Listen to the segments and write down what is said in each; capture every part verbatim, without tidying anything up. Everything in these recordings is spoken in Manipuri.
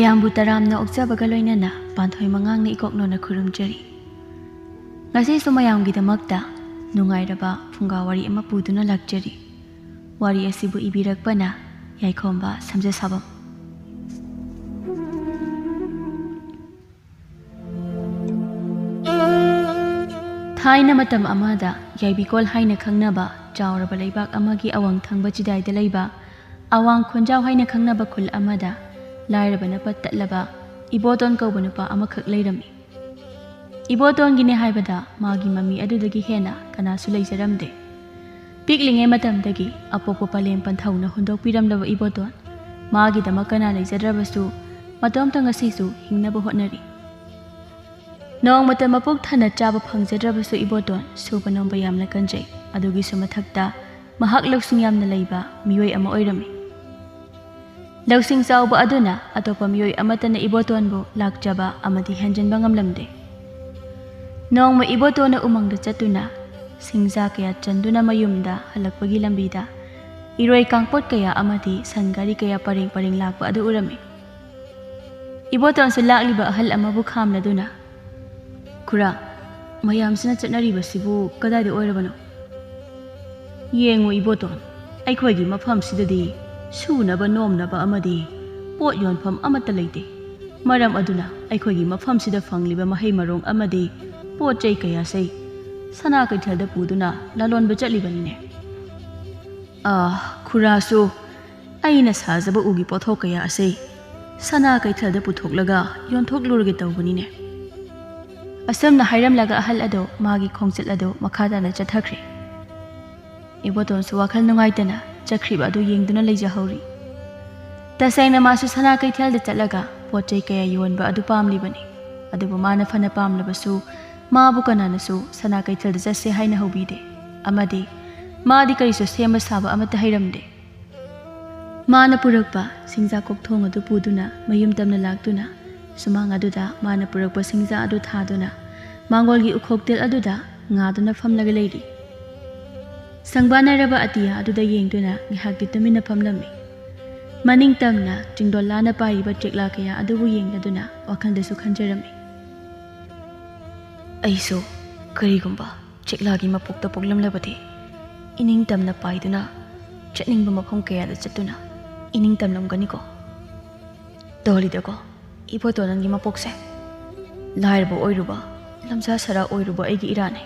ꯃꯌꯥꯝꯕꯨ ꯇꯔꯥꯝꯅ ꯑꯣꯛꯆꯕꯒ ꯂꯣꯏꯅꯅ ꯄꯥꯟꯊꯣꯏ ꯃꯉꯥꯡꯅ ꯏꯀꯣꯛꯅꯣꯅ ꯈꯨꯔꯨꯝꯖꯔꯤ꯫ ꯉꯁꯤꯁꯨ ꯃꯌꯥꯝꯒꯤꯗꯃꯛꯇ ꯅꯨꯡꯉꯥꯏꯔꯕ ꯐꯨꯡꯒꯥ ꯋꯥꯔꯤ ꯑꯃ ꯄꯨꯗꯨꯅ ꯂꯥꯛꯆꯔꯤ꯫ ꯋꯥꯔꯤ ꯑꯁꯤꯕꯨ ꯏꯕꯤꯔꯛꯄꯅ ꯌꯥꯏꯈꯣꯝꯕ ꯁꯝꯖꯁꯥꯕꯝ꯫ ꯊꯥꯏꯅ ꯃꯇꯝ ꯑꯃꯗ ꯌꯥꯏꯕꯤꯀꯣꯜ ꯍꯥꯏꯅ ꯈꯪꯅꯕ ꯆꯥꯎꯔꯕ ꯂꯩꯕꯥꯛ ꯑꯃꯒꯤ ꯑꯋꯥꯡ ꯊꯪꯕ ꯆꯤꯗꯥꯏꯗ ꯂꯩꯕ ꯑꯋꯥꯡ ꯈꯣꯟꯖꯥꯎ ꯍꯥꯏꯅ ꯈꯪꯅꯕ ꯈꯨꯜ ꯑꯃꯗ ꯂꯥꯏꯔꯕꯅ ꯄꯠ ꯇꯠꯂꯕ ꯏꯕꯣꯇꯣꯟ ꯀꯧꯕ ꯅꯨꯄꯥ ꯑꯃꯈꯛ ꯂꯩꯔꯝꯃꯤ꯫ ꯏꯕꯣꯇꯣꯟꯒꯤꯅꯦ ꯍꯥꯏꯕꯗ ꯃꯥꯒꯤ ꯃꯃꯤ ꯑꯗꯨꯗꯒꯤ ꯍꯦꯟꯅ ꯀꯅꯥꯁꯨ ꯂꯩꯖꯔꯝꯗꯦ꯫ ꯄꯤꯛꯂꯤꯉꯩ ꯃꯇꯝꯗꯒꯤ ꯑꯄꯣꯛꯄ ꯄꯂꯦꯝ ꯄꯟꯊꯧꯅ ꯍꯨꯟꯗꯣꯛꯄꯤꯔꯝꯂꯕ ꯏꯕꯣꯇꯣꯟ ꯃꯥꯒꯤꯗꯃꯛ ꯀꯅꯥ ꯂꯩꯖꯗ꯭ꯔꯕꯁꯨ ꯃꯇꯣꯝꯇ ꯉꯁꯤꯁꯨ ꯍꯤꯡꯅꯕ ꯍꯣꯠꯅꯔꯤ꯫ ꯅꯣꯡꯃꯇ ꯃꯄꯨꯛ ꯊꯟꯅ ꯆꯥꯕ ꯐꯪꯖꯗ꯭ꯔꯕꯁꯨ ꯏꯕꯣꯇꯣꯟ ꯁꯨꯕ ꯅꯣꯝꯕ ꯌꯥꯝꯅ ꯀꯟꯖꯩ꯫ ꯑꯗꯨꯒꯤꯁꯨ ꯃꯊꯛꯇ ꯃꯍꯥꯛ ꯂꯧꯁꯤꯡ ꯌꯥꯝꯅ ꯂꯩꯕ ꯃꯤꯑꯣꯏ ꯑꯃ ꯑꯣꯏꯔꯝꯃꯤ꯫ ꯂꯧꯁꯤꯡ ꯆꯥꯎꯕ ꯑꯗꯨꯅ ꯑꯇꯣꯞꯄ ꯃꯤꯑꯣꯏ ꯑꯃꯠꯇꯅ ꯏꯕꯣꯇꯣꯟꯕꯨ ꯂꯥꯛꯆꯕ ꯑꯃꯗꯤ ꯍꯦꯟꯖꯤꯟꯕ ꯉꯝꯂꯝꯗꯦ꯫ ꯅꯣꯡꯃ ꯏꯕꯣꯇꯣꯟꯅ ꯎꯃꯪꯗ ꯆꯠꯇꯨꯅ ꯁꯤꯡꯖꯥ ꯀꯌꯥ ꯆꯟꯗꯨꯅ ꯃꯌꯨꯝꯗ ꯍꯜꯂꯛꯄꯒꯤ ꯂꯝꯕꯤꯗ ꯏꯔꯣꯏ ꯀꯥꯡꯄꯣꯠ ꯀꯌꯥ ꯑꯃꯗꯤ ꯁꯟ ꯒꯥꯔꯤ ꯀꯌꯥ ꯄꯔꯦꯡ ꯄꯔꯦꯡ ꯂꯥꯛꯄ ꯑꯗꯨ ꯎꯔꯝꯃꯤ꯫ ꯏꯕꯣꯇꯣꯟꯁꯨ ꯂꯥꯛꯂꯤꯕ ꯑꯍꯜ ꯑꯃꯕꯨ ꯈꯥꯝꯂꯗꯨꯅ, "ꯈꯨꯔꯥ, ꯃꯌꯥꯝꯁꯤꯅ ꯆꯠꯅꯔꯤꯕꯁꯤꯕꯨ ꯀꯗꯥꯏꯗ ꯑꯣꯏꯔꯕꯅꯣ? ꯌꯦꯡꯉꯨ ꯏꯕꯣꯇꯣꯟ, ꯑꯩꯈꯣꯏꯒꯤ ꯃꯐꯝꯁꯤꯗꯗꯤ ꯁꯨꯅꯕ ꯅꯣꯝꯅꯕ ꯑꯃꯗꯤ ꯄꯣꯠ ꯌꯣꯟꯐꯝ ꯑꯃꯠꯇ ꯂꯩꯇꯦ꯫ ꯃꯔꯝ ꯑꯗꯨꯅ ꯑꯩꯈꯣꯏꯒꯤ ꯃꯐꯝꯁꯤꯗ ꯐꯪꯂꯤꯕ ꯃꯍꯩ ꯃꯔꯣꯡ ꯑꯃꯗꯤ ꯄꯣꯠ ꯆꯩ ꯀꯌꯥꯁꯦ ꯁꯅꯥ ꯀꯩꯊꯦꯜꯗ ꯄꯨꯗꯨꯅ ꯂꯂꯣꯟꯕ ꯆꯠꯂꯤꯕꯅꯤꯅꯦ꯫ ꯑꯥ, ꯈꯨꯔꯥꯁꯨ ꯑꯩꯅ ꯁꯥꯖꯕ ꯎꯒꯤ ꯄꯣꯠꯊꯣꯛ ꯀꯌꯥ ꯑꯁꯤ ꯁꯅꯥ ꯀꯩꯊꯦꯜꯗ ꯄꯨꯊꯣꯛꯂꯒ ꯌꯣꯟꯊꯣꯛꯂꯨꯔꯒꯦ ꯇꯧꯕꯅꯤꯅꯦ꯫" ꯑꯁꯨꯝꯅ ꯍꯥꯏꯔꯝꯂꯒ ꯑꯍꯜ ꯑꯗꯨ ꯃꯥꯒꯤ ꯈꯣꯡꯆꯠ ꯑꯗꯨ ꯃꯈꯥ ꯇꯥꯅ ꯆꯠꯊꯈ꯭ꯔꯦ꯫ ꯏꯕꯣꯇꯣꯟꯁꯨ ꯋꯥꯈꯜ ꯅꯨꯡꯉꯥꯏꯇꯅ ꯆꯠꯈ꯭ꯔꯤꯕ ꯑꯗꯨ ꯌꯦꯡꯗꯨꯅ ꯂꯩꯖꯍꯧꯔꯤ꯫ ꯇꯁꯦꯡꯅ ꯃꯥꯁꯨ ꯁꯅꯥ ꯀꯩꯊꯦꯜꯗ ꯆꯠꯂꯒ ꯄꯣꯠ ꯆꯩ ꯀꯌꯥ ꯌꯣꯟꯕ ꯑꯗꯨ ꯄꯥꯝꯂꯤꯕꯅꯤ꯫ ꯑꯗꯨꯕꯨ ꯃꯥꯅ ꯐꯅ ꯄꯥꯝꯂꯕꯁꯨ ꯃꯥꯕꯨ ꯀꯅꯥꯅꯁꯨ ꯁꯅꯥ ꯀꯩꯊꯦꯜꯗ ꯆꯠꯁꯦ ꯍꯥꯏꯅ ꯍꯧꯕꯤꯗꯦ꯫ ꯑꯃꯗꯤ ꯃꯥꯗꯤ ꯀꯔꯤꯁꯨ ꯁꯦꯝꯕ ꯁꯥꯕ ꯑꯃꯠꯇ ꯍꯩꯔꯝꯗꯦ꯫ ꯃꯥꯅ ꯄꯨꯔꯛꯄ ꯁꯤꯡꯖꯥ ꯀꯣꯛꯊꯣꯡ ꯑꯗꯨ ꯄꯨꯗꯨꯅ ꯃꯌꯨꯝ ꯇꯝꯅ ꯂꯥꯛꯇꯨꯅ ꯁꯨꯃꯥꯡ ꯑꯗꯨꯗ ꯃꯥꯅ ꯄꯨꯔꯛꯄ ꯁꯤꯡꯖꯥ ꯑꯗꯨ ꯊꯥꯗꯨꯅ ꯃꯥꯡꯒꯣꯜꯒꯤ ꯎꯈꯣꯛꯇꯦꯜ ꯑꯗꯨꯗ ꯉꯥꯗꯨꯅ ꯐꯝꯂꯒ ꯂꯩꯔꯤ꯫ ꯁꯪꯕꯥꯅꯔꯕ ꯑꯇꯤꯌꯥ ꯑꯗꯨꯗ ꯌꯦꯡꯗꯨꯅ ꯉꯥꯏꯍꯥꯛꯇꯤ ꯇꯨꯃꯤꯟꯅ ꯐꯝꯂꯝꯃꯤ꯫ ꯃꯅꯤꯡ ꯇꯝꯅ ꯆꯤꯡꯗꯣꯜ ꯂꯥꯅ ꯄꯥꯏꯔꯤꯕ ꯆꯦꯛꯂꯥ ꯀꯌꯥ ꯑꯗꯨꯕꯨ ꯌꯦꯡꯂꯗꯨꯅ ꯋꯥꯈꯜꯗꯁꯨ ꯈꯟꯖꯔꯝꯃꯤ꯫ ꯑꯩꯁꯨ ꯀꯔꯤꯒꯨꯝꯕ ꯆꯦꯛꯂꯥꯒꯤ ꯃꯄꯣꯛꯇ ꯄꯣꯛꯂꯝꯂꯕꯗꯤ, ꯏꯅꯤꯡ ꯇꯝꯅ ꯄꯥꯏꯗꯨꯅ ꯆꯠꯅꯤꯡꯕ ꯃꯐꯝ ꯀꯌꯥꯗ ꯆꯠꯇꯨꯅ ꯏꯅꯤꯡ ꯇꯝꯂꯝꯒꯅꯤꯀꯣ꯫ ꯇꯣꯜꯂꯤꯗꯀꯣ ꯏꯕꯣꯇꯣꯟ ꯅꯪꯒꯤ ꯃꯄꯣꯛꯁꯦ꯫ ꯂꯥꯏꯔꯕ ꯑꯣꯏꯔꯨꯕ, ꯂꯝꯖꯥ ꯁꯔꯥ ꯑꯣꯏꯔꯨꯕ ꯑꯩꯒꯤ ꯏꯔꯥꯅꯦ꯫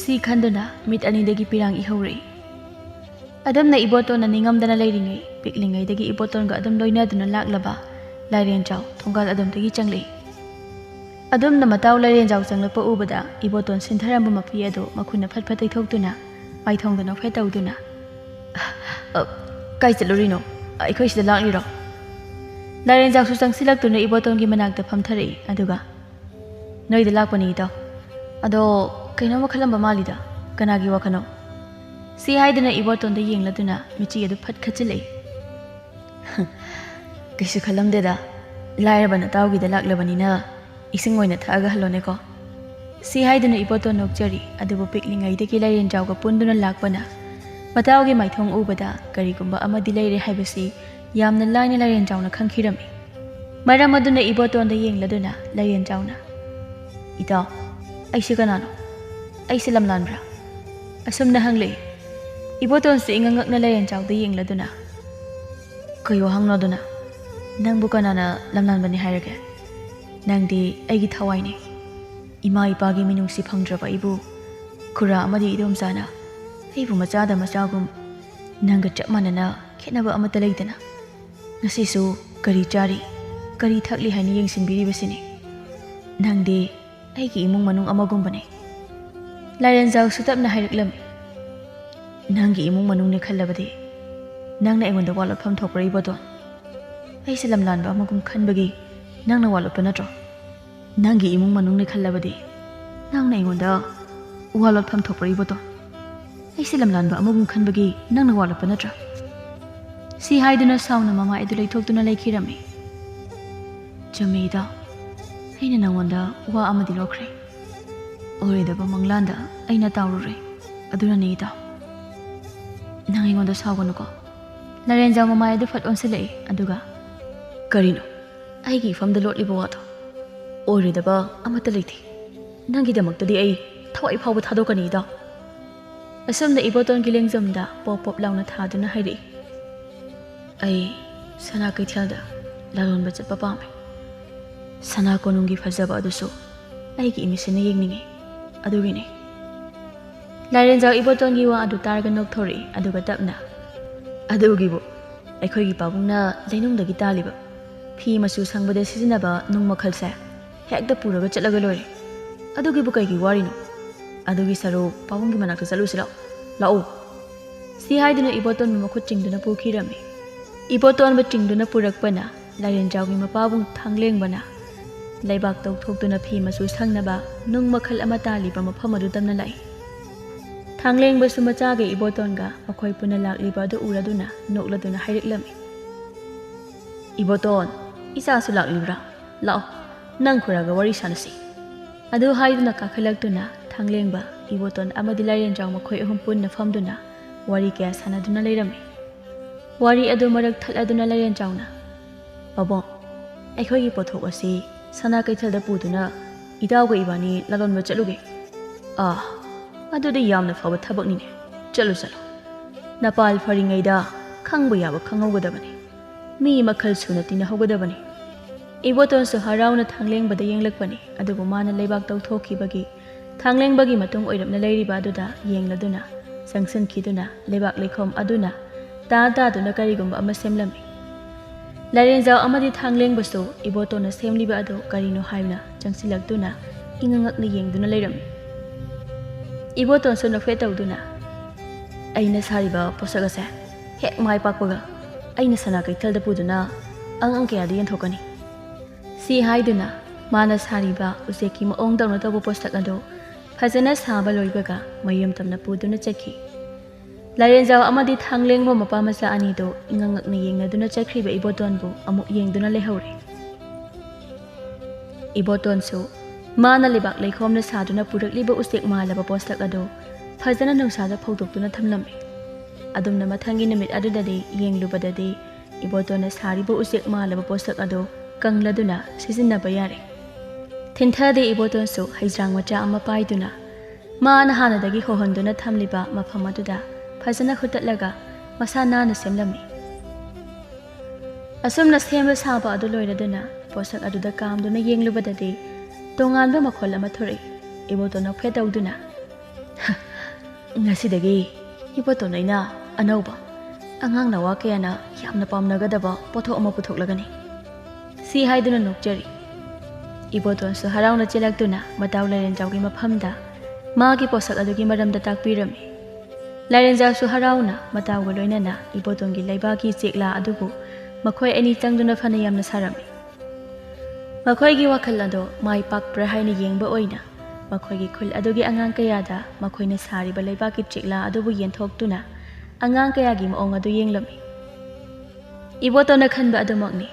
ꯁꯤ ꯈꯟꯗꯨꯅ ꯃꯤꯠ ꯑꯅꯤꯗꯒꯤ ꯄꯤꯔꯥꯡ ꯏꯍꯧꯔꯛꯏ꯫ ꯑꯗꯨꯝꯅ ꯏꯕꯣꯇꯣꯟꯅ ꯅꯤꯡꯉꯝꯗꯅ ꯂꯩꯔꯤꯉꯩ, ꯄꯤꯛꯂꯤꯉꯩꯗꯒꯤ ꯏꯕꯣꯇꯣꯟꯒ ꯑꯗꯨꯝ ꯂꯣꯏꯅꯗꯨꯅ ꯂꯥꯛꯂꯕ ꯂꯥꯏꯔꯦꯟꯖꯥꯎ ꯊꯣꯡꯒꯥꯜ ꯑꯗꯣꯝꯗꯒꯤ ꯆꯪꯂꯛꯏ꯫ ꯑꯗꯨꯝꯅ ꯃꯇꯥꯎ ꯂꯥꯏꯔꯦꯟꯖꯥꯎ ꯆꯪꯂꯛꯄ ꯎꯕꯗ ꯏꯕꯣꯇꯣꯟ ꯁꯤꯟꯊꯔꯝꯕ ꯃꯐꯤ ꯑꯗꯨ ꯃꯈꯨꯠꯅ ꯐꯠ ꯐꯠ ꯇꯩꯊꯣꯛꯇꯨꯅ ꯃꯥꯏꯊꯣꯡꯗ ꯅꯣꯛꯐꯦꯠ ꯇꯧꯗꯨꯅ, "ꯑ, ꯀꯥꯏ ꯆꯠꯂꯨꯔꯤꯅꯣ? ꯑꯩꯈꯣꯏ ꯁꯤꯗ ꯂꯥꯛꯂꯤꯔꯣ?" ꯂꯥꯏꯔꯦꯟꯖꯥꯎꯁꯨ ꯆꯪꯁꯤꯜꯂꯛꯇꯨꯅ ꯏꯕꯣꯇꯣꯟꯒꯤ ꯃꯅꯥꯛꯇ ꯐꯝꯊꯔꯛꯏ꯫ ꯑꯗꯨꯒ, "ꯅꯣꯏꯗ ꯂꯥꯛꯄꯅꯤ ꯏꯇꯥꯎ꯫ ꯑꯗꯣ ꯀꯩꯅꯣꯝꯃ ꯈꯜꯂꯝꯕ ꯃꯥꯜꯂꯤꯗ꯫ ꯀꯅꯥꯒꯤ ꯋꯥꯈꯜꯅꯣ?" ꯁꯤ ꯍꯥꯏꯗꯨꯅ ꯏꯕꯣꯇꯣꯟꯗ ꯌꯦꯡꯂꯗꯨꯅ ꯃꯤꯆꯤ ꯑꯗꯨ ꯐꯠ ꯈꯠꯆꯤꯜꯂꯛꯏ꯫ "ꯀꯩꯁꯨ ꯈꯜꯂꯝꯗꯦꯗ, ꯂꯥꯏꯔꯕ ꯅꯇꯥꯎꯒꯤꯗ ꯂꯥꯛꯂꯕꯅꯤꯅ ꯏꯁꯤꯡ ꯑꯣꯏꯅ ꯊꯛꯑꯒ ꯍꯜꯂꯣꯅꯦꯀꯣ꯫" ꯁꯤ ꯍꯥꯏꯗꯨꯅ ꯏꯕꯣꯇꯣꯟ ꯅꯣꯛꯆꯔꯤ꯫ ꯑꯗꯨꯕꯨ ꯄꯤꯛꯂꯤꯉꯩꯗꯒꯤ ꯂꯥꯏꯔꯦꯟꯖꯥꯎꯒ ꯄꯨꯟꯗꯨꯅ ꯂꯥꯛꯄꯅ ꯃꯇꯥꯎꯒꯤ ꯃꯥꯏꯊꯣꯡ ꯎꯕꯗ ꯀꯔꯤꯒꯨꯝꯕ ꯑꯃꯗꯤ ꯂꯩꯔꯦ ꯍꯥꯏꯕꯁꯤ ꯌꯥꯝꯅ ꯂꯥꯏꯅ ꯂꯥꯏꯔꯦꯟꯖꯥꯎꯅ ꯈꯪꯈꯤꯔꯝꯃꯤ꯫ ꯃꯔꯝ ꯑꯗꯨꯅ ꯏꯕꯣꯇꯣꯟꯗ ꯌꯦꯡꯂꯗꯨꯅ ꯂꯥꯏꯔꯦꯟꯖꯥꯎꯅ, "ꯏꯇꯥꯎ, ꯑꯩꯁꯤ ꯀꯅꯥꯅꯣ? ꯑꯩꯁꯤ ꯂꯝꯂꯥꯟꯕ꯭ꯔꯥ?" ꯑꯁꯨꯝꯅ ꯍꯪꯂꯛꯏ꯫ ꯏꯕꯣꯇꯣꯟꯁꯨ ꯏꯉꯛ ꯉꯛꯅ ꯂꯥꯏꯔꯦꯟꯖꯥꯎꯗ ꯌꯦꯡꯂꯗꯨꯅ, "ꯀꯩ ꯋꯥꯍꯪꯅꯣ ꯑꯗꯨꯅ? ꯅꯪꯕꯨ ꯀꯅꯥꯅ ꯂꯝꯂꯥꯟꯕꯅꯤ ꯍꯥꯏꯔꯒꯦ? ꯅꯪꯗꯤ ꯑꯩꯒꯤ ꯊꯋꯥꯏꯅꯤ꯫ ꯏꯃꯥ ꯏꯄꯥꯒꯤ ꯃꯤꯅꯨꯡꯁꯤ ꯐꯪꯗ꯭ꯔꯕ ꯑꯩꯕꯨ ꯈꯨꯔꯥ ꯑꯃꯗꯤ ꯏꯗꯣꯝꯆꯥꯅ ꯑꯩꯕꯨ ꯃꯆꯥꯗ ꯃꯆꯥꯒꯨꯝ ꯅꯪꯒ ꯆꯞ ꯃꯥꯟꯅꯅ ꯈꯦꯠꯅꯕ ꯑꯃꯠꯇ ꯂꯩꯇꯅ ꯉꯁꯤꯁꯨ ꯀꯔꯤ ꯆꯥꯔꯤ, ꯀꯔꯤ ꯊꯛꯂꯤ ꯍꯥꯏꯅ ꯌꯦꯡꯁꯤꯟꯕꯤꯔꯤꯕꯁꯤꯅꯤ꯫ ꯅꯪꯗꯤ ꯑꯩꯒꯤ ꯏꯃꯨꯡ ꯃꯅꯨꯡ ꯑꯃꯒꯨꯝꯕꯅꯤ꯫" ꯂꯥꯏꯔꯦꯟꯖꯥꯎꯁꯨ ꯇꯞꯅ ꯍꯥꯏꯔꯛꯂꯝꯃꯤ, "ꯅꯪꯒꯤ ꯏꯃꯨꯡ ꯃꯅꯨꯡꯅꯤ ꯈꯜꯂꯕꯗꯤ ꯅꯪꯅ ꯑꯩꯉꯣꯟꯗ ꯋꯥ ꯂꯣꯠꯐꯝ ꯊꯣꯛꯄ꯭ꯔꯥ ꯏꯕꯣꯇꯣꯟ? ꯑꯩꯁꯦ ꯂꯝꯂꯥꯟꯕ ꯑꯃꯒꯨꯝ ꯈꯟꯕꯒꯤ ꯅꯪꯅ ꯋꯥ ꯂꯣꯠꯄ ꯅꯠꯇ꯭ꯔꯣ? ꯅꯪꯒꯤ ꯏꯃꯨꯡ ꯃꯅꯨꯡꯅꯤ ꯈꯜꯂꯕꯗꯤ ꯅꯪꯅ ꯑꯩꯉꯣꯟꯗ ꯋꯥ ꯂꯣꯠꯐꯝ ꯊꯣꯛꯄ꯭ꯔꯥ ꯏꯕꯣꯇꯣꯟ? ꯑꯩꯁꯦ ꯂꯝꯂꯥꯟꯕ ꯑꯃꯒꯨꯝ ꯈꯟꯕꯒꯤ ꯅꯪꯅ ꯋꯥ ꯂꯣꯠꯄ ꯅꯠꯇ꯭ꯔꯥ?" ꯁꯤ ꯍꯥꯏꯗꯨꯅ ꯁꯥꯎꯅ ꯃꯃꯥꯏ ꯑꯗꯨ ꯂꯩꯊꯣꯛꯇꯨꯅ ꯂꯩꯈꯤꯔꯝꯃꯤ꯫ "ꯆꯨꯝꯃꯤ ꯏꯇꯥꯎ, ꯑꯩꯅ ꯅꯉꯣꯟꯗ ꯋꯥ ꯑꯃꯗꯤ ꯂꯣꯠꯈ꯭ꯔꯦ꯫ ꯑꯣꯏꯔꯣꯏꯗꯕ ꯃꯪꯂꯥꯟꯗ ꯑꯩꯅ ꯇꯥꯎꯔꯨꯔꯦ꯫ ꯑꯗꯨꯅꯅꯦ ꯏꯇꯥꯎ, ꯅꯪ ꯑꯩꯉꯣꯟꯗ ꯁꯥꯎꯒꯅꯨꯀꯣ꯫ ꯂꯥꯏꯔꯦꯟꯖꯥꯎ ꯃꯃꯥꯏ ꯑꯗꯨ ꯐꯠ ꯑꯣꯟꯁꯤꯜꯂꯛꯏ, ꯑꯗꯨꯒ, "ꯀꯔꯤꯅꯣ? ꯑꯩꯒꯤ ꯏꯐꯝꯗ ꯂꯣꯠꯂꯤꯕ ꯋꯥꯗꯣ? ꯑꯣꯏꯔꯣꯏꯗꯕ ꯑꯃꯠꯇ ꯂꯩꯇꯦ꯫ ꯅꯪꯒꯤꯗꯃꯛꯇꯗꯤ ꯑꯩ ꯊꯋꯥꯏ ꯐꯥꯎꯕ ꯊꯥꯗꯣꯛꯀꯅꯤ, ꯏꯇꯥꯎ꯫" ꯑꯁꯨꯝꯅ ꯏꯕꯣꯇꯣꯟꯒꯤ ꯂꯦꯡꯖꯨꯝꯗ ꯄꯣꯞ ꯄꯣꯞ ꯂꯥꯎꯅ ꯊꯥꯗꯨꯅ ꯍꯥꯏꯔꯛꯏ, "ꯑꯩ ꯁꯅꯥ ꯀꯩꯊꯦꯜꯗ ꯂꯂꯣꯟꯕ ꯆꯠꯄ ꯄꯥꯝꯃꯤ꯫ ꯁꯅꯥ ꯀꯣꯅꯨꯡꯒꯤ ꯐꯖꯕ ꯑꯗꯨꯁꯨ ꯑꯩꯒꯤ ꯏꯃꯤꯠꯁꯤꯅ ꯌꯦꯡꯅꯤꯡꯏ꯫ ꯑꯗꯨꯒꯤꯅꯤ꯫" ꯂꯥꯏꯔꯦꯟꯖꯥꯎ ꯏꯕꯣꯇꯣꯟꯒꯤ ꯋꯥ ꯑꯗꯨ ꯇꯥꯔꯒ ꯅꯣꯛꯊꯣꯔꯛꯏ, ꯑꯗꯨꯒ ꯇꯞꯅ, "ꯑꯗꯨꯒꯤꯕꯨ ꯑꯩꯈꯣꯏꯒꯤ ꯄꯥꯕꯨꯡꯅ ꯂꯩꯅꯨꯡꯗꯒꯤ ꯇꯥꯜꯂꯤꯕ ꯐꯤ ꯃꯆꯨ ꯁꯪꯕꯗ ꯁꯤꯖꯤꯟꯅꯕ ꯅꯨꯡ ꯃꯈꯜꯁꯦ ꯍꯦꯛꯇ ꯄꯨꯔꯒ ꯆꯠꯂꯒ ꯂꯣꯏꯔꯦ꯫ ꯑꯗꯨꯒꯤꯕꯨ ꯀꯩꯒꯤ ꯋꯥꯔꯤꯅꯣ? ꯑꯗꯨꯒꯤ ꯁꯔꯨꯛ ꯄꯥꯕꯨꯡꯒꯤ ꯃꯅꯥꯛꯇ ꯆꯠꯂꯨꯁꯤ ꯂꯥꯛꯑꯣ, ꯂꯥꯛꯑꯣ꯫" ꯁꯤ ꯍꯥꯏꯗꯨꯅ ꯏꯕꯣꯇꯣꯟꯕꯨ ꯃꯈꯨꯠ ꯆꯤꯡꯗꯨꯅ ꯄꯨꯈꯤꯔꯝꯃꯤ꯫ ꯏꯕꯣꯇꯣꯟꯕꯨ ꯆꯤꯡꯗꯨꯅ ꯄꯨꯔꯛꯄꯅ ꯂꯥꯏꯔꯦꯟꯖꯥꯎꯒꯤ ꯃꯄꯥꯕꯨꯡ ꯊꯥꯡꯂꯦꯡꯕꯅ ꯂꯩꯕꯥꯛ ꯇꯧꯊꯣꯛꯇꯨꯅ ꯐꯤ ꯃꯆꯨ ꯁꯪꯅꯕ ꯅꯨꯡ ꯃꯈꯜ ꯑꯃ ꯇꯥꯜꯂꯤꯕ ꯃꯐꯝ ꯑꯗꯨ ꯇꯝꯅ ꯂꯥꯛꯏ꯫ ꯊꯥꯡꯂꯦꯡꯕꯁꯨ ꯃꯆꯥꯒ ꯏꯕꯣꯇꯣꯟꯒ ꯃꯈꯣꯏ ꯄꯨꯟꯅ ꯂꯥꯛꯂꯤꯕ ꯑꯗꯨ ꯎꯔꯗꯨꯅ ꯅꯣꯛꯂꯗꯨꯅ ꯍꯥꯏꯔꯛꯂꯝꯃꯤ, "ꯏꯕꯣꯇꯣꯟ, ꯏꯆꯥꯁꯨ ꯂꯥꯛꯂꯤꯕ꯭ꯔꯥ? ꯂꯥꯛꯑꯣ, ꯅꯪ ꯈꯨꯔꯥꯒ ꯋꯥꯔꯤ ꯁꯥꯟꯅꯁꯤ꯫" ꯑꯗꯨ ꯍꯥꯏꯗꯨꯅ ꯀꯥꯈꯠꯂꯛꯇꯨꯅ ꯊꯥꯡꯂꯦꯡꯕ, ꯏꯕꯣꯇꯣꯟ ꯑꯃꯗꯤ ꯂꯥꯏꯔꯦꯟꯖꯥꯎ ꯃꯈꯣꯏ ꯑꯍꯨꯝ ꯄꯨꯟꯅ ꯐꯝꯗꯨꯅ ꯋꯥꯔꯤ ꯀꯌꯥ ꯁꯥꯟꯅꯗꯨꯅ ꯂꯩꯔꯝꯃꯤ꯫ ꯋꯥꯔꯤ ꯑꯗꯨ ꯃꯔꯛ ꯊꯠꯂꯗꯨꯅ ꯂꯥꯏꯔꯦꯟꯖꯥꯎꯅ, "ꯄꯥꯕꯨꯡ, ꯑꯩꯈꯣꯏꯒꯤ ꯄꯣꯠꯊꯣꯛ ꯑꯁꯤ ꯁꯅꯥ ꯀꯩꯊꯦꯜꯗ ꯄꯨꯗꯨꯅ ꯏꯇꯥꯎꯒ ꯏꯕꯥꯅꯤ ꯂꯂꯣꯟꯕ ꯆꯠꯂꯨꯒꯦ꯫" "ꯑꯥ, ꯑꯗꯨꯗꯤ ꯌꯥꯝꯅ ꯐꯕ ꯊꯕꯛꯅꯤꯅꯦ꯫ ꯆꯠꯂꯨ, ꯆꯠꯂꯨ꯫ ꯅꯄꯥꯜ ꯐꯔꯤꯉꯩꯗ ꯈꯪꯕ ꯌꯥꯕ ꯈꯪꯍꯧꯒꯗꯕꯅꯤ꯫ ꯃꯤ ꯃꯈꯜ ꯁꯨꯅ ꯇꯤꯟꯅꯍꯧꯒꯗꯕꯅꯤ꯫" ꯏꯕꯣꯇꯣꯟꯁꯨ ꯍꯔꯥꯎꯅ ꯊꯥꯡꯂꯦꯡꯕꯗ ꯌꯦꯡꯂꯛꯄꯅꯤ, ꯑꯗꯨꯕꯨ ꯃꯥꯅ ꯂꯩꯕꯥꯛ ꯇꯧꯊꯣꯛꯈꯤꯕꯒꯤ ꯊꯥꯡꯂꯦꯡꯕꯒꯤ ꯃꯇꯨꯡ ꯑꯣꯏꯔꯞꯅ ꯂꯩꯔꯤꯕ ꯑꯗꯨꯗ ꯌꯦꯡꯂꯗꯨꯅ ꯆꯪꯁꯤꯟꯈꯤꯗꯨꯅ ꯂꯩꯕꯥꯛ ꯂꯩꯈꯣꯝ ꯑꯗꯨꯅ ꯇꯥ ꯇꯥꯗꯨꯅ ꯀꯔꯤꯒꯨꯝꯕ ꯑꯃ ꯁꯦꯝꯂꯝꯃꯤ꯫ ꯂꯥꯏꯔꯦꯟꯖꯥꯎ ꯑꯃꯗꯤ ꯊꯥꯡꯂꯦꯡꯕꯁꯨ ꯏꯕꯣꯇꯣꯟꯅ ꯁꯦꯝꯂꯤꯕ ꯑꯗꯨ ꯀꯔꯤꯅꯣ ꯍꯥꯏꯅ ꯆꯪꯁꯤꯜꯂꯛꯇꯨꯅ ꯏꯉꯛ ꯉꯛꯅ ꯌꯦꯡꯗꯨꯅ ꯂꯩꯔꯝꯃꯤ꯫ ꯏꯕꯣꯇꯣꯟꯁꯨ ꯅꯣꯛꯐꯦꯠ ꯇꯧꯗꯨꯅ, "ꯑꯩꯅ ꯁꯥꯔꯤꯕ ꯄꯣꯠꯁꯛ ꯑꯁꯦ ꯍꯦꯛ ꯃꯥꯏ ꯄꯥꯛꯄꯒ ꯑꯩꯅ ꯁꯅꯥ ꯀꯩꯊꯦꯜꯗ ꯄꯨꯗꯨꯅ ꯑꯉꯥꯡ ꯀꯌꯥꯗ ꯌꯦꯟꯊꯣꯛꯀꯅꯤ꯫" ꯁꯤ ꯍꯥꯏꯗꯨꯅ ꯃꯥꯅ ꯁꯥꯔꯤꯕ ꯎꯆꯦꯛꯀꯤ ꯃꯑꯣꯡ ꯇꯧꯅ ꯇꯧꯕ ꯄꯣꯠꯁꯛ ꯑꯗꯨ ꯐꯖꯅ ꯁꯥꯕ ꯂꯣꯏꯕꯒ ꯃꯌꯨꯝ ꯇꯝꯅ ꯄꯨꯗꯨꯅ ꯆꯠꯈꯤ꯫ ꯂꯥꯏꯔꯦꯟꯖꯥꯎ ꯑꯃꯗꯤ ꯊꯥꯡꯂꯦꯡꯕ ꯃꯄꯥ ꯃꯆꯥ ꯑꯅꯤꯗꯨ ꯏꯉꯛ ꯉꯛꯅ ꯌꯦꯡꯅꯗꯨꯅ ꯆꯠꯈ꯭ꯔꯤꯕ ꯏꯕꯣꯇꯣꯟꯕꯨ ꯑꯃꯨꯛ ꯌꯦꯡꯗꯨꯅ ꯂꯩꯍꯧꯔꯦ꯫ ꯏꯕꯣꯇꯣꯟꯁꯨ ꯃꯥꯅ ꯂꯩꯕꯥꯛ ꯂꯩꯈꯣꯝꯅ ꯁꯥꯗꯨꯅ ꯄꯨꯔꯛꯂꯤꯕ ꯎꯆꯦꯛ ꯃꯥꯜꯂꯕ ꯄꯣꯠꯁꯛ ꯑꯗꯨ ꯐꯖꯅ ꯅꯨꯡꯁꯥꯗ ꯐꯧꯗꯣꯛꯇꯨꯅ ꯊꯝꯂꯝꯃꯤ꯫ ꯑꯗꯨꯝꯅ ꯃꯊꯪꯒꯤ ꯅꯨꯃꯤꯠ ꯑꯗꯨꯗꯗꯤ ꯌꯦꯡꯂꯨꯕꯗꯗꯤ ꯏꯕꯣꯇꯣꯟꯅ ꯁꯥꯔꯤꯕ ꯎꯆꯦꯛ ꯃꯥꯜꯂꯕ ꯄꯣꯠꯁꯛ ꯑꯗꯨ ꯀꯪꯂꯗꯨꯅ ꯁꯤꯖꯤꯟꯅꯕ ꯌꯥꯔꯦ꯫ ꯊꯤꯟꯊꯗꯦ ꯏꯕꯣꯇꯣꯟꯁꯨ ꯍꯩꯖ꯭ꯔꯥꯡ ꯃꯆꯥ ꯑꯃ ꯄꯥꯏꯗꯨꯅ ꯃꯥꯅ ꯍꯥꯟꯅꯗꯒꯤ ꯍꯣꯍꯟꯗꯨꯅ ꯊꯝꯂꯤꯕ ꯃꯐꯝ ꯑꯗꯨꯗ ꯐꯖꯅ ꯍꯨꯠꯇꯠꯂꯒ ꯃꯁꯥ ꯅꯥꯟꯅ ꯁꯦꯝꯂꯝꯃꯤ꯫ ꯑꯁꯨꯝꯅ ꯁꯦꯝꯕ ꯁꯥꯕ ꯑꯗꯨ ꯂꯣꯏꯔꯗꯨꯅ ꯄꯣꯠꯁꯛ ꯑꯗꯨꯗ ꯀꯥꯝꯗꯨꯅ ꯌꯦꯡꯂꯨꯕꯗꯗꯤ ꯇꯣꯉꯥꯟꯕ ꯃꯈꯣꯜ ꯑꯃ ꯊꯣꯔꯛꯏ꯫ ꯏꯕꯣꯇꯣꯟ ꯅꯣꯛꯐꯦꯠ ꯇꯧꯗꯨꯅ, "ꯉꯁꯤꯗꯒꯤ ꯏꯕꯣꯇꯣꯟ ꯑꯩꯅ ꯑꯅꯧꯕ, ꯑꯉꯥꯡ ꯅꯋꯥ ꯀꯌꯥꯅ ꯌꯥꯝꯅ ꯄꯥꯝꯅꯒꯗꯕ ꯄꯣꯠꯊꯣꯛ ꯑꯃ ꯄꯨꯊꯣꯛꯂꯒꯅꯤ," ꯁꯤ ꯍꯥꯏꯗꯨꯅ ꯅꯣꯛꯆꯔꯤ꯫ ꯏꯕꯣꯇꯣꯟꯁꯨ ꯍꯔꯥꯎꯅ ꯆꯦꯜꯂꯛꯇꯨꯅ ꯃꯇꯥꯎ ꯂꯥꯏꯔꯦꯟꯖꯥꯎꯒꯤ ꯃꯐꯝꯗ ꯃꯥꯒꯤ ꯄꯣꯠꯁꯛ ꯑꯗꯨꯒꯤ ꯃꯔꯝꯗ ꯇꯥꯛꯄꯤꯔꯝꯃꯤ꯫ ꯂꯥꯏꯔꯦꯟꯖꯥꯎꯁꯨ ꯍꯔꯥꯎꯅ ꯃꯇꯥꯎꯒ ꯂꯣꯏꯅꯅ ꯏꯕꯣꯇꯣꯟꯒꯤ ꯂꯩꯕꯥꯛꯀꯤ ꯆꯦꯛꯂꯥ ꯑꯗꯨꯕꯨ ꯃꯈꯣꯏ ꯑꯅꯤ ꯆꯪꯗꯨꯅ ꯐꯅ ꯌꯥꯝꯅ ꯁꯥꯔꯝꯃꯤ꯫ ꯃꯈꯣꯏꯒꯤ ꯋꯥꯈꯜ ꯑꯗꯣ ꯃꯥꯏ ꯄꯥꯛꯄ꯭ꯔꯥ ꯍꯥꯏꯅ ꯌꯦꯡꯕ ꯑꯣꯏꯅ ꯃꯈꯣꯏꯒꯤ ꯈꯨꯜ ꯑꯗꯨꯒꯤ ꯑꯉꯥꯡ ꯀꯌꯥꯗ ꯃꯈꯣꯏꯅ ꯁꯥꯔꯤꯕ ꯂꯩꯕꯥꯛꯀꯤ ꯆꯦꯛꯂꯥ ꯑꯗꯨꯕꯨ ꯌꯦꯟꯊꯣꯛꯇꯨꯅ ꯑꯉꯥꯡ ꯀꯌꯥꯒꯤ ꯃꯑꯣꯡ ꯑꯗꯨ ꯌꯦꯡꯂꯝꯃꯤ꯫ ꯏꯕꯣꯇꯣꯟꯅ ꯈꯟꯕ ꯑꯗꯨꯃꯛꯅꯤ꯫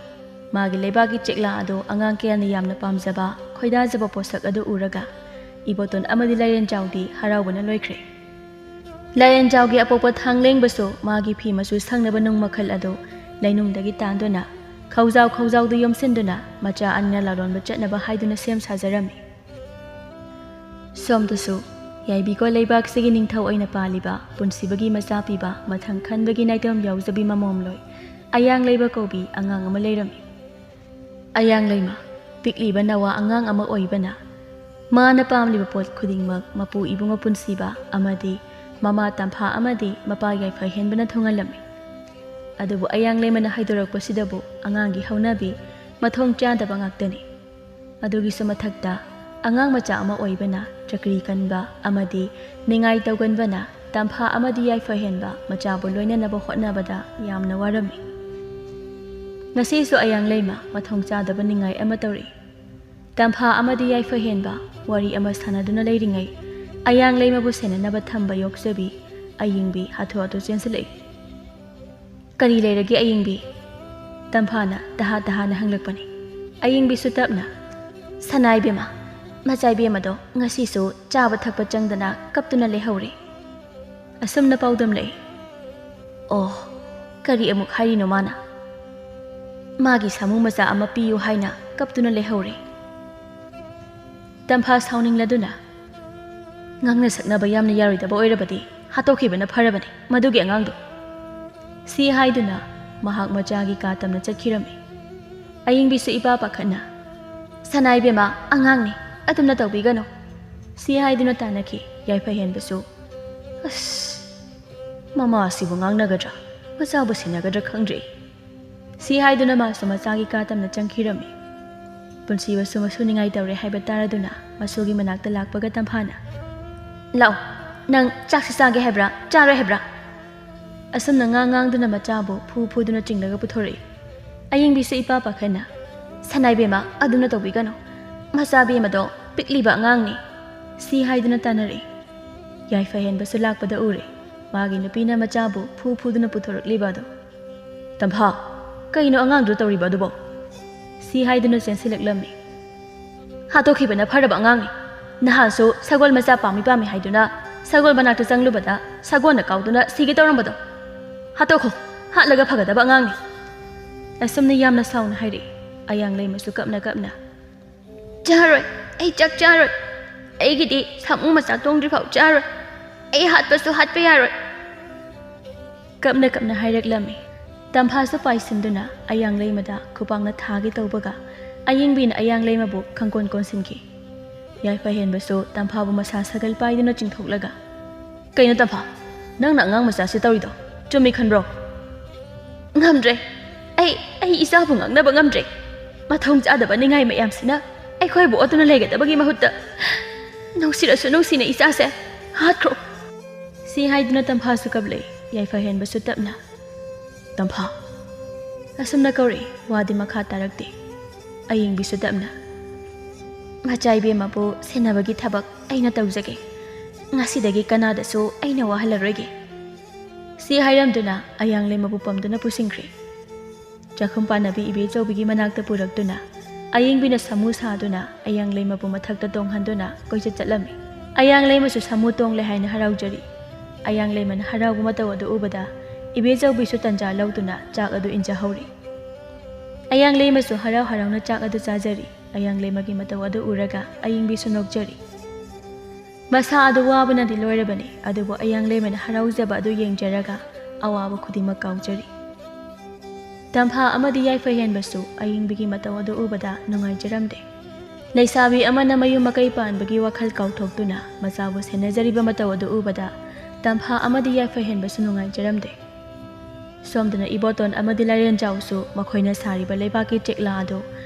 ꯃꯥꯒꯤ ꯂꯩꯕꯥꯛꯀꯤ ꯆꯦꯛꯂꯥ ꯑꯗꯨ ꯑꯉꯥꯡ ꯀꯌꯥꯅ ꯌꯥꯝꯅ ꯄꯥꯝꯖꯕ, ꯈꯣꯏꯗꯥꯖꯕ ꯄꯣꯠꯁꯛ ꯑꯗꯨ ꯎꯔꯒ ꯏꯕꯣꯇꯣꯟ ꯑꯃꯗꯤ ꯂꯥꯏꯔꯦꯟꯖꯥꯎꯗꯤ ꯍꯔꯥꯎꯕꯅ ꯂꯣꯏꯈ꯭ꯔꯦ꯫ ꯂꯥꯏꯔꯦꯟꯖꯥꯎꯒꯤ ꯑꯄꯣꯛꯄ ꯊꯥꯡꯂꯦꯡꯕꯁꯨ ꯃꯥꯒꯤ ꯐꯤ ꯃꯆꯨ ꯁꯪꯅꯕ ꯅꯨꯡ ꯃꯈꯜ ꯑꯗꯨ ꯂꯩꯅꯨꯡꯗꯒꯤ ꯇꯥꯟꯗꯨꯅ ꯈꯧꯖꯥꯎ ꯈꯧꯖꯥꯎꯗ ꯌꯣꯝꯁꯤꯟꯗꯨꯅ ꯃꯆꯥ ꯑꯅꯤꯅ ꯂꯥꯂꯣꯟꯕ ꯆꯠꯅꯕ ꯍꯥꯏꯗꯨꯅ ꯁꯦꯝ ꯁꯥꯖꯔꯝꯃꯤ꯫ ꯁꯣꯝꯗꯁꯨ ꯌꯥꯏꯕꯤꯀꯣ ꯂꯩꯕꯥꯛꯁꯤꯒꯤ ꯅꯤꯡꯊꯧ ꯑꯣꯏꯅ ꯄꯥꯜꯂꯤꯕ ꯄꯨꯟꯁꯤꯕꯒꯤ ꯃꯆꯥ ꯄꯤꯕ ꯃꯊꯪ ꯈꯟꯕꯒꯤ ꯅꯥꯏꯇꯣꯝ ꯌꯥꯎꯖꯕꯤ ꯃꯃꯣꯝꯂꯣꯏ ꯑꯌꯥꯡꯂꯩꯃ ꯀꯧꯕꯤ ꯑꯉꯥꯡ ꯑꯃ ꯂꯩꯔꯝꯃꯤ꯫ ꯑꯌꯥꯡꯂꯩꯃ ꯄꯤꯛꯂꯤꯕ ꯅꯋꯥ ꯑꯉꯥꯡ ꯑꯃ ꯑꯣꯏꯕꯅ ꯃꯥꯅ ꯄꯥꯝꯂꯤꯕ ꯄꯣꯠ ꯈꯨꯗꯤꯡꯃꯛ ꯃꯄꯨ ꯏꯕꯨꯡꯉꯣ ꯄꯨꯟꯁꯤꯕ ꯑꯃꯗꯤ ꯃꯃꯥ ꯇꯝꯐꯥ ꯑꯃꯗꯤ ꯃꯄꯥ ꯌꯥꯏꯐ ꯍꯦꯟꯕꯅ ꯊꯨꯡꯍꯜꯂꯝꯃꯤ꯫ ꯑꯗꯨꯕꯨ ꯑꯌꯥꯡꯂꯩꯃꯅ ꯍꯥꯏꯗꯣꯔꯛꯄꯁꯤꯗꯕꯨ ꯑꯉꯥꯡꯒꯤ ꯍꯧꯅꯕꯤ ꯃꯊꯣꯡ ꯆꯥꯗꯕ ꯉꯥꯛꯇꯅꯤ꯫ ꯑꯗꯨꯒꯤꯁꯨ ꯃꯊꯛꯇ ꯑꯉꯥꯡ ꯃꯆꯥ ꯑꯃ ꯑꯣꯏꯕꯅ ꯆꯀ꯭ꯔꯤ ꯀꯟꯕ ꯑꯃꯗꯤ ꯅꯤꯡꯉꯥꯏ ꯇꯧꯒꯟꯕꯅ ꯇꯝꯐꯥ ꯑꯃꯗꯤ ꯌꯥꯏꯐ ꯍꯦꯟꯕ ꯃꯆꯥꯕꯨ ꯂꯣꯏꯅꯅꯕ ꯍꯣꯠꯅꯕꯗ ꯌꯥꯝꯅ ꯋꯥꯔꯝꯃꯤ꯫ ꯉꯁꯤꯁꯨ ꯑꯌꯥꯡꯂꯩꯃ ꯃꯊꯣꯡ ꯆꯥꯗꯕ ꯅꯤꯡꯉꯥꯏ ꯑꯃ ꯇꯧꯔꯛꯏ꯫ ꯇꯝꯐꯥ ꯑꯃꯗꯤ ꯌꯥꯏꯐ ꯍꯦꯟꯕ ꯋꯥꯔꯤ ꯑꯃ ꯁꯥꯟꯅꯗꯨꯅ ꯂꯩꯔꯤꯉꯩ ꯑꯌꯥꯡꯂꯩꯃꯕꯨ ꯁꯦꯟꯅꯅꯕ ꯊꯝꯕ ꯌꯣꯛꯆꯕꯤ ꯑꯌꯤꯡꯕꯤ ꯍꯥꯊꯨ ꯍꯥꯊꯨ ꯆꯦꯟꯁꯤꯜꯂꯛꯏ꯫ "ꯀꯔꯤ ꯂꯩꯔꯒꯦ ꯑꯌꯤꯡꯕꯤ?" ꯇꯝꯐꯥꯅ ꯇꯍꯥ ꯇꯍꯥꯅ ꯍꯪꯂꯛꯄꯅꯤ꯫ ꯑꯌꯤꯡꯕꯤꯁꯨ ꯇꯞꯅ, "ꯁꯅꯥ ꯏꯕꯦꯝꯃ, ꯃꯆꯥ ꯏꯕꯦꯝꯃꯗꯣ ꯉꯁꯤꯁꯨ ꯆꯥꯕ ꯊꯛꯄ ꯆꯪꯗꯅ ꯀꯞꯇꯨꯅ ꯂꯩꯍꯧꯔꯦ"꯫ ꯑꯁꯨꯝꯅ ꯄꯥꯎꯗꯝꯂꯛꯏ꯫ ꯑꯣ, ꯀꯔꯤ ꯑꯃꯨꯛ ꯍꯥꯏꯔꯤꯅꯣ ꯃꯥꯅ? ꯃꯥꯒꯤ ꯁꯥꯃꯨ ꯃꯆꯥ ꯑꯃ ꯄꯤꯌꯨ ꯍꯥꯏꯅ ꯀꯞꯇꯨꯅ ꯂꯩꯍꯧꯔꯦ꯫ ꯇꯝꯐꯥ ꯁꯥꯎꯅꯤꯡꯂꯗꯨꯅ, "ꯉꯥꯡꯅ ꯁꯛꯅꯕ ꯌꯥꯝꯅ ꯌꯥꯔꯣꯏꯗꯕ ꯑꯣꯏꯔꯕꯗꯤ ꯍꯥꯠꯇꯣꯛꯈꯤꯕꯅ ꯐꯔꯕꯅꯤ ꯃꯗꯨꯒꯤ ꯑꯉꯥꯡꯗꯣ," ꯁꯤ ꯍꯥꯏꯗꯨꯅ ꯃꯍꯥꯛ ꯃꯆꯥꯒꯤ ꯀꯥ ꯇꯝꯅ ꯆꯠꯈꯤꯔꯝꯃꯤ꯫ ꯑꯌꯤꯡꯕꯤꯁꯨ ꯏꯄꯥ ꯄꯥꯈꯠꯅ, "ꯁꯅꯥ ꯏꯕꯦꯝꯃ, ꯑꯉꯥꯡꯅꯤ, ꯑꯗꯨꯝꯅ ꯇꯧꯕꯤꯒꯅꯨ," ꯁꯤ ꯍꯥꯏꯗꯨꯅ ꯇꯥꯟꯅꯈꯤ꯫ ꯌꯥꯏꯐ ꯍꯦꯟꯕꯁꯨ, "ꯑꯁ, ꯃꯃꯥ ꯑꯁꯤꯕꯨ ꯉꯥꯡꯅꯒꯗ꯭ꯔꯥ, ꯃꯆꯥꯕꯨ ꯁꯦꯟꯅꯒꯗ꯭ꯔꯥ ꯈꯪꯗ꯭ꯔꯦ," ꯁꯤ ꯍꯥꯏꯗꯨꯅ ꯃꯥꯁꯨ ꯃꯆꯥꯒꯤ ꯀꯥ ꯇꯝꯅ ꯆꯪꯈꯤꯔꯝꯃꯤ꯫ ꯄꯨꯟꯁꯤꯕꯁꯨ ꯃꯁꯨ ꯅꯤꯡꯉꯥꯏ ꯇꯧꯔꯦ ꯍꯥꯏꯕ ꯇꯥꯔꯗꯨꯅ ꯃꯁꯨꯒꯤ ꯃꯅꯥꯛꯇ ꯂꯥꯛꯄꯒ ꯇꯝꯐꯥꯅ, "ꯂꯥꯛꯑꯣ, ꯅꯪ ꯆꯥꯛꯁꯤ ꯆꯥꯒꯦ ꯍꯥꯏꯕ꯭ꯔꯥ, ꯆꯥꯔꯣꯏ ꯍꯥꯏꯕ꯭ꯔꯥ?" ꯑꯁꯨꯝꯅ ꯉꯥꯡ ꯉꯥꯡꯗꯨꯅ ꯃꯆꯥꯕꯨ ꯐꯨ ꯐꯨꯗꯨꯅ ꯆꯤꯡꯂꯒ ꯄꯨꯊꯣꯔꯛꯏ꯫ ꯑꯌꯤꯡꯕꯤꯁꯨ ꯏꯄꯥ ꯄꯥꯈꯠꯅ, "ꯁꯅꯥ ꯏꯕꯦꯝꯃ, ꯑꯗꯨꯝꯅ ꯇꯧꯕꯤꯒꯅꯨ, ꯃꯆꯥ ꯕꯦꯝꯃꯗꯣ ꯄꯤꯛꯂꯤꯕ ꯑꯉꯥꯡꯅꯤ," ꯁꯤ ꯍꯥꯏꯗꯨꯅ ꯇꯥꯟꯅꯔꯛꯏ꯫ ꯌꯥꯏꯐ ꯍꯦꯟꯕꯁꯨ ꯂꯥꯛꯄꯗ ꯎꯔꯦ꯫ ꯃꯥꯒꯤ ꯅꯨꯄꯤꯅ ꯃꯆꯥꯕꯨ ꯐꯨ ꯐꯨꯗꯨꯅ ꯄꯨꯊꯣꯔꯛꯂꯤꯕ ꯑꯗꯨ꯫ "ꯇꯝꯐꯥ, ꯀꯩꯅꯣ ꯑꯉꯥꯡꯗꯨ ꯇꯧꯔꯤꯕ ꯑꯗꯨꯕꯣ?" ꯁꯤ ꯍꯥꯏꯗꯨꯅ ꯆꯦꯟꯁꯤꯜꯂꯛꯂꯝꯃꯤ꯫ "ꯍꯥꯠꯇꯣꯛꯈꯤꯕꯅ ꯐꯔꯕ ꯑꯉꯥꯡꯅꯤ꯫ ꯅꯍꯥꯟꯁꯨ ꯁꯒꯣꯜ ꯃꯆꯥ ꯄꯥꯝꯃꯤ ꯄꯥꯝꯃꯤ ꯍꯥꯏꯗꯨꯅ ꯁꯒꯣꯜ ꯃꯅꯥꯛꯇ ꯆꯪꯂꯨꯕꯗ ꯁꯒꯣꯜꯅ ꯀꯥꯎꯗꯨꯅ ꯁꯤꯒꯦ ꯇꯧꯔꯝꯕꯗꯣ꯫ ꯍꯥꯠꯇꯣꯛꯈꯣ, ꯍꯥꯠꯂꯒ ꯐꯒꯗꯕ ꯑꯉꯥꯡꯅꯤ," ꯑꯁꯨꯝꯅ ꯌꯥꯝꯅ ꯁꯥꯎꯅ ꯍꯥꯏꯔꯛꯏ꯫ ꯑꯌꯥꯡ ꯂꯩꯃꯁꯨ ꯀꯞꯅ ꯀꯞꯅ, "ꯆꯥꯔꯣꯏ, ꯑꯩ ꯆꯥꯛ ꯆꯥꯔꯣꯏ꯫ ꯑꯩꯒꯤꯗꯤ ꯁꯥꯃꯨ ꯃꯆꯥ ꯇꯣꯡꯗ꯭ꯔꯤꯐꯥꯎ ꯆꯥꯔꯣꯏ꯫ ꯑꯩ ꯍꯥꯠꯄꯁꯨ ꯍꯥꯠꯄ ꯌꯥꯔꯣꯏ," ꯀꯞꯅ ꯀꯞꯅ ꯍꯥꯏꯔꯛꯂꯝꯃꯤ꯫ ꯇꯝꯐꯥꯁꯨ ꯄꯥꯏꯁꯤꯟꯗꯨꯅ ꯑꯌꯥꯡ ꯂꯩꯃꯗ ꯈꯨꯄꯥꯛꯅ ꯊꯥꯒꯦ ꯇꯧꯕꯒ ꯑꯌꯤꯡꯕꯤꯅ ꯑꯌꯥꯡ ꯂꯩꯃꯕꯨ ꯈꯪꯀꯣꯟ ꯀꯣꯟꯁꯤꯟꯈꯤ꯫ ꯌꯥꯏꯐ ꯍꯦꯟꯕꯁꯨ ꯇꯝꯐꯥꯕꯨ ꯃꯁꯥ ꯁꯥꯒꯜ ꯄꯥꯏꯗꯨꯅ ꯆꯤꯡꯊꯣꯛꯂꯒ, "ꯀꯩꯅꯣ ꯇꯝꯐꯥ, ꯅꯪꯅ ꯑꯉꯥꯡ ꯃꯆꯥꯁꯤ ꯇꯧꯔꯤꯗꯣ ꯆꯨꯝꯃꯤ ꯈꯟꯕ꯭ꯔꯣ?" "ꯉꯝꯗ꯭ꯔꯦ, ꯑꯩ, ꯑꯩ ꯏꯆꯥꯕꯨ ꯉꯥꯡꯅꯕ ꯉꯝꯗ꯭ꯔꯦ꯫ ꯃꯊꯣꯡ ꯆꯥꯗꯕ ꯅꯤꯡꯉꯥꯏ ꯃꯌꯥꯝꯁꯤꯅ ꯑꯩꯈꯣꯏꯕꯨ ꯑꯣꯠꯇꯨꯅ ꯂꯩꯒꯗꯕꯒꯤ ꯃꯍꯨꯠꯇ ꯅꯨꯡꯁꯤꯔꯁꯨ ꯅꯨꯡꯁꯤꯅ ꯏꯆꯥꯁꯦ ꯍꯥꯠꯈ꯭ꯔꯣ," ꯁꯤ ꯍꯥꯏꯗꯨꯅ ꯇꯝꯐꯥꯁꯨ ꯀꯞꯂꯦ꯫ ꯌꯥꯏꯐ ꯍꯦꯟꯕꯁꯨ ꯇꯞꯅ, "ꯇꯝꯐꯥ," ꯑꯁꯨꯝꯅ ꯀꯧꯔꯛꯏ꯫ ꯋꯥꯗꯤ ꯃꯈꯥ ꯇꯥꯔꯛꯇꯦ꯫ ꯑꯌꯤꯡꯕꯤꯁꯨ ꯇꯞꯅ, "ꯃꯆꯥ ꯏꯕꯦꯝꯃꯕꯨ ꯁꯦꯟꯅꯕꯒꯤ ꯊꯕꯛ ꯑꯩꯅ ꯇꯧꯖꯒꯦ꯫ ꯉꯁꯤꯗꯒꯤ ꯀꯅꯥꯗꯁꯨ ꯑꯩꯅ ꯋꯥꯍꯜꯂꯔꯣꯏꯒꯦ," ꯁꯤ ꯍꯥꯏꯔꯝꯗꯨꯅ ꯑꯌꯥꯡ ꯂꯩꯃꯕꯨ ꯄꯝꯗꯨꯅ ꯄꯨꯁꯤꯟꯈ꯭ꯔꯦ꯫ ꯆꯥꯛꯈꯨꯝ ꯄꯥꯟꯅꯕꯤ ꯏꯕꯦꯆꯧꯕꯤꯒꯤ ꯃꯅꯥꯛꯇ ꯄꯨꯔꯛꯇꯨꯅ ꯑꯌꯤꯡꯕꯤꯅ ꯁꯥꯃꯨ ꯁꯥꯗꯨꯅ ꯑꯌꯥꯡ ꯂꯩꯃꯕꯨ ꯃꯊꯛꯇ ꯇꯣꯡꯍꯟꯗꯨꯅ ꯀꯣꯏꯆꯠ ꯆꯠꯂꯝꯃꯤ꯫ ꯑꯌꯥꯡ ꯂꯩꯃꯁꯨ ꯁꯥꯃꯨ ꯇꯣꯡꯂꯦ ꯍꯥꯏꯅ ꯍꯔꯥꯎꯖꯔꯤ꯫ ꯑꯌꯥꯡ ꯂꯩꯃꯅ ꯍꯔꯥꯎꯕ ꯃꯇꯧ ꯑꯗꯨ ꯎꯕꯗ ꯏꯕꯦꯆꯧꯕꯤꯁꯨ ꯇꯟꯖꯥ ꯂꯧꯗꯨꯅ ꯆꯥꯛ ꯑꯗꯨ ꯏꯟꯖꯍꯧꯔꯤ꯫ ꯑꯌꯥꯡꯂꯩꯃꯁꯨ ꯍꯔꯥꯎ ꯍꯔꯥꯎꯅ ꯆꯥꯛ ꯑꯗꯨ ꯆꯥꯖꯔꯤ꯫ ꯑꯌꯥꯡꯂꯩꯃꯒꯤ ꯃꯇꯧ ꯑꯗꯨ ꯎꯔꯒ ꯑꯌꯤꯡꯕꯤꯁꯨ ꯅꯣꯛꯆꯔꯤ꯫ ꯃꯁꯥ ꯑꯗꯨ ꯋꯥꯕꯅꯗꯤ ꯂꯣꯏꯔꯕꯅꯤ, ꯑꯗꯨꯕꯨ ꯑꯌꯥꯡꯂꯩꯃꯅ ꯍꯔꯥꯎꯖꯕ ꯑꯗꯨ ꯌꯦꯡꯖꯔꯒ ꯑꯋꯥꯕ ꯈꯨꯗꯤꯡꯃꯛ ꯀꯥꯎꯖꯔꯤ꯫ ꯇꯝꯐꯥ ꯑꯃꯗꯤ ꯌꯥꯏꯐ ꯍꯦꯟꯕꯁꯨ ꯑꯌꯤꯡꯕꯤꯒꯤ ꯃꯇꯧ ꯑꯗꯨ ꯎꯕꯗ ꯅꯨꯡꯉꯥꯏꯖꯔꯝꯗꯦ꯫ ꯂꯩꯁꯥꯕꯤ ꯑꯃꯅ ꯃꯌꯨꯝ ꯃꯀꯩ ꯄꯥꯟꯕꯒꯤ ꯋꯥꯈꯜ ꯀꯥꯎꯊꯣꯛꯇꯨꯅ ꯃꯆꯥꯕꯨ ꯁꯦꯟꯅꯖꯔꯤꯕ ꯃꯇꯧ ꯑꯗꯨ ꯎꯕꯗ ꯇꯝꯐꯥ ꯑꯃꯗꯤ ꯌꯥꯏꯐ ꯍꯦꯟꯕꯁꯨ ꯅꯨꯡꯉꯥꯏꯖꯔꯝꯗꯦ꯫ ꯁꯣꯝꯗꯅ ꯏꯕꯣꯇꯣꯟ ꯑꯃꯗꯤ ꯂꯥꯏꯔꯦꯟꯖꯥꯎꯁꯨ ꯃꯈꯣꯏꯅ ꯁꯥꯔꯤꯕ ꯂꯩꯕꯥꯛꯀꯤ ꯆꯦꯛꯂꯥ ꯑꯗꯨ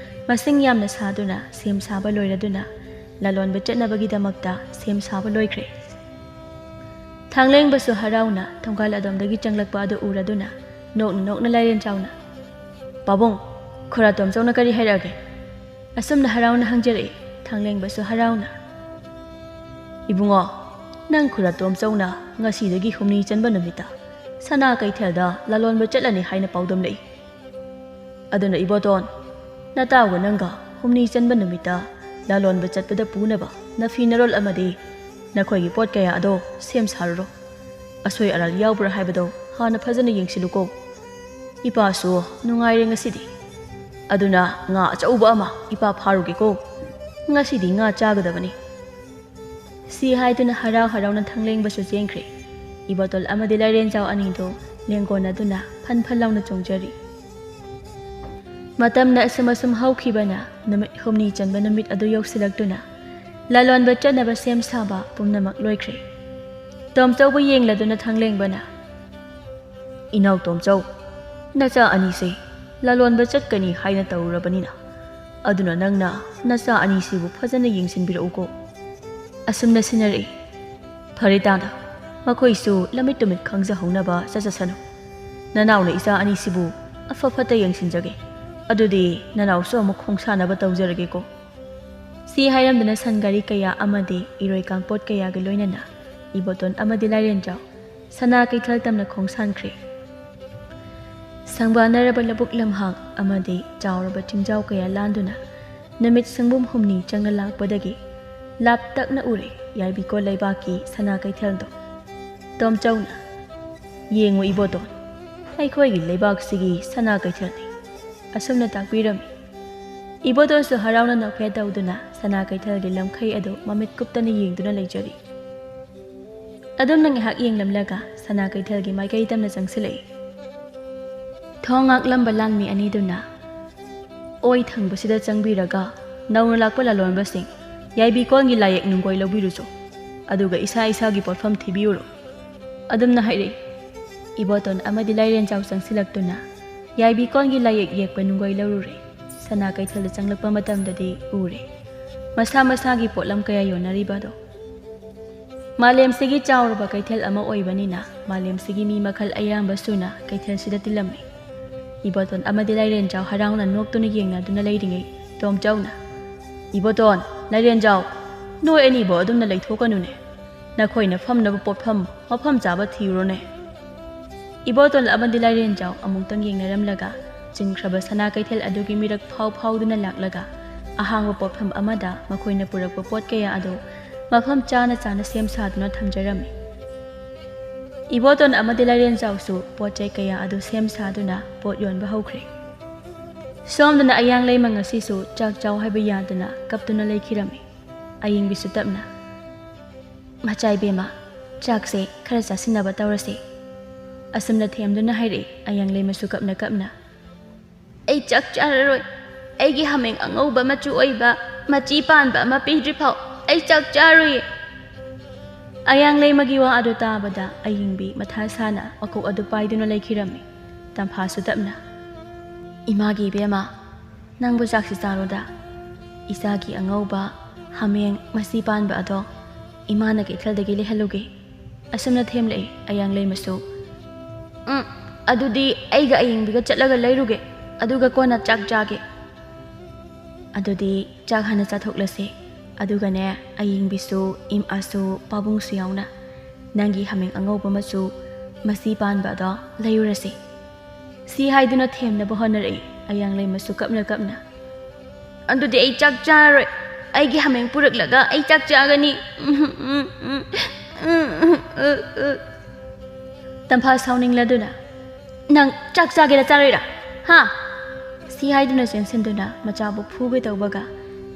ꯃꯁꯤꯡ ꯌꯥꯝꯅ ꯁꯥꯗꯨꯅ ꯁꯦꯝ ꯁꯥꯕ ꯂꯣꯏꯔꯗꯨꯅ ꯂꯂꯣꯟꯕ ꯆꯠꯅꯕꯒꯤꯗꯃꯛꯇ ꯁꯦꯝ ꯁꯥꯕ ꯂꯣꯏꯈ꯭ꯔꯦ꯫ ꯊꯥꯡꯂꯦꯡꯕꯁꯨ ꯍꯔꯥꯎꯅ ꯊꯣꯡꯒꯥꯜ ꯑꯗꯣꯝꯗꯒꯤ ꯆꯪꯂꯛꯄ ꯑꯗꯨ ꯎꯔꯗꯨꯅ ꯅꯣꯛꯅ ꯅꯣꯛꯅ ꯂꯥꯏꯔꯦꯟꯖꯥꯎꯅ, "ꯄꯥꯕꯨꯡ, ꯈꯨꯔꯥꯇꯣꯝꯆꯧꯅ ꯀꯔꯤ ꯍꯥꯏꯔꯛꯑꯒꯦ?" ꯑꯁꯨꯝꯅ ꯍꯔꯥꯎꯅ ꯍꯪꯖꯔꯛꯏ꯫ ꯊꯥꯡꯂꯦꯡꯕꯁꯨ ꯍꯔꯥꯎꯅ, "ꯏꯕꯨꯡꯉꯣ, ꯅꯪ ꯈꯨꯔꯥꯇꯣꯝꯆꯧꯅ ꯉꯁꯤꯗꯒꯤ ꯍꯨꯝꯅꯤ ꯆꯟꯕ ꯅꯨꯃꯤꯠꯇ ꯁꯅꯥ ꯀꯩꯊꯦꯜꯗ ꯂꯂꯣꯟꯕ ꯆꯠꯂꯅꯤ ꯍꯥꯏꯅ ꯄꯥꯎꯗꯝꯂꯛꯏ꯫ ꯑꯗꯨꯅ ꯏꯕꯣꯇꯣꯟ, ꯅꯇꯥꯎꯒ ꯅꯪꯒ ꯍꯨꯝꯅꯤ ꯆꯟꯕ ꯅꯨꯃꯤꯠꯇ ꯂꯂꯣꯟꯕ ꯆꯠꯄꯗ ꯄꯨꯅꯕ ꯅꯐꯤ ꯅꯔꯣꯜ ꯑꯃꯗꯤ ꯅꯈꯣꯏꯒꯤ ꯄꯣꯠ ꯀꯌꯥ ꯑꯗꯣ ꯁꯦꯝ ꯁꯥꯔꯨꯔꯣ꯫ ꯑꯁꯣꯏ ꯑꯔꯥꯜ ꯌꯥꯎꯕ꯭ꯔꯥ ꯍꯥꯏꯕꯗꯣ ꯍꯥꯟꯅ ꯐꯖꯅ ꯌꯦꯡꯁꯤꯜꯂꯨꯀꯣ꯫ ꯏꯄꯥꯁꯨ ꯅꯨꯡꯉꯥꯏꯔꯦ ꯉꯁꯤꯗꯤ꯫ ꯑꯗꯨꯅ ꯉꯥ ꯑꯆꯧꯕ ꯑꯃ ꯏꯄꯥ ꯐꯥꯔꯨꯒꯦꯀꯣ꯫ ꯉꯁꯤꯗꯤ ꯉꯥ ꯆꯥꯒꯗꯕꯅꯤ꯫" ꯁꯤ ꯍꯥꯏꯗꯨꯅ ꯍꯔꯥꯎ ꯍꯔꯥꯎꯅ ꯊꯥꯡꯂꯦꯡꯕꯁꯨ ꯆꯦꯟꯈ꯭ꯔꯦ꯫ ꯏꯕꯣꯇꯣꯜ ꯑꯃꯗꯤ ꯂꯥꯏꯔꯦꯟꯖꯥꯎ ꯑꯅꯤꯗꯨ ꯂꯦꯡꯒꯣꯟꯅꯗꯨꯅ ꯐꯟ ꯐꯟ ꯂꯥꯎꯅ ꯆꯣꯡꯖꯔꯤ꯫ ꯃꯇꯝꯅ ꯑꯁꯨꯝ ꯑꯁꯨꯝ ꯍꯧꯈꯤꯕꯅ ꯅꯨꯃꯤꯠ ꯍꯨꯝꯅꯤ ꯆꯟꯕ ꯅꯨꯃꯤꯠ ꯑꯗꯨ ꯌꯧꯁꯤꯜꯂꯛꯇꯨꯅ ꯂꯂꯣꯟꯕ ꯆꯠꯅꯕ ꯁꯦꯝ ꯁꯥꯕ ꯄꯨꯝꯅꯃꯛ ꯂꯣꯏꯈ꯭ꯔꯦ꯫ ꯇꯣꯝꯆꯧꯕꯨ ꯌꯦꯡꯂꯗꯨꯅ ꯊꯥꯡꯂꯦꯡꯕꯅ, "ꯏꯅꯥꯎ ꯇꯣꯝꯆꯧ, ꯅꯆꯥ ꯑꯅꯤꯁꯦ ꯂꯂꯣꯟꯕ ꯆꯠꯀꯅꯤ ꯍꯥꯏꯅ ꯇꯧꯔꯨꯔꯕꯅꯤꯅ, ꯑꯗꯨꯅ ꯅꯪꯅ ꯅꯆꯥ ꯑꯅꯤꯁꯤꯕꯨ ꯐꯖꯅ ꯌꯦꯡꯁꯤꯟꯕꯤꯔꯛꯎꯀꯣ꯫" ꯑꯁꯨꯝꯅ ꯁꯤꯟꯅꯔꯛꯏ꯫ "ꯐꯔꯦ ꯇꯥꯅ, ꯃꯈꯣꯏꯁꯨ ꯂꯝꯃꯤꯠ ꯇꯨꯃꯤꯠ ꯈꯪꯖꯍꯧꯅꯕ ꯆꯠꯆꯁꯅꯨ꯫ ꯅꯅꯥꯎꯅ ꯏꯆꯥ ꯑꯅꯤꯁꯤꯕꯨ ꯑꯐ ꯐꯠꯇ ꯌꯦꯡꯁꯤꯟꯖꯒꯦ꯫ ꯑꯗꯨꯗꯤ ꯅꯅꯥꯎꯁꯨ ꯑꯃꯨꯛ ꯈꯣꯡꯁꯥꯟꯅꯕ ꯇꯧꯖꯔꯒꯦꯀꯣ꯫" ꯁꯤ ꯍꯥꯏꯔꯝꯗꯅ ꯁꯟ ꯒꯥꯔꯤ ꯀꯌꯥ ꯑꯃꯗꯤ ꯏꯔꯣꯏ ꯀꯥꯡꯄꯣꯠ ꯀꯌꯥꯒ ꯂꯣꯏꯅꯅ ꯏꯕꯣꯇꯣꯟ ꯑꯃꯗꯤ ꯂꯥꯏꯔꯦꯟꯖꯥꯎ ꯁꯅꯥ ꯀꯩꯊꯦꯜ ꯇꯝꯅ ꯈꯣꯡꯁꯥꯟꯈ꯭ꯔꯦ꯫ ꯁꯪꯕꯥꯅꯔꯕ ꯂꯧꯕꯨꯛ ꯂꯝꯍꯥꯡ ꯑꯃꯗꯤ ꯆꯥꯎꯔꯕ ꯆꯤꯡꯖꯥꯎ ꯀꯌꯥ ꯂꯥꯟꯗꯨꯅ ꯅꯨꯃꯤꯠ ꯁꯪꯒꯨꯝ ꯍꯨꯝꯅꯤ ꯆꯪꯅ ꯂꯥꯛꯄꯗꯒꯤ ꯂꯥꯞꯇꯛꯅ ꯎꯔꯦ ꯌꯥꯏꯕꯤꯀꯣ ꯂꯩꯕꯥꯛꯀꯤ ꯁꯅꯥ ꯀꯩꯊꯦꯜꯗꯣ꯫ ꯇꯣꯝꯆꯧꯅ, "ꯌꯦꯡꯉꯨ ꯏꯕꯣꯇꯣꯟ, ꯑꯩꯈꯣꯏꯒꯤ ꯂꯩꯕꯥꯛꯁꯤꯒꯤ ꯁꯅꯥ ꯀꯩꯊꯦꯜꯅꯤ" ꯑꯁꯨꯝꯅ ꯇꯥꯛꯄꯤꯔꯝꯃꯤ꯫ ꯏꯕꯣꯇꯣꯟꯁꯨ ꯍꯔꯥꯎꯅ ꯅꯣꯛꯐꯦꯠ ꯇꯧꯗꯨꯅ ꯁꯅꯥ ꯀꯩꯊꯦꯜꯒꯤ ꯂꯝꯈꯩ ꯑꯗꯨ ꯃꯃꯤꯠ ꯀꯨꯞꯇꯅ ꯌꯦꯡꯗꯨꯅ ꯂꯩꯖꯔꯤ꯫ ꯑꯗꯨꯝꯅ ꯉꯥꯏꯍꯥꯛ ꯌꯦꯡꯂꯝꯂꯒ ꯁꯅꯥ ꯀꯩꯊꯦꯜꯒꯤ ꯃꯥꯏꯀꯩ ꯇꯝꯅ ꯆꯪꯁꯤꯜꯂꯛꯏ꯫ ꯊꯣꯡ ꯉꯥꯛꯂꯝꯕ ꯂꯥꯟꯃꯤ ꯑꯅꯤꯗꯨꯅ "ꯑꯣꯏ ꯊꯪꯕꯁꯤꯗ ꯆꯪꯕꯤꯔꯒ ꯅꯧꯅ ꯂꯥꯛꯄ ꯂꯂꯣꯟꯕꯁꯤꯡ ꯌꯥꯏꯕꯤꯀꯣꯟꯒꯤ ꯂꯥꯏꯌꯦꯛ ꯅꯨꯡꯒꯣꯏ ꯂꯧꯕꯤꯔꯨꯆꯣ, ꯑꯗꯨꯒ ꯏꯁꯥ ꯏꯁꯥꯒꯤ ꯄꯣꯠꯐꯝ ꯊꯤꯕꯤꯌꯨꯔꯣ" ꯑꯗꯨꯝꯅ ꯍꯥꯏꯔꯛꯏ꯫ ꯏꯕꯣꯇꯣꯟ ꯑꯃꯗꯤ ꯂꯥꯏꯔꯦꯟꯖꯥꯎ ꯆꯪꯁꯤꯜꯂꯛꯇꯨꯅ ꯌꯥꯏꯕꯤꯀꯣꯟꯒꯤ ꯂꯥꯏꯌꯦꯛ ꯌꯦꯛꯄ ꯅꯨꯡꯒꯣꯏ ꯂꯧꯔꯨꯔꯦ꯫ ꯁꯅꯥ ꯀꯩꯊꯦꯜꯗ ꯆꯪꯂꯛꯄ ꯃꯇꯝꯗꯗꯤ ꯎꯔꯦ ꯃꯁꯥ ꯃꯁꯥꯒꯤ ꯄꯣꯠꯂꯝ ꯀꯌꯥ ꯌꯣꯟꯅꯔꯤꯕ ꯑꯗꯣ꯫ ꯃꯥꯂꯦꯝꯁꯤꯒꯤ ꯆꯥꯎꯔꯕ ꯀꯩꯊꯦꯜ ꯑꯃ ꯑꯣꯏꯕꯅꯤꯅ ꯃꯥꯂꯦꯝꯁꯤꯒꯤ ꯃꯤ ꯃꯈꯜ ꯑꯌꯥꯝꯕ ꯁꯨꯅ ꯀꯩꯊꯦꯜꯁꯤꯗ ꯇꯤꯜꯂꯝꯃꯤ꯫ ꯏꯕꯣꯇꯣꯟ ꯑꯃꯗꯤ ꯂꯥꯏꯔꯦꯟꯖꯥꯎ ꯍꯔꯥꯎꯅ ꯅꯣꯛꯇꯨꯅ ꯌꯦꯡꯅꯗꯨꯅ ꯂꯩꯔꯤꯉꯩ ꯇꯣꯝꯆꯧꯅ, "ꯏꯕꯣꯇꯣꯟ, ꯂꯥꯏꯔꯦꯟꯖꯥꯎ, ꯅꯣꯏ ꯑꯅꯤꯕꯨ ꯑꯗꯨꯝꯅ ꯂꯩꯊꯣꯛꯀꯅꯨꯅꯦ꯫ ꯅꯈꯣꯏꯅ ꯐꯝꯅꯕ ꯄꯣꯠꯐꯝ ꯃꯐꯝ ꯆꯥꯕ ꯊꯤꯔꯨꯔꯣꯅꯦ꯫" ꯏꯕꯣꯇꯣꯟ ꯑꯃꯗꯤ ꯂꯥꯏꯔꯦꯟꯖꯥꯎ ꯑꯃꯨꯛꯇꯪ ꯌꯦꯡꯅꯔꯝꯂꯒ ꯆꯤꯟꯈ꯭ꯔꯕ ꯁꯅꯥ ꯀꯩꯊꯦꯜ ꯑꯗꯨꯒꯤ ꯃꯤꯔꯛ ꯐꯥꯎ ꯐꯥꯎꯗꯨꯅ ꯂꯥꯛꯂꯒ ꯑꯍꯥꯡꯕ ꯄꯣꯠꯐꯝ ꯑꯃꯗ ꯃꯈꯣꯏꯅ ꯄꯨꯔꯛꯄ ꯄꯣꯠ ꯀꯌꯥ ꯑꯗꯨ ꯃꯐꯝ ꯆꯥꯅ ꯆꯥꯅ ꯁꯦꯝ ꯁꯥꯗꯨꯅ ꯊꯝꯖꯔꯝꯃꯤ꯫ ꯏꯕꯣꯇꯣꯟ ꯑꯃꯗꯤ ꯂꯥꯏꯔꯦꯟꯖꯥꯎꯁꯨ ꯄꯣꯠ ꯆꯩ ꯀꯌꯥ ꯑꯗꯨ ꯁꯦꯝ ꯁꯥꯗꯨꯅ ꯄꯣꯠ ꯌꯣꯟꯕ ꯍꯧꯈ꯭ꯔꯦ꯫ ꯁꯣꯝꯗꯅ ꯑꯌꯥꯡ ꯂꯩꯃ ꯉꯁꯤꯁꯨ ꯆꯥꯛ ꯆꯥꯎ ꯍꯥꯏꯕ ꯌꯥꯗꯅ ꯀꯞꯇꯨꯅ ꯂꯩꯈꯤꯔꯝꯃꯤ꯫ ꯑꯌꯤꯡꯕꯤꯁꯨ ꯇꯞꯅ, "ꯃꯆꯥ ꯏꯕꯦꯝꯃ, ꯆꯥꯛꯁꯦ ꯈꯔ ꯆꯥꯁꯤꯟꯅꯕ ꯇꯧꯔꯁꯦ" ꯑꯁꯨꯝꯅ ꯊꯦꯝꯗꯨꯅ ꯍꯥꯏꯔꯛꯏ꯫ ꯑꯌꯥꯡ ꯂꯩꯃꯁꯨ ꯀꯞꯅ ꯀꯞꯅ, "ꯑꯩ ꯆꯥꯛ ꯆꯥꯔꯔꯣꯏ꯫ ꯑꯩꯒꯤ ꯍꯥꯃꯦꯡ ꯑꯉꯧꯕ ꯃꯆꯨ ꯑꯣꯏꯕ ꯃꯆꯤ ꯄꯥꯟꯕ ꯑꯃ ꯄꯤꯗ꯭ꯔꯤ ꯐꯥꯎ ꯑꯩ ꯆꯥꯛ ꯆꯥꯔꯣꯏꯌꯦ꯫" ꯑꯌꯥꯡ ꯂꯩꯃꯒꯤ ꯋꯥ ꯑꯗꯨ ꯇꯥꯕꯗ ꯑꯌꯤꯡꯕꯤ ꯃꯊꯥ ꯁꯥꯅ ꯃꯀꯣꯛ ꯑꯗꯨ ꯄꯥꯏꯗꯨꯅ ꯂꯩꯈꯤꯔꯝꯃꯤ꯫ ꯇꯝꯐꯥꯁꯨ ꯇꯞꯅ, "ꯏꯃꯥꯒꯤ ꯏꯕꯦꯝꯃ, ꯅꯪꯕꯨ ꯆꯥꯛꯁꯤ ꯆꯥꯔꯣꯗ꯫ ꯏꯆꯥꯒꯤ ꯑꯉꯧꯕ ꯍꯥꯃꯦꯡ ꯃꯆꯤ ꯄꯥꯟꯕ ꯑꯗꯣ ꯏꯃꯥꯅ ꯀꯩꯊꯦꯜꯗꯒꯤ ꯂꯩꯍꯜꯂꯨꯒꯦ" ꯑꯁꯨꯝꯅ ꯊꯦꯝꯂꯛꯏ꯫ ꯑꯌꯥꯡ ꯂꯩꯃꯁꯨ, "ꯎꯝ, ꯑꯗꯨꯗꯤ ꯑꯩꯒ ꯑꯌꯤꯡꯕꯤꯒ ꯆꯠꯂꯒ ꯂꯩꯔꯨꯒꯦ, ꯑꯗꯨꯒ ꯀꯣꯟꯅ ꯆꯥꯛ ꯆꯥꯒꯦ꯫" "ꯑꯗꯨꯗꯤ ꯆꯥꯛ ꯍꯥꯟꯅ ꯆꯥꯊꯣꯛꯂꯁꯦ, ꯑꯗꯨꯒꯅꯦ ꯑꯌꯤꯡꯕꯤꯁꯨ ꯏꯃꯥꯁꯨ ꯄꯥꯕꯨꯡꯁꯨ ꯌꯥꯎꯅ ꯅꯪꯒꯤ ꯍꯥꯃꯦꯡ ꯑꯉꯧꯕ ꯃꯆꯨ ꯃꯆꯤ ꯄꯥꯟꯕ ꯑꯗꯣ ꯂꯩꯔꯨꯔꯁꯤ" ꯁꯤ ꯍꯥꯏꯗꯨꯅ ꯊꯦꯝꯅꯕ ꯍꯣꯠꯅꯔꯛꯏ꯫ ꯑꯌꯥꯡ ꯂꯩꯃꯁꯨ ꯀꯞꯅ ꯀꯞꯅ, "ꯑꯗꯨꯗꯤ ꯑꯩ ꯆꯥꯛ ꯆꯥꯔꯔꯣꯏ꯫ ꯑꯩꯒꯤ ꯍꯥꯃꯦꯡ ꯄꯨꯔꯛꯂꯒ ꯑꯩ ꯆꯥꯛ ꯆꯥꯒꯅꯤ꯫" ꯇꯝꯐꯥ ꯁꯥꯎꯅꯤꯡꯂꯗꯨꯅ, ꯅꯪ ꯆꯥꯛ ꯆꯥꯒꯦꯔꯥ ꯆꯥꯔꯣꯏꯔꯥ? ꯍꯥ? ꯁꯤ ꯍꯥꯏꯗꯨꯅ ꯆꯦꯟꯁꯤꯟꯗꯨꯅ ꯃꯆꯥꯕꯨ ꯐꯨꯒꯦ ꯇꯧꯕꯒ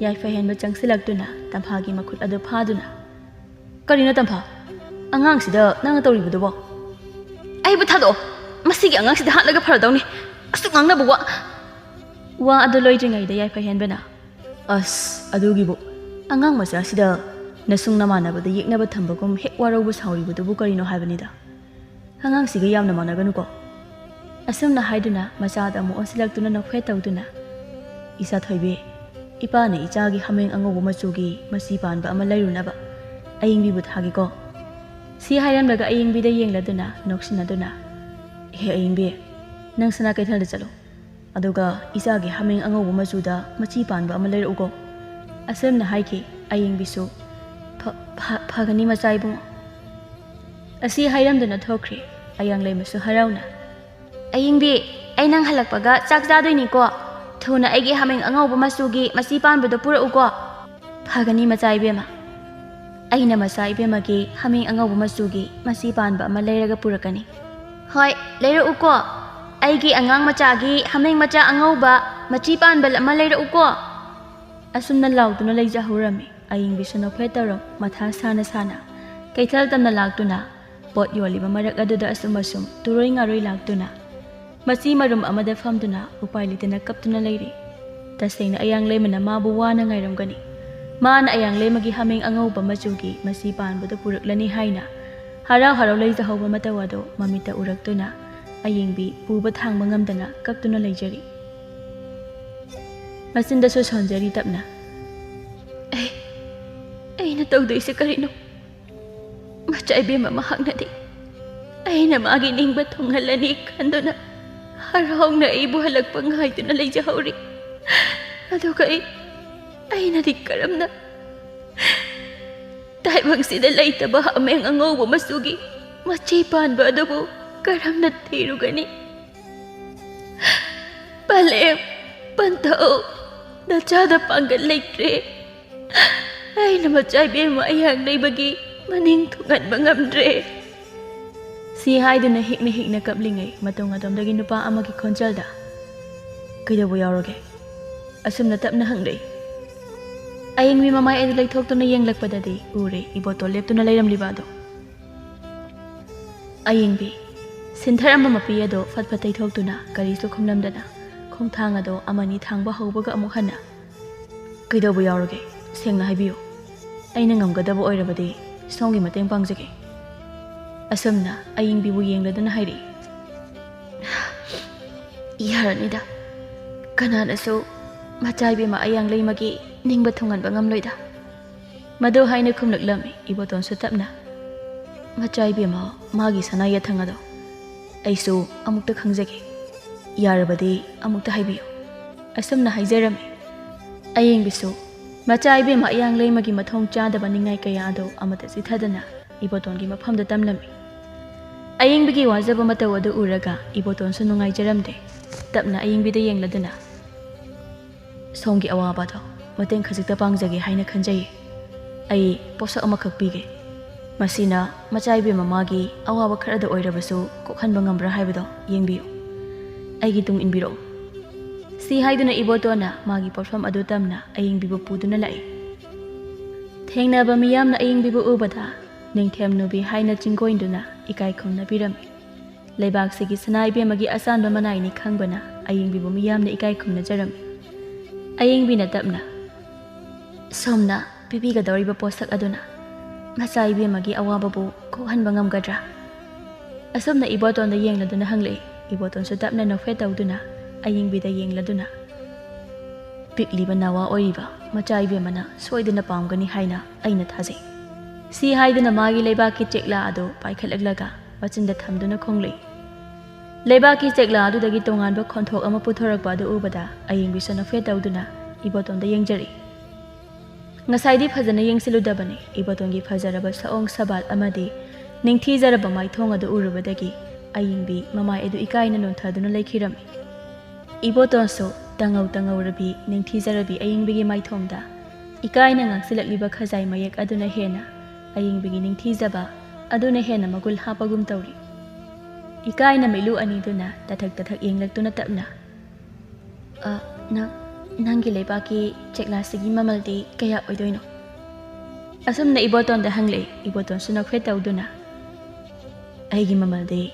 ꯌꯥꯏꯐ ꯍꯦꯟꯕ ꯆꯪꯁꯤꯜꯂꯛꯇꯨꯅ ꯇꯝꯐꯥꯒꯤ ꯃꯈꯨꯠ ꯑꯗꯨ ꯐꯥꯗꯨꯅ, "ꯀꯔꯤꯅꯣ ꯇꯝꯐꯥ? ꯑꯉꯥꯡꯁꯤꯗ ꯅꯪꯅ ꯇꯧꯔꯤꯕꯗꯨꯕꯣ?" "ꯑꯩꯕꯨ ꯊꯥꯗꯣꯛꯑꯣ꯫ ꯃꯁꯤꯒꯤ ꯑꯉꯥꯡꯁꯤꯗ ꯍꯥꯠꯂꯒ ꯐꯔꯗꯧꯅꯤ꯫ ꯑꯁꯨꯛ ꯉꯥꯡꯅꯕ ꯋꯥ..." ꯋꯥ ꯑꯗꯨ ꯂꯣꯏꯗ꯭ꯔꯤꯉꯩꯗ ꯌꯥꯏꯐ ꯍꯦꯟꯕꯅ, "ꯑꯁ, ꯑꯗꯨꯒꯤꯕꯨ, ꯑꯉꯥꯡ ꯃꯆꯥꯁꯤꯗ ꯅꯁꯨꯡ ꯅꯃꯥꯟꯅꯕꯗ ꯌꯦꯛꯅꯕ ꯊꯝꯕꯒꯨꯝ ꯍꯦꯛ ꯋꯥꯔꯧꯕ ꯁꯥꯎꯔꯤꯕꯗꯨꯕꯨ ꯀꯔꯤꯅꯣ ꯍꯥꯏꯕꯅꯤꯗ꯫ ꯑꯉꯥꯡꯁꯤꯒ ꯌꯥꯝꯅ ꯃꯥꯟꯅꯒꯅꯨꯀꯣ꯫ ꯑꯁꯨꯝꯅ ꯍꯥꯏꯗꯨꯅ ꯃꯆꯥꯗ ꯑꯃꯨꯛ ꯑꯣꯟꯁꯤꯜꯂꯛꯇꯨꯅ ꯅꯣꯛꯐꯦꯠ ꯇꯧꯗꯨꯅ, "ꯏꯆꯥ ꯊꯣꯏꯕꯤ, ꯏꯄꯥꯅ ꯏꯆꯥꯒꯤ ꯍꯥꯃꯦꯡ ꯑꯉꯧꯕ ꯃꯆꯨꯒꯤ ꯃꯆꯤ ꯄꯥꯟꯕ ꯑꯃ ꯂꯩꯔꯨꯅꯕ ꯑꯌꯤꯡꯕꯤꯕꯨ ꯊꯥꯒꯦꯀꯣ?" ꯁꯤ ꯍꯥꯏꯔꯝꯂꯒ ꯑꯌꯤꯡꯕꯤꯗ ꯌꯦꯡꯂꯗꯨꯅ ꯅꯣꯛꯁꯤꯟꯅꯗꯨꯅ, "ꯏꯍꯦ ꯑꯌꯤꯡꯕꯤ, ꯅꯪ ꯁꯅꯥ ꯀꯩꯊꯦꯜꯗ ꯆꯠꯂꯨ꯫ ꯑꯗꯨꯒ ꯏꯆꯥꯒꯤ ꯍꯥꯃꯦꯡ ꯑꯉꯧꯕ ꯃꯆꯨꯗ ꯃꯆꯤ ꯄꯥꯟꯕ ꯑꯃ ꯂꯩꯔꯛꯎꯀꯣ꯫" ꯑꯁꯨꯝꯅ ꯍꯥꯏꯈꯤ꯫ ꯑꯌꯤꯡꯕꯤꯁꯨ, "ꯐ-, ꯐ-, ꯐꯒꯅꯤ ꯃꯆꯥ ꯏꯕꯨꯡꯉꯣ꯫" ꯑꯁꯤ ꯍꯥꯏꯔꯝꯗꯨꯅ ꯊꯣꯛꯈ꯭ꯔꯦ꯫ ꯑꯌꯥꯡꯂꯩꯃꯁꯨ ꯍꯔꯥꯎꯅ, "ꯑꯌꯤꯡꯕꯤ, ꯑꯩ ꯅꯪ ꯍꯜꯂꯛꯄꯒ ꯆꯥꯛ ꯆꯥꯗꯣꯏꯅꯤꯀꯣ꯫ ꯊꯨꯅ ꯑꯩꯒꯤ ꯍꯥꯃꯦꯡ ꯑꯉꯧꯕ ꯃꯆꯨꯒꯤ ꯃꯆꯤ ꯄꯥꯟꯕꯗꯣ ꯄꯨꯔꯛꯎꯀꯣ꯫" "ꯐꯒꯅꯤ ꯃꯆꯥ ꯏꯕꯦꯝꯃ꯫ ꯑꯩꯅ ꯃꯆꯥ ꯏꯕꯦꯝꯃꯒꯤ ꯍꯥꯃꯦꯡ ꯑꯉꯧꯕ ꯃꯆꯨꯒꯤ ꯃꯆꯤ ꯄꯥꯟꯕ ꯑꯃ ꯂꯩꯔꯒ ꯄꯨꯔꯛꯀꯅꯤ꯫" "ꯍꯣꯏ, ꯂꯩꯔꯛꯎꯀꯣ꯫ ꯑꯩꯒꯤ ꯑꯉꯥꯡ ꯃꯆꯥꯒꯤ ꯍꯥꯃꯦꯡ ꯃꯆꯥ ꯑꯉꯧꯕ ꯃꯆꯤ ꯄꯥꯟꯕ ꯑꯃ ꯂꯩꯔꯛꯎꯀꯣ꯫" ꯑꯁꯨꯝꯅ ꯂꯥꯎꯗꯨꯅ ꯂꯩꯖꯍꯧꯔꯝꯃꯤ꯫ ꯑꯌꯤꯡꯕꯤꯁꯨ ꯅꯣꯛꯐꯦꯠ ꯇꯧꯔꯝ ꯃꯊꯥ ꯁꯥꯅ ꯁꯥꯅ ꯀꯩꯊꯦꯜ ꯇꯝꯅ ꯂꯥꯛꯇꯨꯅ ꯄꯣꯠ ꯌꯣꯜꯂꯤꯕ ꯃꯔꯛ ꯑꯗꯨꯗ ꯑꯁꯨꯝ ꯑꯁꯨꯝ ꯇꯨꯔꯣꯏ ꯉꯥꯔꯣꯏ ꯂꯥꯛꯇꯨꯅ ꯃꯆꯤ ꯃꯔꯨꯝ ꯑꯃꯗ ꯐꯝꯗꯨꯅ ꯎꯄꯥꯏ ꯂꯩꯇꯅ ꯀꯞꯇꯨꯅ ꯂꯩꯔꯤ꯫ ꯇꯁꯦꯡꯅ ꯑꯌꯥꯡꯂꯩꯃꯅ ꯃꯥꯕꯨ ꯋꯥꯅ ꯉꯥꯏꯔꯝꯒꯅꯤ꯫ ꯃꯥꯅ ꯑꯌꯥꯡꯂꯩꯃꯒꯤ ꯍꯥꯃꯦꯡ ꯑꯉꯧꯕ ꯃꯆꯨꯒꯤ ꯃꯆꯤ ꯄꯥꯟꯕꯗꯨ ꯄꯨꯔꯛꯂꯅꯤ ꯍꯥꯏꯅ ꯍꯔꯥꯎ ꯍꯔꯥꯎ ꯂꯩꯖꯍꯧꯕ ꯃꯇꯧ ꯑꯗꯨ ꯃꯃꯤꯠꯇ ꯎꯔꯛꯇꯨꯅ ꯑꯌꯤꯡꯕꯤ ꯄꯨꯕ ꯊꯥꯡꯕ ꯉꯝꯗꯅ ꯀꯞꯇꯨꯅ ꯂꯩꯖꯔꯤ꯫ ꯃꯆꯤꯟꯗꯁꯨ ꯁꯣꯟꯖꯔꯤ ꯇꯞꯅ, "ꯑꯩ, ꯑꯩꯅ ꯇꯧꯗꯣꯏꯁꯦ ꯀꯔꯤꯅꯣ? ꯃꯆꯥ ꯏꯕꯦꯝꯃ ꯃꯍꯥꯛꯅꯗꯤ ꯑꯩꯅ ꯃꯥꯒꯤ ꯅꯤꯡꯕ ꯊꯨꯡꯍꯜꯂꯅꯤ ꯈꯟꯗꯨꯅ ꯍꯔꯥꯎꯅ ꯑꯩꯕꯨ ꯍꯜꯂꯛꯄ ꯉꯥꯏꯗꯨꯅ ꯂꯩꯖꯍꯧꯔꯤ꯫ ꯑꯗꯨꯒ ꯑꯩ, ꯑꯩꯅꯗꯤ ꯀꯔꯝꯅ ꯇꯥꯏꯕꯪꯁꯤꯗ ꯂꯩꯇꯕ ꯍꯥꯃꯦꯡ ꯑꯉꯧꯕ ꯃꯆꯨꯒꯤ ꯃꯆꯤ ꯄꯥꯟꯕ ꯑꯗꯨꯕꯨ ꯀꯔꯝꯅ ꯊꯤꯔꯨꯒꯅꯤ? ꯄꯂꯦꯝ, ꯄꯟꯊꯧ, ꯅꯆꯥꯗ ꯄꯥꯡꯒꯜ ꯂꯩꯇ꯭ꯔꯦ꯫ ꯑꯩꯅ ꯃꯆꯥ ꯏꯕꯦꯝꯃ ꯑꯌꯥꯡ ꯂꯩꯕꯒꯤ ꯃꯅꯤꯡ ꯊꯨꯡꯍꯟꯕ ꯉꯝꯗ꯭ꯔꯦ꯫" ꯁꯤ ꯍꯥꯏꯗꯨꯅ ꯍꯤꯛꯅ ꯍꯤꯛꯅ ꯀꯞꯂꯤꯉꯩ ꯃꯇꯨꯡ ꯑꯗꯣꯝꯗꯒꯤ ꯅꯨꯄꯥ ꯑꯃꯒꯤ ꯈꯣꯟꯖꯦꯜꯗ, "ꯀꯩꯗꯧꯕ ꯌꯥꯎꯔꯒꯦ?" ꯑꯁꯨꯝꯅ ꯇꯞꯅ ꯍꯪꯂꯛꯏ꯫ ꯑꯌꯤꯡꯕꯤ ꯃꯃꯥꯏ ꯑꯗꯨ ꯂꯩꯊꯣꯛꯇꯨꯅ ꯌꯦꯡꯂꯛꯄꯗꯗꯤ ꯎꯔꯦ ꯏꯕꯣꯇꯣꯟ ꯂꯦꯞꯇꯨꯅ ꯂꯩꯔꯝꯂꯤꯕ ꯑꯗꯣ꯫ ꯑꯌꯤꯡꯕꯤ ꯁꯤꯟꯊꯔꯝꯕ ꯃꯄꯤ ꯑꯗꯣ ꯐꯠ ꯐꯠ ꯇꯩꯊꯣꯛꯇꯨꯅ ꯀꯔꯤꯁꯨ ꯈꯨꯝꯂꯝꯗꯅ ꯈꯣꯡꯊꯥꯡ ꯑꯗꯣ ꯑꯃꯅꯤ ꯊꯥꯡꯕ ꯍꯧꯕꯒ ꯑꯃꯨꯛ ꯍꯟꯅ, "ꯀꯩꯗꯧꯕ ꯌꯥꯎꯔꯒꯦ? ꯁꯦꯡꯅ ꯍꯥꯏꯕꯤꯌꯨ꯫ ꯑꯩꯅ ꯉꯝꯒꯗꯕ ꯑꯣꯏꯔꯕꯗꯤ ꯁꯣꯝꯒꯤ ꯃꯇꯦꯡ ꯄꯥꯡꯖꯒꯦ꯫" ꯑꯁꯨꯝꯅ ꯑꯌꯤꯡꯕꯤꯕꯨ ꯌꯦꯡꯂꯗꯨꯅ ꯍꯥꯏꯔꯛꯏ꯫ "ꯌꯥꯔꯅꯤꯗ, ꯀꯅꯥꯅꯁꯨ ꯃꯆꯥ ꯏꯕꯦꯝꯃ ꯑꯌꯥꯡ ꯂꯩꯃꯒꯤ ꯅꯤꯡꯕ ꯊꯨꯡꯍꯟꯕ ꯉꯝꯂꯣꯏꯗ꯫" ꯃꯗꯨ ꯍꯥꯏꯅ ꯈꯨꯝꯂꯛꯂꯝꯃꯤ ꯏꯕꯣꯇꯣꯟꯁꯨ ꯇꯞꯅ, "ꯃꯆꯥ ꯏꯕꯦꯝꯃ ꯃꯥꯒꯤ ꯁꯅꯥ ꯌꯥꯊꯪ ꯑꯗꯣ ꯑꯩꯁꯨ ꯑꯃꯨꯛꯇ ꯈꯪꯖꯒꯦ꯫ ꯌꯥꯔꯕꯗꯤ ꯑꯃꯨꯛꯇ ꯍꯥꯏꯕꯤꯌꯨ꯫" ꯑꯁꯨꯝꯅ ꯍꯥꯏꯖꯔꯝꯃꯤ꯫ ꯑꯌꯤꯡꯕꯤꯁꯨ ꯃꯆꯥ ꯏꯕꯦꯝꯃ ꯑꯌꯥꯡ ꯂꯩꯃꯒꯤ ꯃꯊꯣꯡ ꯆꯥꯗꯕ ꯅꯤꯡꯉꯥꯏ ꯀꯌꯥ ꯑꯗꯣ ꯑꯃꯠꯇ ꯆꯤꯊꯗꯅ ꯏꯕꯣꯇꯣꯟꯒꯤ ꯃꯐꯝꯗ ꯇꯝꯂꯝꯃꯤ꯫ ꯑꯌꯤꯡꯕꯤꯒꯤ ꯋꯥꯖꯕ ꯃꯇꯧ ꯑꯗꯨ ꯎꯔꯒ ꯏꯕꯣꯇꯣꯟꯁꯨ ꯅꯨꯡꯉꯥꯏꯖꯔꯝꯗꯦ꯫ ꯇꯞꯅ ꯑꯌꯤꯡꯕꯤꯗ ꯌꯦꯡꯂꯗꯨꯅ, "ꯁꯣꯝꯒꯤ ꯑꯋꯥꯕꯗꯣ ꯃꯇꯦꯡ ꯈꯖꯤꯛꯇ ꯄꯥꯡꯖꯒꯦ ꯍꯥꯏꯅ ꯈꯟꯖꯩ꯫ ꯑꯩ ꯄꯣꯠꯁꯛ ꯑꯃꯈꯛ ꯄꯤꯒꯦ꯫ ꯃꯁꯤꯅ ꯃꯆꯥ ꯏꯕꯦꯝꯃ ꯃꯥꯒꯤ ꯑꯋꯥꯕ ꯈꯔꯗ ꯑꯣꯏꯔꯕꯁꯨ ꯀꯣꯛꯍꯟꯕ ꯉꯝꯕ꯭ꯔꯥ ꯍꯥꯏꯕꯗꯣ ꯌꯦꯡꯕꯤꯌꯨ꯫ ꯑꯩꯒꯤ ꯇꯨꯡ ꯏꯟꯕꯤꯔꯛꯎ꯫" ꯁꯤ ꯍꯥꯏꯗꯨꯅ ꯏꯕꯣꯇꯣꯟꯅ ꯃꯥꯒꯤ ꯄꯣꯠꯐꯝ ꯑꯗꯨ ꯇꯝꯅ ꯑꯌꯤꯡꯕꯤꯕꯨ ꯄꯨꯗꯨꯅ ꯂꯥꯛꯏ꯫ ꯊꯦꯡꯅꯕ ꯃꯤꯌꯥꯝꯅ ꯑꯌꯤꯡꯕꯤꯕꯨ ꯎꯕꯗ ꯅꯤꯡꯊꯦꯝ ꯅꯨꯕꯤ ꯍꯥꯏꯅ ꯆꯤꯡꯒꯣꯏꯟꯗꯨꯅ ꯏꯀꯥꯏ ꯈꯨꯝꯅꯕꯤꯔꯝꯃꯤ꯫ ꯂꯩꯕꯥꯛꯁꯤꯒꯤ ꯁꯅꯥ ꯏꯕꯦꯝꯃꯒꯤ ꯑꯆꯥꯟꯕ ꯃꯅꯥꯏꯅꯤ ꯈꯪꯕꯅ ꯑꯌꯤꯡꯕꯤꯕꯨ ꯃꯤꯌꯥꯝꯅ ꯏꯀꯥꯏ ꯈꯨꯝꯅꯖꯔꯝꯃꯤ꯫ ꯑꯌꯤꯡꯕꯤꯅ ꯇꯞꯅ, "ꯁꯣꯝꯅ ꯄꯤꯕꯤꯒꯗꯧꯔꯤꯕ ꯄꯣꯠꯁꯛ ꯑꯗꯨꯅ ꯃꯆꯥ ꯏꯕꯦꯝꯃꯒꯤ ꯑꯋꯥꯕꯕꯨ ꯀꯣꯛꯍꯟꯕ ꯉꯝꯒꯗ꯭ꯔꯥ?" ꯑꯁꯨꯝꯅ ꯏꯕꯣꯇꯣꯟꯗ ꯌꯦꯡꯂꯗꯨꯅ ꯍꯪꯂꯛꯏ꯫ ꯏꯕꯣꯇꯣꯟꯁꯨ ꯇꯞꯅ ꯅꯣꯛꯐꯦꯠ ꯇꯧꯗꯨꯅ ꯑꯌꯤꯡꯕꯤꯗ ꯌꯦꯡꯂꯗꯨꯅ, "ꯄꯤꯛꯂꯤꯕ ꯅꯋꯥ ꯑꯣꯏꯔꯤꯕ ꯃꯆꯥ ꯏꯕꯦꯝꯃꯅ ꯁꯣꯏꯗꯅ ꯄꯥꯝꯒꯅꯤ ꯍꯥꯏꯅ ꯑꯩꯅ ꯊꯥꯖꯩ꯫" ꯁꯤ ꯍꯥꯏꯗꯨꯅ ꯃꯥꯒꯤ ꯂꯩꯕꯥꯛꯀꯤ ꯆꯦꯛꯂꯥ ꯑꯗꯨ ꯄꯥꯏꯈꯠꯂꯛꯂꯒ ꯃꯆꯤꯟꯗ ꯊꯝꯗꯨꯅ ꯈꯣꯡꯂꯛꯏ꯫ ꯂꯩꯕꯥꯛꯀꯤ ꯆꯦꯛꯂꯥ ꯑꯗꯨꯗꯒꯤ ꯇꯣꯉꯥꯟꯕ ꯈꯣꯟꯊꯣꯛ ꯑꯃ ꯄꯨꯊꯣꯔꯛꯄ ꯑꯗꯨ ꯎꯕꯗ ꯑꯌꯤꯡꯕꯤꯁꯨ ꯅꯣꯛꯐꯦꯠ ꯇꯧꯗꯨꯅ ꯏꯕꯣꯇꯣꯟꯗ ꯌꯦꯡꯖꯔꯛꯏ꯫ "ꯉꯁꯥꯏꯗꯤ ꯐꯖꯅ ꯌꯦꯡꯁꯤꯜꯂꯨꯗꯕꯅꯤ꯫" ꯏꯕꯣꯇꯣꯟꯒꯤ ꯐꯖꯔꯕ ꯁꯑꯣꯡ ꯁꯕꯥꯠ ꯑꯃꯗꯤ ꯅꯤꯡꯊꯤꯖꯔꯕ ꯃꯥꯏꯊꯣꯡ ꯑꯗꯨ ꯎꯔꯨꯕꯗꯒꯤ ꯑꯌꯤꯡꯕꯤ ꯃꯃꯥꯏ ꯑꯗꯨ ꯏꯀꯥꯏꯅ ꯅꯣꯟꯊꯗꯨꯅ ꯂꯩꯈꯤꯔꯝꯃꯤ꯫ ꯏꯕꯣꯇꯣꯟꯁꯨ ꯇꯉꯧ ꯇꯉꯧꯔꯕꯤ ꯅꯤꯡꯊꯤꯖꯔꯕꯤ ꯑꯌꯤꯡꯕꯤꯒꯤ ꯃꯥꯏꯊꯣꯡꯗ ꯏꯀꯥꯏꯅ ꯉꯥꯡꯁꯤꯜꯂꯛꯂꯤꯕ ꯈꯖꯥꯏ ꯃꯌꯦꯛ ꯑꯗꯨꯅ ꯍꯦꯟꯅ ꯑꯌꯤꯡꯕꯤꯒꯤ ꯅꯤꯡꯊꯤꯖꯕ ꯑꯗꯨꯅ ꯍꯦꯟꯅ ꯃꯒꯨꯜ ꯍꯥꯞꯄꯒꯨꯝ ꯇꯧꯔꯤ꯫ ꯏꯀꯥꯏꯅ ꯃꯤꯠꯂꯨ ꯑꯅꯤꯗꯨꯅ ꯇꯊꯛ ꯇꯊꯛ ꯌꯦꯡꯂꯛꯇꯨꯅ ꯇꯞꯅ, "ꯑ, ꯅꯪ, ꯅꯪꯒꯤ ꯂꯩꯕꯥꯛꯀꯤ ꯆꯦꯛꯂꯥꯁꯤꯒꯤ ꯃꯃꯜꯗꯤ ꯀꯌꯥ ꯑꯣꯏꯗꯣꯏꯅꯣ?" ꯑꯁꯨꯝꯅ ꯏꯕꯣꯇꯣꯟꯗ ꯍꯪꯂꯛꯏ꯫ ꯏꯕꯣꯇꯣꯟꯁꯨ ꯅꯣꯛꯐꯦꯠ ꯇꯧꯗꯨꯅ, "ꯑꯩꯒꯤ ꯃꯃꯜꯗꯤ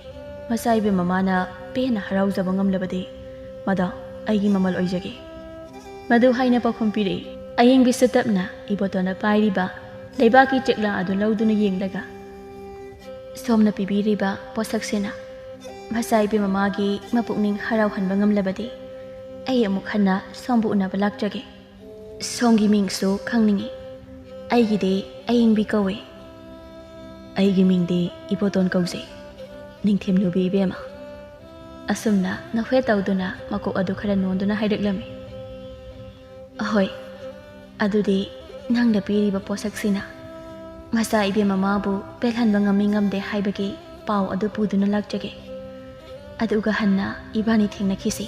ꯃꯆꯥ ꯏꯕꯦꯝ ꯃꯃꯥꯅ ꯄꯦꯟꯅ ꯍꯔꯥꯎꯖꯕ ꯉꯝꯂꯕꯗꯤ ꯃꯗꯣ ꯑꯩꯒꯤ ꯃꯃꯜ ꯑꯣꯏꯖꯒꯦ"꯫ ꯃꯗꯨ ꯍꯥꯏꯅ ꯄꯥꯎꯈꯨꯝ ꯄꯤꯔꯛꯏ꯫ ꯑꯌꯦꯡꯕꯤꯁꯨ ꯇꯞꯅ ꯏꯕꯣꯇꯣꯟꯅ ꯄꯥꯏꯔꯤꯕ ꯂꯩꯕꯥꯛꯀꯤ ꯆꯦꯛꯂꯥ ꯑꯗꯨ ꯂꯧꯗꯨꯅ ꯌꯦꯡꯂꯒ, "ꯁꯣꯝꯅ ꯄꯤꯕꯤꯔꯤꯕ ꯄꯣꯠꯁꯛꯁꯤꯅ ꯃꯆꯥ ꯏꯕꯦꯝ ꯃꯃꯥꯒꯤ ꯃꯄꯨꯛꯅꯤꯡ ꯍꯔꯥꯎꯍꯟꯕ ꯉꯝꯂꯕꯗꯤ ꯑꯩ ꯑꯃꯨꯛ ꯍꯟꯅ ꯁꯣꯝꯕꯨ ꯎꯅꯕ ꯂꯥꯛꯆꯒꯦ꯫ ꯁꯣꯝꯒꯤ ꯃꯤꯡꯁꯨ ꯈꯪꯅꯤꯡꯏ"꯫ "ꯑꯩꯒꯤꯗꯤ ꯑꯌꯦꯡꯕꯤ ꯀꯧꯏ"꯫ "ꯑꯩꯒꯤ ꯃꯤꯡꯗꯤ ꯏꯕꯣꯇꯣꯟ ꯀꯧꯖꯩ, ꯅꯤꯡꯊꯦꯝꯂꯨꯕꯤ ꯏꯕꯦꯝꯃ"꯫ ꯑꯁꯨꯝꯅ ꯅꯣꯛꯐꯦꯠ ꯇꯧꯗꯨꯅ ꯃꯀꯣꯛ ꯑꯗꯨ ꯈꯔ ꯅꯣꯟꯗꯨꯅ ꯍꯥꯏꯔꯛꯂꯝꯃꯤ꯫ "ꯑꯍꯣꯏ, ꯑꯗꯨꯗꯤ ꯅꯪꯅ ꯄꯤꯔꯤꯕ ꯄꯣꯠꯁꯛꯁꯤꯅ ꯃꯆꯥ ꯏꯕꯦꯝ ꯃꯃꯥꯕꯨ ꯄꯦꯜꯍꯟꯕ ꯉꯝꯃꯤ ꯉꯝꯗꯦ ꯍꯥꯏꯕꯒꯤ ꯄꯥꯎ ꯑꯗꯨ ꯄꯨꯗꯨꯅ ꯂꯥꯛꯆꯒꯦ꯫ ꯑꯗꯨꯒ ꯍꯟꯅ ꯏꯕꯥꯅꯤ ꯊꯦꯡꯅꯈꯤꯁꯤ"꯫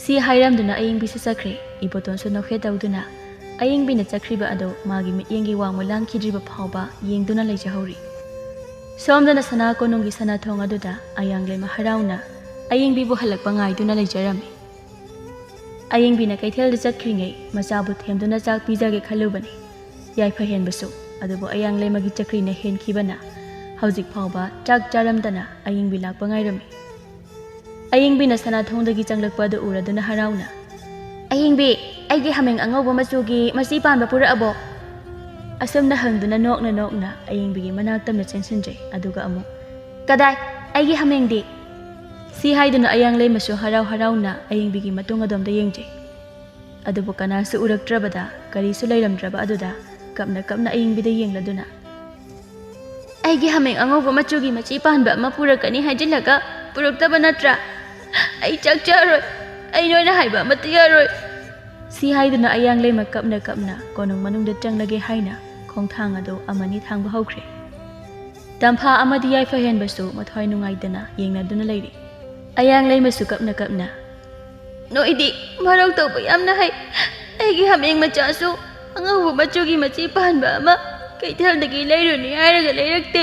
ꯁꯤ ꯍꯥꯏꯔꯝꯗꯨꯅ ꯑꯌꯦꯡꯕꯤꯁꯨ ꯆꯠꯈ꯭ꯔꯦ꯫ ꯏꯕꯣꯇꯣꯟꯁꯨ ꯅꯣꯛꯐꯦꯠ ꯇꯧꯗꯨꯅ ꯑꯌꯦꯡꯕꯤꯅ ꯆꯠꯈ꯭ꯔꯤꯕ ꯑꯗꯨ ꯃꯥꯒꯤ ꯃꯤꯠꯌꯦꯡꯒꯤ ꯋꯥꯡꯃ ꯂꯥꯟꯈꯤꯗ꯭ꯔꯤꯕ ꯐꯥꯎꯕ ꯌꯦꯡꯗꯨꯅ ꯂꯩꯖꯍꯧꯔꯤ꯫ ꯁꯣꯝꯗꯅ ꯁꯅꯥ ꯀꯣꯅꯨꯡꯒꯤ ꯁꯅꯥꯊꯣꯡ ꯑꯗꯨꯗ ꯑꯌꯥꯡꯂꯩꯃ ꯍꯔꯥꯎꯅ ꯑꯌꯦꯡꯕꯤꯕꯨ ꯍꯜꯂꯛꯄ ꯉꯥꯏꯗꯨꯅ ꯂꯩꯖꯔꯝꯃꯤ꯫ ꯑꯌꯦꯡꯕꯤꯅ ꯀꯩꯊꯦꯜꯗ ꯆꯠꯈ꯭ꯔꯤꯉꯩ ꯃꯆꯥꯕꯨ ꯊꯦꯝꯗꯨꯅ ꯆꯥꯛ ꯄꯤꯖꯒꯦ ꯈꯜꯂꯨꯕꯅꯤ ꯌꯥꯏꯐ ꯍꯦꯟꯕꯁꯨ, ꯑꯗꯨꯕꯨ ꯑꯌꯥꯡꯂꯩꯃꯒꯤ ꯆꯀ꯭ꯔꯤꯅ ꯍꯦꯟꯈꯤꯕꯅ ꯍꯧꯖꯤꯛ ꯐꯥꯎꯕ ꯆꯥꯛ ꯆꯥꯔꯝꯗꯅ ꯑꯌꯦꯡꯕꯤ ꯂꯥꯛꯄ ꯉꯥꯏꯔꯝꯃꯤ꯫ ꯑꯌꯦꯡꯕꯤꯅ ꯁꯅꯥꯊꯣꯡꯗꯒꯤ ꯆꯪꯂꯛꯄ ꯑꯗꯨ ꯎꯔꯗꯨꯅ ꯍꯔꯥꯎꯅ, "ꯑꯌꯦꯡꯕꯤ, ꯑꯩꯒꯤ ꯍꯥꯃꯦꯡ ꯑꯉꯧꯕ ꯃꯆꯨꯒꯤ ꯃꯆꯤ ꯄꯥꯟꯕ ꯄꯨꯔꯛꯑꯕꯣ?" ꯑꯁꯨꯝꯅ ꯍꯪꯗꯨꯅ ꯅꯣꯛꯅ ꯅꯣꯛꯅ ꯑꯌꯦꯡꯕꯤꯒꯤ ꯃꯅꯥꯛ ꯇꯝꯅ ꯆꯦꯟꯁꯤꯟꯖꯩ꯫ ꯑꯗꯨꯒ ꯑꯃꯨꯛ, "ꯀꯗꯥꯏ? ꯑꯩꯒꯤ ꯍꯥꯃꯦꯡꯗꯤ?" ꯁꯤ ꯍꯥꯏꯗꯨꯅ ꯑꯌꯥꯡꯂꯩꯃꯁꯨ ꯍꯔꯥꯎ ꯍꯔꯥꯎꯅ ꯑꯌꯦꯡꯕꯤꯒꯤ ꯃꯇꯨꯡ ꯑꯗꯣꯝꯗ ꯌꯦꯡꯖꯩ꯫ ꯑꯗꯨꯕꯨ ꯀꯅꯥꯁꯨ ꯎꯔꯛꯇ꯭ꯔꯕꯗ, ꯀꯔꯤꯁꯨ ꯂꯩꯔꯝꯗ꯭ꯔꯕ ꯑꯗꯨꯗ ꯀꯞꯅ ꯀꯞꯅ ꯑꯌꯦꯡꯕꯤꯗ ꯌꯦꯡꯂꯗꯨꯅ, "ꯑꯩꯒꯤ ꯍꯥꯃꯦꯡ ꯑꯉꯧꯕ ꯃꯆꯨꯒꯤ ꯃꯆꯤ ꯄꯥꯟꯕ ꯑꯃ ꯄꯨꯔꯛꯀꯅꯤ ꯍꯥꯏꯖꯤꯜꯂꯒ ꯄꯨꯔꯛꯇꯕ ꯅꯠꯇ꯭ꯔꯥ? ꯑꯩ ꯆꯥꯛ ꯆꯥꯔꯣꯏ꯫ ꯑꯩ ꯅꯣꯏꯅ ꯍꯥꯏꯕ ꯑꯃꯠꯇ ꯌꯥꯔꯣꯏ"꯫ ꯁꯤ ꯍꯥꯏꯗꯨꯅ ꯑꯌꯥꯡꯂꯩꯃ ꯀꯞꯅ ꯀꯞꯅ ꯀꯣꯅꯨꯡ ꯃꯅꯨꯡꯗ ꯆꯪꯂꯒꯦ ꯍꯥꯏꯅ ꯈꯣꯡꯊꯥꯡ ꯑꯗꯨ ꯑꯃꯅꯤ ꯊꯥꯡꯕ ꯍꯧꯈ꯭ꯔꯦ꯫ ꯇꯝꯐꯥ ꯑꯃꯗꯤ ꯌꯥꯏꯐ ꯍꯦꯟꯕꯁꯨ ꯃꯊ꯭ꯋꯥꯏ ꯅꯨꯡꯉꯥꯏꯇꯅ ꯌꯦꯡꯅꯗꯨꯅ ꯂꯩꯔꯤ꯫ ꯑꯌꯥꯡꯂꯩꯃꯁꯨ ꯀꯞꯅ ꯀꯞꯅ, "ꯅꯣꯏꯗꯤ ꯃꯔꯧ ꯇꯧꯕ ꯌꯥꯝꯅ ꯍꯩ꯫ ꯑꯩꯒꯤ ꯍꯥꯃꯦꯡ ꯃꯆꯥꯁꯨ ꯑꯉꯧꯕ ꯃꯆꯨꯒꯤ ꯃꯆꯤ ꯄꯥꯟꯕ ꯑꯃ ꯀꯩꯊꯦꯜꯗꯒꯤ ꯂꯩꯔꯨꯅꯤ ꯍꯥꯏꯔꯒ ꯂꯩꯔꯛꯇꯦ"꯫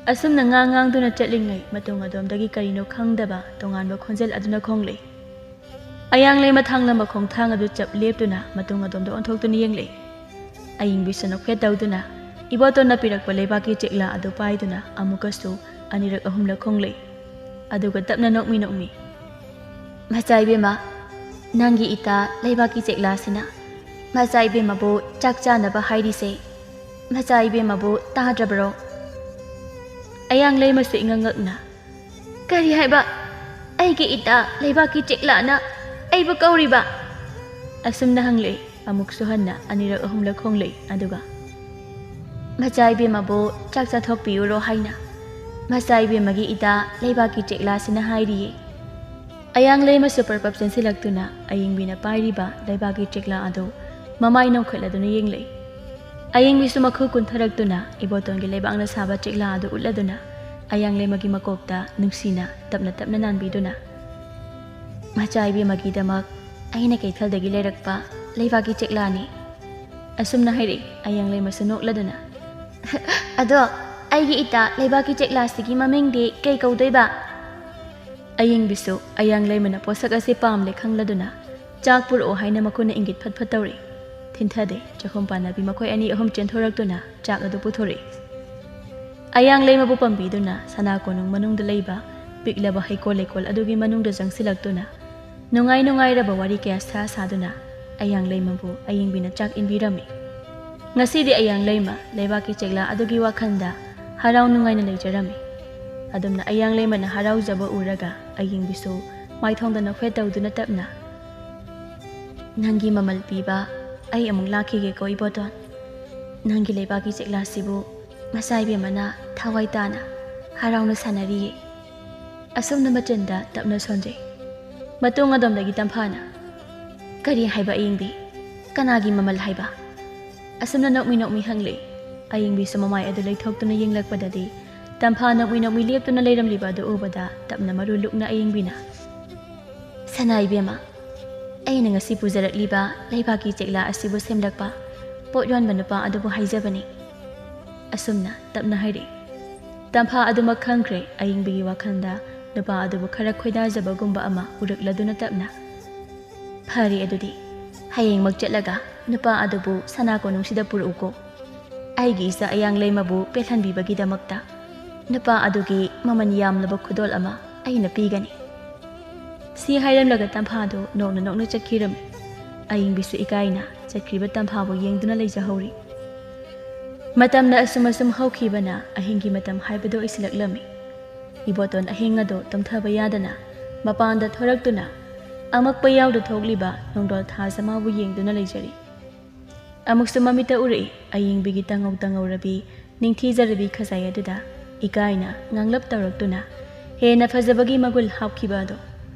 ꯑꯁꯨꯝꯅ ꯉꯥꯡ ꯉꯥꯡꯗꯨꯅ ꯆꯠꯂꯤꯉꯩ ꯃꯇꯨꯡ ꯑꯗꯣꯝꯗꯒꯤ ꯀꯔꯤꯅꯣ ꯈꯪꯗꯕ ꯇꯣꯉꯥꯟꯕ ꯈꯣꯟꯖꯦꯜ ꯑꯗꯨꯅ ꯈꯣꯡꯂꯛꯏ꯫ ꯑꯌꯥꯡꯂꯩꯃ ꯊꯥꯡꯂꯝꯕ ꯈꯣꯡꯊꯥꯡ ꯑꯗꯨ ꯆꯞ ꯂꯦꯞꯇꯨꯅ ꯃꯇꯨꯡ ꯑꯗꯣꯝꯗ ꯑꯣꯟꯊꯣꯛꯇꯨꯅ ꯌꯦꯡꯂꯛꯏ꯫ ꯑꯌꯤꯡꯕꯤꯁꯨ ꯅꯣꯛꯐꯦꯠ ꯇꯧꯗꯨꯅ ꯏꯕꯣꯇꯣꯟꯅ ꯄꯤꯔꯛꯄ ꯂꯩꯕꯥꯛꯀꯤ ꯆꯦꯛꯂꯥ ꯑꯗꯨ ꯄꯥꯏꯗꯨꯅ ꯑꯃꯨꯛꯀꯁꯨ ꯑꯅꯤꯔꯛ ꯑꯍꯨꯝꯂꯛ ꯈꯣꯡꯂꯛꯏ꯫ ꯑꯗꯨꯒ ꯇꯞꯅ ꯅꯣꯛꯃꯤ ꯅꯣꯛꯃꯤ, "ꯃꯆꯥ ꯏꯕꯦꯝꯃ, ꯅꯪꯒꯤ ꯏꯇꯥ ꯂꯩꯕꯥꯛꯀꯤ ꯆꯦꯛꯂꯥꯁꯤꯅ ꯃꯆꯥ ꯏꯕꯦꯝꯃꯕꯨ ꯆꯥꯛ ꯆꯥꯅꯕ ꯍꯥꯏꯔꯤꯁꯦ꯫ ꯃꯆꯥ ꯏꯕꯦꯝꯃꯕꯨ ꯇꯥꯗ꯭ꯔꯕ꯭ꯔꯣ?" ꯑꯌꯥꯡꯂꯩꯃꯁꯨ ꯏꯉꯛ ꯉꯛꯅ, "ꯀꯔꯤ ꯍꯥꯏꯕ? ꯑꯩꯒꯤ ꯏꯇꯥ ꯂꯩꯕꯥꯛꯀꯤ ꯆꯦꯛꯂꯥꯅ ꯑꯩꯕꯨ ꯀꯧꯔꯤꯕ?" ꯑꯁꯨꯝꯅ ꯍꯪꯂꯛꯏ꯫ ꯑꯃꯨꯛꯁꯨ ꯍꯟꯅ ꯑꯅꯤꯔꯛ ꯑꯍꯨꯝꯂꯛ ꯈꯣꯡꯂꯛꯏ꯫ ꯑꯗꯨꯒ, "ꯃꯆꯥ ꯏꯕꯦꯝꯃꯕꯨ ꯆꯥꯛ ꯆꯥꯊꯣꯛꯄꯤꯌꯨꯔꯣ ꯍꯥꯏꯅ ꯃꯆꯥ ꯏꯕꯦꯝꯃꯒꯤ ꯏꯇꯥ ꯂꯩꯕꯥꯛꯀꯤ ꯆꯦꯛꯂꯥꯁꯤꯅ ꯍꯥꯏꯔꯤꯌꯦ꯫" ꯑꯌꯥꯡꯂꯩꯃ ꯁꯨꯄꯔ ꯄꯞ ꯆꯦꯟꯁꯤꯜꯂꯛꯇꯨꯅ ꯑꯌꯤꯡꯕꯤꯅ ꯄꯥꯏꯔꯤꯕ ꯂꯩꯕꯥꯛꯀꯤ ꯆꯦꯛꯂꯥ ꯑꯗꯨ ꯃꯃꯥꯏ ꯅꯣꯝꯈꯠꯂꯗꯨꯅ ꯌꯦꯡꯂꯛꯏ꯫ ꯑꯌꯤꯡꯕꯤꯁꯨ ꯃꯈꯨ ꯀꯨꯟꯊꯔꯛꯇꯨꯅ ꯏꯕꯣꯇꯣꯟꯒꯤ ꯂꯩꯕꯥꯛꯅ ꯁꯥꯕ ꯆꯦꯛꯂꯥ ꯑꯗꯨ ꯎꯠꯂꯗꯨꯅ ꯑꯌꯥꯡꯂꯩꯃꯒꯤ ꯃꯀꯣꯛꯇ ꯅꯨꯡꯁꯤꯅ ꯇꯞꯅ ꯇꯞꯅ ꯅꯥꯟꯕꯤꯗꯨꯅ, "ꯃꯆꯥ ꯏꯕꯦꯝꯃꯒꯤꯗꯃꯛ ꯑꯩꯅ ꯀꯩꯊꯦꯜꯗꯒꯤ ꯂꯩꯔꯛꯄ ꯂꯩꯕꯥꯛꯀꯤ ꯆꯦꯛꯂꯥꯅꯤ꯫" ꯑꯁꯨꯝꯅ ꯍꯥꯏꯔꯛꯏ꯫ ꯑꯌꯥꯡꯂꯩꯃꯁꯨ ꯅꯣꯛꯂꯗꯨꯅ, "ꯑꯗꯣ ꯑꯩꯒꯤ ꯏꯇꯥ ꯂꯩꯕꯥꯛꯀꯤ ꯆꯦꯛꯂꯥꯁꯤꯒꯤ ꯃꯃꯤꯡꯗꯤ ꯀꯩ ꯀꯧꯗꯣꯏꯕ?" ꯑꯌꯤꯡꯕꯤꯁꯨ ꯑꯌꯥꯡꯂꯩꯃꯅ ꯄꯣꯠꯁꯛ ꯑꯁꯤ ꯄꯥꯝꯂꯦ ꯈꯪꯂꯗꯨꯅ ꯆꯥꯛ ꯄꯨꯔꯛꯑꯣ ꯍꯥꯏꯅ ꯃꯈꯨꯠꯅ ꯏꯪꯒꯤꯠ ꯐꯠ ꯐꯠ ꯇꯧꯔꯤ꯫ ꯊꯤꯟꯊꯗꯦ꯫ ꯆꯥꯛꯈꯨꯝ ꯄꯥꯟꯅꯕꯤ ꯃꯈꯣꯏ ꯑꯅꯤ ꯑꯍꯨꯝ ꯆꯦꯟꯊꯣꯔꯛꯇꯨꯅ ꯆꯥꯛ ꯑꯗꯨ ꯄꯨꯊꯣꯔꯛꯏ꯫ ꯑꯌꯥꯡꯂꯩꯃꯕꯨ ꯄꯥꯝꯕꯤꯗꯨꯅ ꯁꯅꯥ ꯀꯣꯅꯨꯡ ꯃꯅꯨꯡꯗ ꯂꯩꯕ ꯄꯤꯛꯂꯕ ꯍꯩꯀꯣꯜ ꯂꯩꯀꯣꯜ ꯑꯗꯨꯒꯤ ꯃꯅꯨꯡꯗ ꯆꯪꯁꯤꯜꯂꯛꯇꯨꯅ ꯅꯨꯡꯉꯥꯏ ꯅꯨꯡꯉꯥꯏꯔꯕ ꯋꯥꯔꯤ ꯀꯌꯥ ꯁꯥ ꯁꯥꯗꯨꯅ ꯑꯌꯥꯡꯂꯩꯃꯕꯨ ꯑꯌꯤꯡꯕꯤꯅ ꯆꯥꯛ ꯏꯟꯕꯤꯔꯝꯃꯤ꯫ ꯉꯁꯤꯗꯤ ꯑꯌꯥꯡꯂꯩꯃ ꯂꯩꯕꯥꯛꯀꯤ ꯆꯦꯛꯂꯥ ꯑꯗꯨꯒꯤ ꯋꯥꯈꯜꯗ ꯍꯔꯥꯎ ꯅꯨꯡꯉꯥꯏꯅ ꯂꯩꯖꯔꯝꯃꯤ꯫ ꯑꯗꯨꯝꯅ ꯑꯌꯥꯡꯂꯩꯃꯅ ꯍꯔꯥꯎꯖꯕ ꯎꯔꯒ ꯑꯌꯤꯡꯕꯤꯁꯨ ꯃꯥꯏꯊꯣꯡꯗ ꯅꯣꯛꯐꯦꯠ ꯇꯧꯗꯨꯅ ꯇꯞꯅ, "ꯅꯪꯒꯤ ꯃꯃꯜ ꯄꯤꯕ ꯑꯩ ꯑꯃꯨꯛ ꯂꯥꯛꯈꯤꯒꯦꯀꯣ ꯏꯕꯣꯇꯣꯟ꯫ ꯅꯪꯒꯤ ꯂꯩꯕꯥꯛꯀꯤ ꯆꯦꯛꯂꯥꯁꯤꯕꯨ ꯃꯆꯥ ꯏꯕꯦꯝꯃꯅ ꯊꯋꯥꯏ ꯇꯥꯅ ꯍꯔꯥꯎꯅ ꯁꯥꯟꯅꯔꯤꯌꯦ꯫" ꯑꯁꯨꯝꯅ ꯃꯆꯤꯟꯗ ꯇꯞꯅ ꯁꯣꯟꯖꯩ꯫ ꯃꯇꯨꯡ ꯑꯗꯣꯝꯗꯒꯤ ꯇꯝꯐꯥꯅ, "ꯀꯔꯤ ꯍꯥꯏꯕ ꯑꯌꯤꯡꯕꯤ? ꯀꯅꯥꯒꯤ ꯃꯃꯜ ꯍꯥꯏꯕ?" ꯑꯁꯨꯝꯅ ꯅꯣꯛꯃꯤ ꯅꯣꯛꯃꯤ ꯍꯪꯂꯛꯏ꯫ ꯑꯌꯤꯡꯕꯤꯁꯨ ꯃꯃꯥꯏ ꯑꯗꯨ ꯂꯩꯊꯣꯛꯇꯨꯅ ꯌꯦꯡꯂꯛꯄꯗꯗꯤ ꯇꯝꯐꯥ ꯅꯣꯛꯃꯤ ꯅꯣꯛꯃꯤ ꯂꯦꯞꯇꯨꯅ ꯂꯩꯔꯝꯂꯤꯕ ꯑꯗꯨ ꯎꯕꯗ ꯇꯞꯅ ꯃꯔꯨ ꯂꯨꯛꯅ ꯑꯌꯤꯡꯕꯤꯅ, "ꯁꯅꯥ ꯏꯕꯦꯝꯃ, ꯑꯩꯅ ꯉꯁꯤ ꯄꯨꯖꯔꯛꯂꯤꯕ ꯂꯩꯕꯥꯛꯀꯤ ꯆꯦꯛꯂꯥ ꯑꯁꯤꯕꯨ ꯁꯦꯝꯂꯛꯄ ꯄꯣꯠ ꯌꯣꯟꯕ ꯅꯨꯄꯥ ꯑꯗꯨꯕꯨ ꯍꯥꯏꯖꯕꯅꯤ꯫" ꯑꯁꯨꯝꯅ ꯇꯞꯅ ꯍꯥꯏꯔꯛꯏ꯫ ꯇꯝꯐꯥ ꯑꯗꯨꯃꯛ ꯈꯪꯈ꯭ꯔꯦ꯫ ꯑꯏꯪꯕꯤꯒꯤ ꯋꯥꯈꯜꯗ ꯅꯨꯄꯥ ꯑꯗꯨꯕꯨ ꯈꯔ ꯈꯣꯏꯗꯥꯖꯕꯒꯨꯝꯕ ꯑꯃ ꯎꯔꯛꯂꯗꯨꯅ ꯇꯞꯅ, "ꯐꯔꯦ ꯑꯗꯨꯗꯤ, ꯍꯌꯦꯡꯃꯛ ꯆꯠꯂꯒ ꯅꯨꯄꯥ ꯑꯗꯨꯕꯨ ꯁꯅꯥ ꯀꯣꯅꯨꯡꯁꯤꯗ ꯄꯨꯔꯛꯎꯀꯣ꯫ ꯑꯩꯒꯤ ꯏꯆꯥ ꯑꯌꯥꯡ ꯂꯩꯃꯕꯨ ꯄꯦꯜꯍꯟꯕꯤꯕꯒꯤꯗꯃꯛꯇ ꯅꯨꯄꯥ ꯑꯗꯨꯒꯤ ꯃꯃꯜ ꯌꯥꯝꯂꯕ ꯈꯨꯗꯣꯜ ꯑꯃ ꯑꯩꯅ ꯄꯤꯒꯅꯤ꯫" ꯁꯤ ꯍꯥꯏꯔꯝꯂꯒ ꯇꯝꯐꯥꯗꯨ ꯅꯣꯛꯅ ꯅꯣꯛꯅ ꯆꯠꯈꯤꯔꯝꯃꯤ꯫ ꯑꯏꯪꯕꯤꯁꯨ ꯏꯀꯥꯏꯅ ꯆꯠꯈ꯭ꯔꯤꯕ ꯇꯝꯐꯥꯕꯨ ꯌꯦꯡꯗꯨꯅ ꯂꯩꯖꯍꯧꯔꯤ꯫ ꯃꯇꯝꯅ ꯑꯁꯨꯝ ꯑꯁꯨꯝ ꯍꯧꯈꯤꯕꯅ ꯑꯍꯤꯡꯒꯤ ꯃꯇꯝ ꯍꯥꯏꯕꯗꯨ ꯑꯣꯏꯁꯤꯜꯂꯛꯂꯝꯃꯤ꯫ ꯏꯕꯣꯇꯣꯟ ꯑꯍꯤꯡ ꯑꯗꯨ ꯇꯨꯝꯊꯕ ꯌꯥꯗꯅ ꯃꯄꯥꯟꯗ ꯊꯣꯔꯛꯇꯨꯅ ꯑꯃꯛꯄ ꯌꯥꯎꯗ ꯊꯣꯛꯂꯤꯕ ꯅꯣꯡꯗꯣꯜ ꯊꯥꯖꯃꯥꯕꯨ ꯌꯦꯡꯗꯨꯅ ꯂꯩꯖꯔꯤ꯫ ꯑꯃꯨꯛꯁꯨ ꯃꯃꯤꯠꯇ ꯎꯔꯛꯏ ꯑꯌꯤꯡꯕꯤꯒꯤ ꯇꯉꯧ ꯇꯉꯧꯔꯕꯤ, ꯅꯤꯡꯊꯤꯖꯔꯕꯤ ꯈꯖꯥꯏ ꯑꯗꯨꯗ ꯏꯀꯥꯏꯅ ꯉꯥꯡꯂꯞ ꯇꯧꯔꯛꯇꯨꯅ ꯍꯦꯟꯅ ꯐꯖꯕꯒꯤ ꯃꯒꯨꯜ ꯍꯥꯞꯈꯤꯕ ꯑꯗꯣ꯫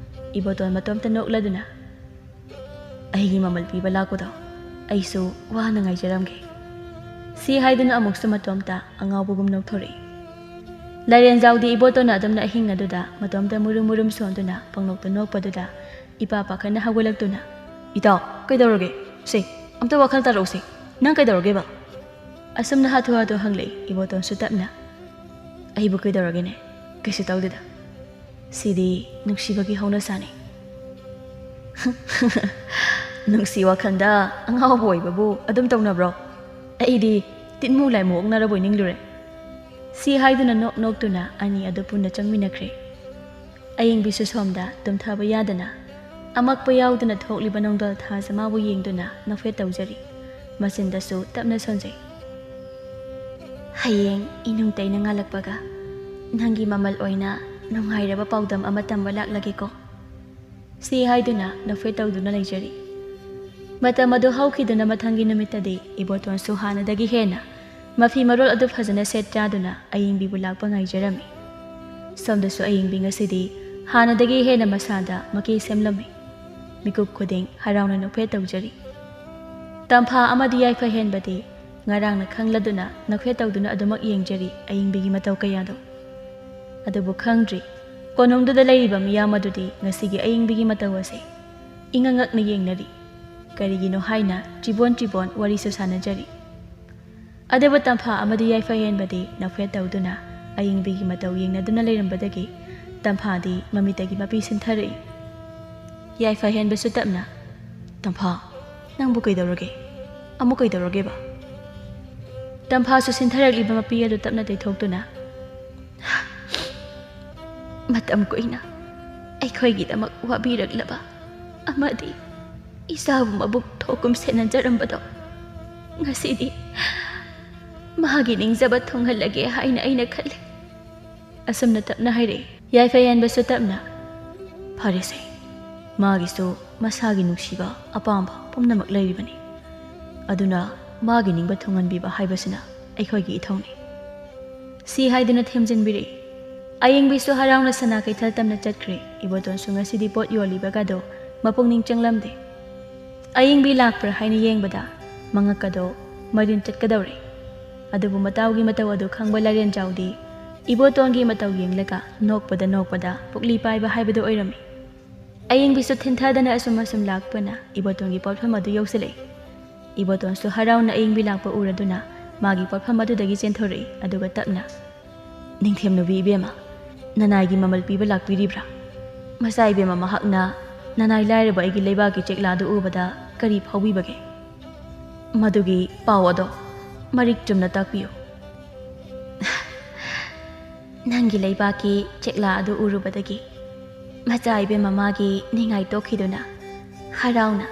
ꯏꯕꯣꯇꯣꯟ ꯃꯇꯣꯝꯇ ꯅꯣꯛꯂꯗꯨꯅ, "ꯑꯩꯒꯤ ꯃꯃꯜ ꯄꯤꯕ ꯂꯥꯛꯄꯗꯣ ꯑꯩꯁꯨ ꯋꯥꯅ ꯉꯥꯏꯖꯔꯝꯒꯦ꯫" ꯁꯤ ꯍꯥꯏꯗꯨꯅ ꯑꯃꯨꯛꯁꯨ ꯃꯇꯣꯝꯇ ꯑꯉꯥꯎꯕꯒꯨꯝ ꯅꯣꯛꯊꯣꯔꯛꯏ꯫ ꯂꯥꯏꯔꯦꯟꯖꯥꯎꯗꯤ ꯏꯕꯣꯇꯣꯟꯅ ꯑꯗꯨꯝꯅ ꯑꯍꯤꯡ ꯑꯗꯨꯗ ꯃꯇꯣꯝꯇ ꯃꯨꯔꯨꯝ ꯃꯨꯔꯨꯝ ꯁꯣꯟꯗꯨꯅ ꯄꯪꯅꯣꯛꯇ ꯅꯣꯛꯄꯗꯨꯗ ꯏꯄꯥ ꯄꯥꯈꯠꯅ ꯍꯧꯒꯠꯂꯛꯇꯨꯅ, "ꯏꯇꯥꯎ, ꯀꯩꯗꯧꯔꯒꯦ? ꯁꯦ, ꯑꯝꯇ ꯋꯥꯈꯜ ꯇꯥꯔꯛꯎꯁꯦ꯫ ꯅꯪ ꯀꯩꯗꯧꯔꯒꯦꯕ?" ꯑꯁꯨꯝꯅ ꯍꯥꯊꯨ ꯍꯥꯊꯨ ꯍꯪꯂꯛꯏ ꯏꯕꯣꯇꯣꯟꯁꯨ ꯇꯞꯅ꯫ "ꯑꯩꯕꯨ ꯀꯩꯗꯧꯔꯒꯦꯅꯦ? ꯀꯩꯁꯨ ꯇꯧꯗꯦꯗ꯫ ꯁꯤꯗꯤ ꯅꯨꯡꯁꯤꯕꯒꯤ ꯍꯧꯅꯁꯥꯅꯤ꯫" "ꯅꯨꯡꯁꯤ ꯋꯥꯈꯜꯗ ꯑꯉꯥꯎꯕ ꯑꯣꯏꯕꯕꯨ ꯑꯗꯨꯝ ꯇꯧꯅꯕ꯭ꯔꯣ? ꯑꯩꯗꯤ ꯇꯤꯟꯃꯨ ꯂꯥꯏꯃꯨ ꯑꯣꯛꯅꯔꯕꯣꯏ ꯅꯤꯡꯂꯨꯔꯦ꯫" ꯁꯤ ꯍꯥꯏꯗꯨꯅ ꯅꯣꯛ ꯅꯣꯛꯇꯨꯅ ꯑꯅꯤ ꯑꯗꯨ ꯄꯨꯟꯅ ꯆꯪꯃꯤꯟꯅꯈ꯭ꯔꯦ꯫ ꯑꯌꯤꯡꯕꯤꯁꯨ ꯁꯣꯝꯗ ꯇꯨꯝꯊꯕ ꯌꯥꯗꯅ ꯑꯃꯛꯄ ꯌꯥꯎꯗꯅ ꯊꯣꯛꯂꯤꯕ ꯅꯣꯡꯗꯣꯜ ꯊꯥꯖ ꯃꯥꯕꯨ ꯌꯦꯡꯗꯨꯅ ꯅꯣꯛꯐꯦꯠ ꯇꯧꯖꯔꯤ꯫ ꯃꯆꯤꯟꯗꯁꯨ ꯇꯞꯅ ꯁꯣꯟꯖꯩ꯫ "ꯍꯌꯦꯡ ꯏꯅꯨꯡ ꯇꯩꯅ ꯉꯥꯜꯂꯛꯄꯒ ꯅꯪꯒꯤ ꯃꯃꯜ ꯑꯣꯏꯅ ꯅꯨꯡꯉꯥꯏꯔꯕ ꯄꯥꯎꯗꯝ ꯑꯃ ꯇꯝꯕ ꯂꯥꯛꯂꯒꯦꯀꯣ꯫" ꯁꯤ ꯍꯥꯏꯗꯨꯅ ꯅꯣꯛꯐꯦꯠ ꯇꯧꯗꯨꯅ ꯂꯩꯖꯔꯤ꯫ ꯃꯇꯝ ꯑꯗꯨ ꯍꯧꯈꯤꯗꯨꯅ ꯃꯊꯪꯒꯤ ꯅꯨꯃꯤꯠꯇꯗꯤ ꯏꯕꯣꯇꯣꯟꯁꯨ ꯍꯥꯟꯅꯗꯒꯤ ꯍꯦꯟꯅ ꯃꯐꯤ ꯃꯔꯣꯜ ꯑꯗꯨ ꯐꯖꯅ ꯁꯦꯠ ꯆꯥꯗꯨꯅ ꯑꯌꯤꯡꯕꯤꯕꯨ ꯂꯥꯛꯄ ꯉꯥꯏꯖꯔꯝꯃꯤ꯫ ꯁꯣꯝꯗꯁꯨ ꯑꯌꯤꯡꯕꯤ ꯉꯁꯤꯗꯤ ꯍꯥꯟꯅꯗꯒꯤ ꯍꯦꯟꯅ ꯃꯁꯥꯗ ꯃꯀꯦ ꯁꯦꯝꯂꯝꯃꯤ꯫ ꯃꯤꯀꯨꯞ ꯈꯨꯗꯤꯡ ꯍꯔꯥꯎꯅ ꯅꯣꯛꯐꯦꯠ ꯇꯧꯖꯔꯤ꯫ ꯇꯝꯐꯥ ꯑꯃꯗꯤ ꯌꯥꯏꯐ ꯍꯦꯟꯕꯗꯤ ꯉꯔꯥꯡꯅ ꯈꯪꯂꯗꯨꯅ ꯅꯣꯛꯐꯦꯠ ꯇꯧꯗꯨꯅ ꯑꯗꯨꯃꯛ ꯌꯦꯡꯖꯔꯤ ꯑꯌꯤꯡꯕꯤꯒꯤ ꯃꯇꯧ ꯀꯌꯥꯗꯣ꯫ ꯑꯗꯨꯕꯨ ꯈꯪꯗ꯭ꯔꯤ, ꯀꯣꯅꯨꯡꯗꯨꯗ ꯂꯩꯔꯤꯕ ꯃꯤꯌꯥꯝ ꯑꯗꯨꯗꯤ ꯉꯁꯤꯒꯤ ꯑꯌꯤꯡꯕꯤꯒꯤ ꯃꯇꯧ ꯑꯁꯤ ꯏꯉꯛ ꯉꯛꯅ ꯌꯦꯡꯅꯔꯤ꯫ ꯀꯔꯤꯒꯤꯅꯣ ꯍꯥꯏꯅ ꯆꯤꯕꯣꯟ ꯆꯤꯕꯣꯟ ꯋꯥꯔꯤꯁꯨ ꯁꯥꯟꯅꯖꯔꯤ꯫ ꯑꯗꯨꯕꯨ ꯇꯝꯐꯥ ꯑꯃꯗꯤ ꯌꯥꯏꯐ ꯍꯦꯟꯕꯗꯤ ꯅꯣꯛꯐꯦꯠ ꯇꯧꯗꯨꯅ ꯑꯌꯤꯡꯕꯤꯒꯤ ꯃꯇꯧ ꯌꯦꯡꯅꯗꯨꯅ ꯂꯩꯔꯝꯕꯗꯒꯤ ꯇꯝꯐꯥꯗꯤ ꯃꯃꯤꯠꯇꯒꯤ ꯃꯄꯤ ꯁꯤꯟꯊꯔꯛꯏ꯫ ꯌꯥꯏꯐ ꯍꯦꯟꯕꯁꯨ ꯇꯞꯅ, "ꯇꯝꯐꯥ, ꯅꯪꯕꯨ ꯀꯩꯗꯧꯔꯒꯦ? ꯑꯃꯨꯛ ꯀꯩꯗꯧꯔꯒꯦꯕ?" ꯇꯝꯐꯥꯁꯨ ꯁꯤꯟꯊꯔꯛꯂꯤꯕ ꯃꯄꯤ ꯑꯗꯨ ꯇꯞꯅ ꯇꯩꯊꯣꯛꯇꯨꯅ, "ꯃꯇꯝ ꯀꯨꯏꯅ ꯑꯩꯈꯣꯏꯒꯤꯗꯃꯛ ꯋꯥꯕꯤꯔꯛꯂꯕ ꯑꯃꯗꯤ ꯏꯆꯥꯕꯨ ꯃꯕꯨꯛ ꯊꯣꯛꯀꯨꯝ ꯁꯦꯟꯅꯖꯔꯝꯕꯗꯣ ꯉꯁꯤꯗꯤ ꯃꯥꯒꯤ ꯅꯤꯡꯖꯕ ꯊꯨꯡꯍꯜꯂꯒꯦ ꯍꯥꯏꯅ ꯑꯩꯅ ꯈꯜꯂꯤ꯫" ꯑꯁꯨꯝꯅ ꯇꯞꯅ ꯍꯥꯏꯔꯛꯏ꯫ ꯌꯥꯏꯐ ꯌꯥꯟꯕꯁꯨ ꯇꯞꯅ, "ꯐꯔꯦꯁꯦ, ꯃꯥꯒꯤꯁꯨ ꯃꯁꯥꯒꯤ ꯅꯨꯡꯁꯤꯕ ꯑꯄꯥꯝꯕ ꯄꯨꯝꯅꯃꯛ ꯂꯩꯔꯤꯕꯅꯤ꯫ ꯑꯗꯨꯅ ꯃꯥꯒꯤ ꯅꯤꯡꯕ ꯊꯨꯡꯍꯟꯕꯤꯕ ꯍꯥꯏꯕꯁꯤꯅ ꯑꯩꯈꯣꯏꯒꯤ ꯏꯊꯧꯅꯤ꯫" ꯁꯤ ꯍꯥꯏꯗꯨꯅ ꯊꯦꯝꯖꯤꯟꯕꯤꯔꯛꯏ꯫ ꯑꯌꯤꯡꯕꯤꯁꯨ ꯍꯔꯥꯎꯅ ꯁꯅꯥ ꯀꯩꯊꯦꯜ ꯇꯝꯅ ꯆꯠꯈ꯭ꯔꯦ꯫ ꯏꯕꯣꯇꯣꯟꯁꯨ ꯉꯁꯤꯗꯤ ꯄꯣꯠ ꯌꯣꯜꯂꯤꯕꯒꯗꯣ ꯃꯄꯨꯛꯅꯤꯡ ꯆꯪꯂꯝꯗꯦ꯫ ꯑꯌꯤꯡꯕꯤ ꯂꯥꯛꯄ꯭ꯔꯥ ꯍꯥꯏꯅ ꯌꯦꯡꯕꯗ ꯃꯉꯛꯀꯗꯣ ꯃꯔꯤꯟ ꯆꯠꯀꯗꯧꯔꯦ꯫ ꯑꯗꯨꯕꯨ ꯃꯇꯥꯎꯒꯤ ꯃꯇꯧ ꯑꯗꯨ ꯈꯪꯕ ꯂꯥꯏꯔꯦꯟꯖꯥꯎꯗꯤ ꯏꯕꯣꯇꯣꯟꯒꯤ ꯃꯇꯧ ꯌꯦꯡꯂꯒ ꯅꯣꯛꯄꯗ ꯅꯣꯛꯄꯗ ꯄꯨꯛꯂꯤ ꯄꯥꯏꯕ ꯍꯥꯏꯕꯗꯨ ꯑꯣꯏꯔꯝꯃꯤ꯫ ꯑꯌꯤꯡꯕꯤꯁꯨ ꯊꯤꯟꯊꯗꯅ ꯑꯁꯨꯝ ꯑꯁꯨꯝ ꯂꯥꯛꯄꯅ ꯏꯕꯣꯇꯣꯟꯒꯤ ꯄꯣꯠꯐꯝ ꯑꯗꯨ ꯌꯧꯁꯤꯜꯂꯛꯏ꯫ ꯏꯕꯣꯇꯣꯟꯁꯨ ꯍꯔꯥꯎꯅ ꯑꯌꯤꯡꯕꯤ ꯂꯥꯛꯄ ꯎꯔꯗꯨꯅ ꯃꯥꯒꯤ ꯄꯣꯠꯐꯝ ꯑꯗꯨꯗꯒꯤ ꯆꯦꯟꯊꯣꯔꯛꯏ, ꯑꯗꯨꯒ ꯇꯞꯅ, "ꯅꯤꯡꯊꯦꯝꯅꯨꯕꯤ ꯏꯕꯦꯝꯃ, ꯅꯅꯥꯏꯒꯤ ꯃꯃꯜ ꯄꯤꯕ ꯂꯥꯛꯄꯤꯔꯤꯕ꯭ꯔꯥ? ꯃꯆꯥ ꯏꯕꯦꯝꯃ ꯃꯍꯥꯛꯅ ꯅꯅꯥꯏ ꯂꯥꯏꯔꯕ ꯑꯩꯒꯤ ꯂꯩꯕꯥꯛꯀꯤ ꯆꯦꯛꯂꯥꯗꯨ ꯎꯕꯗ ꯀꯔꯤ ꯐꯥꯎꯕꯤꯕꯒꯦ? ꯃꯗꯨꯒꯤ ꯄꯥꯎ ꯑꯗꯣ ꯃꯔꯤꯛ ꯆꯨꯝꯅ ꯇꯥꯛꯄꯤꯌꯨ꯫" "ꯅꯪꯒꯤ ꯂꯩꯕꯥꯛꯀꯤ ꯆꯦꯛꯂꯥ ꯑꯗꯨ ꯎꯔꯨꯕꯗꯒꯤ ꯃꯆꯥ ꯏꯕꯦꯝꯃ ꯃꯥꯒꯤ ꯅꯤꯡꯉꯥꯏ ꯇꯣꯛꯈꯤꯗꯨꯅ ꯍꯔꯥꯎꯅ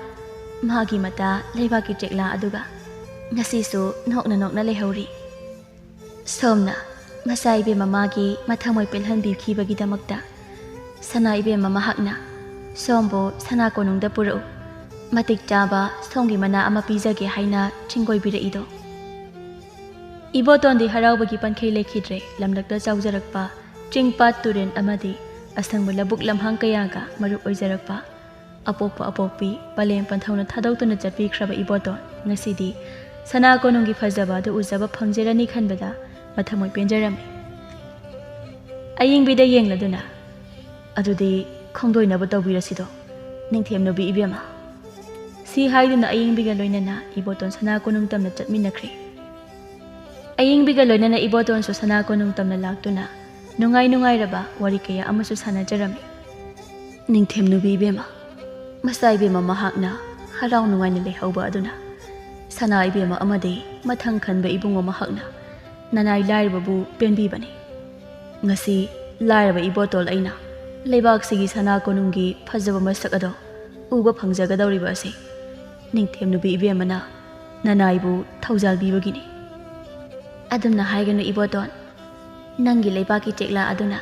ꯃꯥꯒꯤ ꯃꯇꯥ ꯂꯩꯕꯥꯛꯀꯤ ꯆꯦꯛꯂꯥ ꯑꯗꯨꯒ ꯉꯁꯤꯁꯨ ꯅꯣꯛꯅ ꯅꯣꯛꯅ ꯂꯩꯍꯧꯔꯤ꯫ ꯁꯣꯝꯅ ꯃꯆꯥ ꯏꯕꯦꯝꯃ ꯃꯥꯒꯤ ꯃꯊꯃꯣꯏ ꯄꯦꯜꯍꯟꯕꯤꯈꯤꯕꯒꯤꯗꯃꯛꯇ ꯁꯅꯥ ꯏꯕꯦꯝꯃ ꯃꯍꯥꯛꯅ ꯁꯣꯝꯕꯨ ꯁꯅꯥ ꯀꯣꯅꯨꯡꯗ ꯄꯨꯔꯛꯎ, ꯃꯇꯤꯛ ꯆꯥꯕ ꯁꯣꯝꯒꯤ ꯃꯅꯥ ꯑꯃ ꯄꯤꯖꯒꯦ ꯍꯥꯏꯅ ꯆꯤꯡꯒꯣꯏꯕꯤꯔꯛꯏꯗꯣ꯫" ꯏꯕꯣꯇꯣꯟꯗꯤ ꯍꯔꯥꯎꯕꯒꯤ ꯄꯟꯈꯩ ꯂꯩꯈꯤꯗ꯭ꯔꯦ꯫ ꯂꯝꯂꯛꯇ ꯆꯥꯎꯖꯔꯛꯄ ꯆꯤꯡ ꯄꯥꯠ ꯇꯨꯔꯦꯜ ꯑꯃꯗꯤ ꯑꯁꯪꯕ ꯂꯧꯕꯨꯛ ꯂꯝꯍꯥꯡ ꯀꯌꯥꯒ ꯃꯔꯨꯞ ꯑꯣꯏꯖꯔꯛꯄ ꯑꯄꯣꯛꯄ ꯑꯄꯣꯛꯄꯤ ꯄꯂꯦꯝ ꯄꯟꯊꯧꯅ ꯊꯥꯗꯣꯛꯇꯨꯅ ꯆꯠꯄꯤꯈ꯭ꯔꯕ ꯏꯕꯣꯇꯣꯟ ꯉꯁꯤꯗꯤ ꯁꯅꯥ ꯀꯣꯅꯨꯡꯒꯤ ꯐꯖꯕ ꯑꯗꯨ ꯎꯖꯕ ꯐꯪꯖꯔꯅꯤ ꯈꯟꯕꯗ ꯃꯊꯃꯣꯏ ꯄꯦꯟꯖꯔꯝꯃꯤ꯫ ꯑꯌꯤꯡꯕꯤꯗ ꯌꯦꯡꯂꯗꯨꯅ, "ꯑꯗꯨꯗꯤ ꯈꯣꯡꯗꯣꯏꯅꯕ ꯇꯧꯕꯤꯔꯁꯤꯗꯣ, ꯅꯤꯡꯊꯦꯝꯅꯨꯕꯤ ꯏꯕꯦꯝꯃ꯫" ꯁꯤ ꯍꯥꯏꯗꯨꯅ ꯑꯌꯤꯡꯕꯤꯒ ꯂꯣꯏꯅꯅ ꯏꯕꯣꯇꯣꯟ ꯁꯅꯥ ꯀꯣꯅꯨꯡ ꯇꯝꯅ ꯆꯠꯃꯤꯟꯅꯈ꯭ꯔꯦ꯫ ꯑꯌꯤꯡꯕꯤꯒ ꯂꯣꯏꯅꯅ ꯏꯕꯣꯇꯣꯟꯁꯨ ꯁꯅꯥ ꯀꯣꯅꯨꯡ ꯇꯝꯅ ꯂꯥꯛꯇꯨꯅ ꯅꯨꯡꯉꯥꯏ ꯅꯨꯡꯉꯥꯏꯔꯕ ꯋꯥꯔꯤ ꯀꯌꯥ ꯑꯃꯁꯨ ꯁꯥꯟꯅꯖꯔꯝꯃꯤ꯫ ꯅꯤꯡꯊꯦꯝ ꯅꯨꯄꯤ ꯏꯕꯦꯝꯃ, ꯃꯆꯥ ꯏꯕꯦꯝꯃ ꯃꯍꯥꯛꯅ ꯍꯔꯥꯎ ꯅꯨꯡꯉꯥꯏꯅ ꯂꯩꯍꯧꯕ ꯑꯗꯨꯅ ꯁꯅꯥ ꯏꯕꯦꯝꯃ ꯑꯃꯗꯤ ꯃꯊꯪ ꯈꯟꯕ ꯏꯕꯨꯡꯉꯣ ꯃꯍꯥꯛꯅ ꯅꯅꯥꯏ ꯂꯥꯏꯔꯕꯕꯨ ꯄꯦꯟꯕꯤꯕꯅꯤ꯫ ꯉꯁꯤ ꯂꯥꯏꯔꯕ ꯏꯕꯣꯇꯣꯜ ꯑꯩꯅ ꯂꯩꯕꯥꯛꯁꯤꯒꯤ ꯁꯅꯥ ꯀꯣꯅꯨꯡꯒꯤ ꯐꯖꯕ ꯃꯁꯛ ꯑꯗꯣ ꯎꯕ ꯐꯪꯖꯒꯗꯧꯔꯤꯕ ꯑꯁꯤ ꯅꯤꯡꯊꯦꯝ ꯅꯨꯄꯤ ꯏꯕꯦꯝꯃꯅ ꯅꯅꯥꯏꯕꯨ ꯊꯧꯖꯥꯜ ꯄꯤꯕꯒꯤꯅꯤ꯫ ꯑꯗꯨꯝꯅ ꯍꯥꯏꯒꯅꯨ ꯏꯕꯣꯇꯣꯟ, ꯅꯪꯒꯤ ꯂꯩꯕꯥꯛꯀꯤ ꯆꯦꯛꯂꯥ ꯑꯗꯨꯅ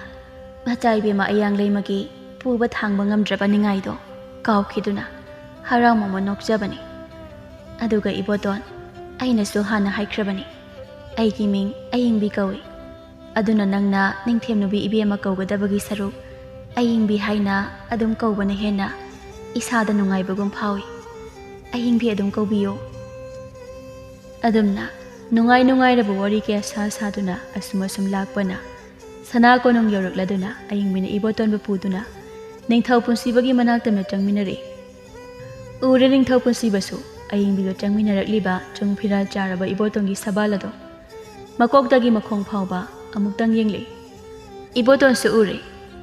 ꯃꯆꯥ ꯏꯕꯦꯝꯃ ꯑꯌꯥꯡ ꯂꯩꯃꯒꯤ ꯄꯨꯕ ꯊꯥꯡꯕ ꯉꯝꯗ꯭ꯔꯕ ꯅꯤꯡꯉꯥꯏꯗꯣ ꯀꯥꯎꯈꯤꯗꯨꯅ ꯍꯔꯥꯎ ꯃꯃꯣꯟ ꯅꯣꯛꯆꯕꯅꯤ꯫ ꯑꯗꯨꯒ ꯏꯕꯣꯇꯣꯟ, ꯑꯩꯅꯁꯨ ꯍꯥꯟꯅ ꯍꯥꯏꯈ꯭ꯔꯕꯅꯤ, ꯑꯩꯒꯤ ꯃꯤꯡ ꯑꯌꯤꯡꯕꯤ ꯀꯧꯏ꯫ ꯑꯗꯨꯅ ꯅꯪꯅ ꯅꯤꯡꯊꯦꯝ ꯅꯨꯄꯤ ꯏꯕꯦꯝꯃ ꯀꯧꯒꯗꯕꯒꯤ ꯁꯔꯨꯛ ꯑꯌꯤꯡꯕꯤ ꯍꯥꯏꯅ ꯑꯗꯨꯝ ꯀꯧꯕꯅ ꯍꯦꯟꯅ ꯏꯁꯥꯗ ꯅꯨꯡꯉꯥꯏꯕꯒꯨꯝ ꯐꯥꯎꯏ꯫ ꯑꯌꯤꯡꯕꯤ ꯑꯗꯨꯝ ꯀꯧꯕꯤꯌꯨ꯫ ꯑꯗꯨꯝꯅ ꯅꯨꯡꯉꯥꯏ ꯅꯨꯡꯉꯥꯏꯔꯕ ꯋꯥꯔꯤ ꯀꯌꯥ ꯁꯥ ꯁꯥꯗꯨꯅ ꯑꯁꯨꯝ ꯑꯁꯨꯝ ꯂꯥꯛꯄꯅ ꯁꯅꯥ ꯀꯣꯅꯨꯡ ꯌꯧꯔꯛꯂꯗꯨꯅ ꯑꯌꯤꯡꯕꯤꯅ ꯏꯕꯣꯇꯣꯟꯕꯨ ꯄꯨꯗꯨꯅ ꯅꯤꯡꯊꯧ ꯄꯨꯟꯁꯤꯕꯒꯤ ꯃꯅꯥꯛꯇ ꯆꯪꯃꯤꯟꯅꯔꯦ꯫ ꯎꯔꯦ ꯅꯤꯡꯊꯧ ꯄꯨꯟꯁꯤꯕꯁꯨ ꯑꯌꯤꯡꯕꯤꯒ ꯆꯪꯃꯤꯟꯅꯔꯛꯂꯤꯕ ꯆꯨꯡ ꯐꯤꯔꯥꯜ ꯆꯥꯔꯕ ꯏꯕꯣꯇꯣꯟꯒꯤ ꯁꯕꯥꯜ ꯑꯗꯣ꯫ ꯃꯀꯣꯛꯇꯒꯤ ꯃꯈꯣꯡ ꯐꯥꯎꯕ ꯑꯃꯨꯛꯇꯪ ꯌꯦꯡꯂꯦ꯫ ꯏꯕꯣꯇꯣꯟꯁꯨ ꯎꯔꯦ꯫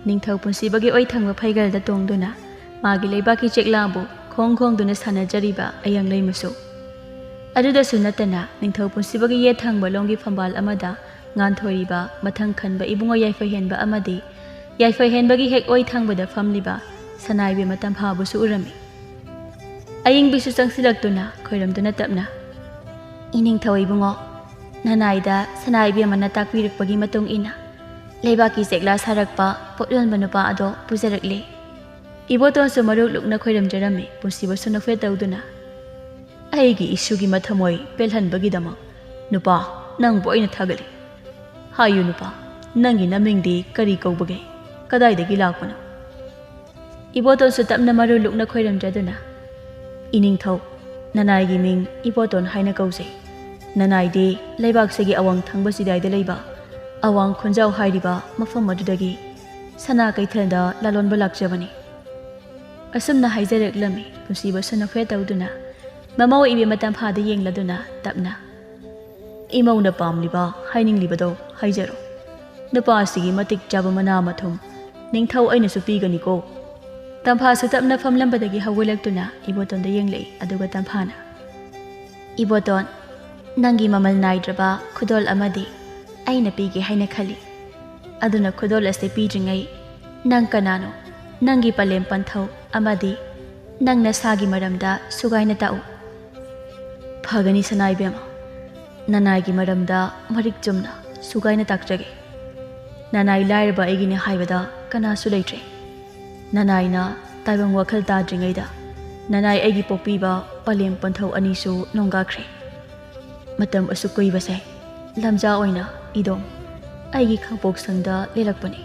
ꯅꯤꯡꯊꯧ ꯄꯨꯟꯁꯤꯕꯒꯤ ꯑꯣꯏ ꯊꯪꯕ ꯐꯩꯒꯜꯗ ꯇꯣꯡꯗꯨꯅ ꯃꯥꯒꯤ ꯂꯩꯕꯥꯛꯀꯤ ꯆꯦꯛꯂꯥꯕꯨ ꯈꯣꯡ ꯈꯣꯡꯗꯨꯅ ꯁꯥꯟꯅꯖꯔꯤꯕ ꯑꯌꯥꯡ ꯂꯩꯃꯁꯨ꯫ ꯑꯗꯨꯗꯁꯨ ꯅꯠꯇꯅ ꯅꯤꯡꯊꯧ ꯄꯨꯟꯁꯤꯕꯒꯤ ꯌꯦꯠ ꯊꯪꯕ ꯂꯣꯝꯒꯤ ꯐꯝꯕꯥꯜ ꯑꯃꯗ ꯉꯥꯟꯊꯣꯏꯔꯤꯕ ꯃꯊꯪ ꯈꯟꯕ ꯏꯕꯨꯡꯉꯣ ꯌꯥꯏꯐꯍꯦꯟꯕ ꯑꯃꯗꯤ ꯌꯥꯏꯐꯍꯦꯟꯕꯒꯤ ꯍꯦꯛ ꯑꯣꯏ ꯊꯪꯕꯗ ꯐꯝꯂꯤꯕ ꯁꯅꯥꯏꯕꯤ ꯃꯇꯝꯐꯥꯕꯨꯁꯨ ꯎꯔꯝꯃꯤ꯫ ꯑꯌꯤꯡꯕꯤꯁꯨ ꯆꯪꯁꯤꯜꯂꯛꯇꯨꯅ ꯈꯣꯏꯔꯝꯗꯨꯅ ꯇꯞꯅ, "ꯏꯅꯤꯡꯊꯧ ꯏꯕꯨꯡꯉꯣ, ꯅꯅꯥꯏꯗ ꯁꯅꯥ ꯏꯕꯦꯝꯃꯅ ꯇꯥꯛꯄꯤꯔꯛꯄꯒꯤ ꯃꯇꯨꯡ ꯏꯟꯅ ꯂꯩꯕꯥꯛꯀꯤ ꯆꯦꯛꯂꯥ ꯁꯥꯔꯛꯄ ꯄꯣꯠ ꯌꯣꯟꯕ ꯅꯨꯄꯥ ꯑꯗꯣ ꯄꯨꯖꯔꯛꯂꯦ꯫" ꯏꯕꯣꯇꯣꯟꯁꯨ ꯃꯔꯨ ꯂꯨꯛꯅ ꯈꯣꯏꯔꯝꯖꯔꯝꯃꯤ, ꯄꯨꯟꯁꯤꯕꯁꯨ ꯅꯣꯛꯐꯦꯠ ꯇꯧꯗꯨꯅ, "ꯑꯩꯒꯤ ꯏꯁꯨꯒꯤ ꯃꯊꯃꯣꯏ ꯄꯦꯜꯍꯟꯕꯒꯤꯗꯃꯛ ꯅꯨꯄꯥ, ꯅꯪꯕꯨ ꯑꯩꯅ ꯊꯥꯒꯠꯂꯤ꯫ ꯍꯥꯏꯌꯨ ꯅꯨꯄꯥ, ꯅꯪꯒꯤ ꯅꯃꯤꯡꯗꯤ ꯀꯔꯤ ꯀꯧꯕꯒꯦ? ꯀꯗꯥꯏꯗꯒꯤ ꯂꯥꯛꯄꯅꯣ?" ꯏꯕꯣꯇꯣꯟꯁꯨ ꯇꯞꯅ ꯃꯔꯨ ꯂꯨꯛꯅ ꯈꯣꯏꯔꯝꯖꯗꯨꯅ, "ꯏꯅꯤꯡꯊꯧ, ꯅꯅꯥꯏꯒꯤ ꯃꯤꯡ ꯏꯕꯣꯇꯣꯟ ꯍꯥꯏꯅ ꯀꯧꯖꯩ꯫ ꯅꯅꯥꯏꯗꯤ ꯂꯩꯕꯥꯛꯁꯤꯒꯤ ꯑꯋꯥꯡ ꯊꯪꯕ ꯆꯤꯗꯥꯏꯗ ꯂꯩꯕ ꯑꯋꯥꯡ ꯈꯨꯟꯖꯥꯎ ꯍꯥꯏꯔꯤꯕ ꯃꯐꯝ ꯑꯗꯨꯗꯒꯤ ꯁꯅꯥ ꯀꯩꯊꯦꯜꯗ ꯂꯂꯣꯟꯕ ꯂꯥꯛꯆꯕꯅꯤ꯫" ꯑꯁꯨꯝꯅ ꯍꯥꯏꯖꯔꯛꯂꯝꯃꯤ꯫ ꯄꯨꯟꯁꯤꯕꯁꯨ ꯅꯣꯛꯐꯦꯠ ꯇꯧꯗꯨꯅ ꯃꯃꯧ ꯏꯕꯦꯝꯃ ꯇꯝꯐꯥꯗ ꯌꯦꯡꯂꯗꯨꯅ ꯇꯞꯅ, ꯏꯃꯧꯅ ꯄꯥꯝꯂꯤꯕ, ꯍꯥꯏꯅꯤꯡꯂꯤꯕꯗꯣ ꯍꯥꯏꯖꯔꯣ꯫ ꯅꯨꯄꯥꯁꯤꯒꯤ ꯃꯇꯤꯛ ꯆꯥꯕ ꯃꯅꯥ ꯃꯊꯨꯝ ꯅꯤꯡꯊꯧ ꯑꯩꯅꯁꯨ ꯄꯤꯒꯅꯤꯀꯣ꯫ ꯇꯝꯐꯥꯁꯨ ꯇꯞꯅ ꯐꯝꯂꯝꯕꯗꯒꯤ ꯍꯧꯒꯠꯂꯛꯇꯨꯅ ꯏꯕꯣꯇꯣꯟꯗ ꯌꯦꯡꯂꯛꯏ, ꯑꯗꯨꯒ ꯇꯝꯐꯥꯅ, "ꯏꯕꯣꯇꯣꯟ, ꯅꯪꯒꯤ ꯃꯃꯜ ꯅꯥꯏꯗ꯭ꯔꯕ ꯈꯨꯗꯣꯜ ꯑꯃꯗꯤ ꯑꯩꯅ ꯄꯤꯒꯦ ꯍꯥꯏꯅ ꯈꯜꯂꯤ꯫ ꯑꯗꯨꯅ ꯈꯨꯗꯣꯜ ꯑꯁꯤ ꯄꯤꯗ꯭ꯔꯤꯉꯩ ꯅꯪ ꯀꯅꯥꯅꯣ, ꯅꯪꯒꯤ ꯄꯂꯦꯝ ꯄꯟꯊꯧ ꯑꯃꯗꯤ ꯅꯪ ꯅꯁꯥꯒꯤ ꯃꯔꯝꯗ ꯁꯨꯒꯥꯏꯅ ꯇꯥꯛꯎ꯫" "ꯐꯒꯅꯤ ꯁꯅꯥ ꯏꯕꯦꯝꯃ, ꯅꯅꯥꯏꯒꯤ ꯃꯔꯝꯗ ꯃꯔꯤꯛ ꯆꯨꯝꯅ ꯁꯨꯒꯥꯏꯅ ꯇꯥꯛꯆꯒꯦ꯫ ꯅꯅꯥꯏ ꯂꯥꯏꯔꯕ ꯑꯩꯒꯤꯅꯤ ꯍꯥꯏꯕꯗ ꯀꯅꯥꯁꯨ ꯂꯩꯇ꯭ꯔꯦ꯫ ꯅꯅꯥꯏꯅ ꯇꯥꯏꯕꯪ ꯋꯥꯈꯜ ꯇꯥꯗ꯭ꯔꯤꯉꯩꯗ ꯅꯅꯥꯏ ꯑꯩꯒꯤ ꯄꯣꯛꯄꯤꯕ ꯄꯂꯦꯝ ꯄꯟꯊꯧ ꯑꯅꯤꯁꯨ ꯅꯣꯡꯒꯥꯈ꯭ꯔꯦ꯫ ꯃꯇꯝ ꯑꯁꯨꯛ ꯀꯨꯏꯕꯁꯦ ꯂꯝꯖꯥ ꯑꯣꯏꯅ ꯏꯗꯣꯝ ꯑꯩꯒꯤ ꯈꯥꯡꯄꯣꯛꯁꯪꯗ ꯂꯦꯜꯂꯛꯄꯅꯤ꯫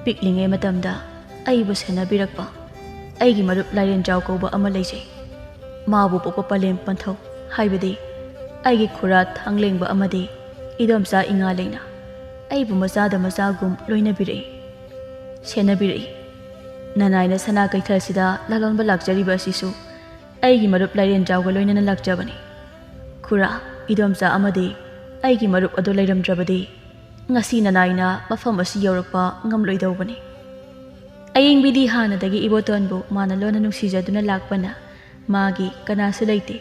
ꯄꯤꯛꯂꯤꯉꯩ ꯃꯇꯝꯗ ꯑꯩꯕꯨ ꯁꯦꯟꯅꯕꯤꯔꯛꯄ ꯑꯩꯒꯤ ꯃꯔꯨꯞ ꯂꯥꯏꯔꯦꯟꯖꯥꯎ ꯀꯧꯕ ꯑꯃ ꯂꯩꯖꯩ꯫ ꯃꯥꯕꯨ ꯄꯣꯛꯄ ꯄꯂꯦꯝ ꯄꯟꯊꯧ, ꯍꯥꯏꯕꯗꯤ ꯑꯩꯒꯤ ꯈꯨꯔꯥ ꯊꯥꯡꯂꯦꯡꯕ ꯑꯃꯗꯤ ꯏꯗꯣꯝꯆꯥ ꯏꯉꯥꯂꯩꯅ ꯑꯩꯕꯨ ꯃꯆꯥꯗ ꯃꯆꯥꯒꯨꯝ ꯂꯣꯏꯅꯕꯤꯔꯛꯏ, ꯁꯦꯟꯅꯕꯤꯔꯛꯏ꯫ ꯅꯅꯥꯏꯅ ꯁꯅꯥ ꯀꯩꯊꯦꯜꯁꯤꯗ ꯂꯂꯣꯟꯕ ꯂꯥꯛꯆꯔꯤꯕ ꯑꯁꯤꯁꯨ ꯑꯩꯒꯤ ꯃꯔꯨꯞ ꯂꯥꯏꯔꯦꯟꯖꯥꯎꯒ ꯂꯣꯏꯅꯅ ꯂꯥꯛꯆꯕꯅꯤ꯫ ꯈꯨꯔꯥ, ꯏꯗꯣꯝꯆꯥ ꯑꯃꯗꯤ ꯑꯩꯒꯤ ꯃꯔꯨꯞ ꯑꯗꯨ ꯂꯩꯔꯝꯗ꯭ꯔꯕꯗꯤ ꯉꯁꯤ ꯅꯅꯥꯏꯅ ꯃꯐꯝ ꯑꯁꯤ ꯌꯧꯔꯛꯄ ꯉꯝꯂꯣꯏꯗꯧꯕꯅꯤ꯫" ꯑꯌꯤꯡꯕꯤꯗꯤ ꯍꯥꯟꯅꯗꯒꯤ ꯏꯕꯣꯇꯣꯟꯕꯨ ꯃꯥꯅ ꯂꯣꯟꯅ ꯅꯨꯡꯁꯤꯖꯗꯨꯅ ꯂꯥꯛꯄꯅ ꯃꯥꯒꯤ ꯀꯅꯥꯁꯨ ꯂꯩꯇꯦ꯫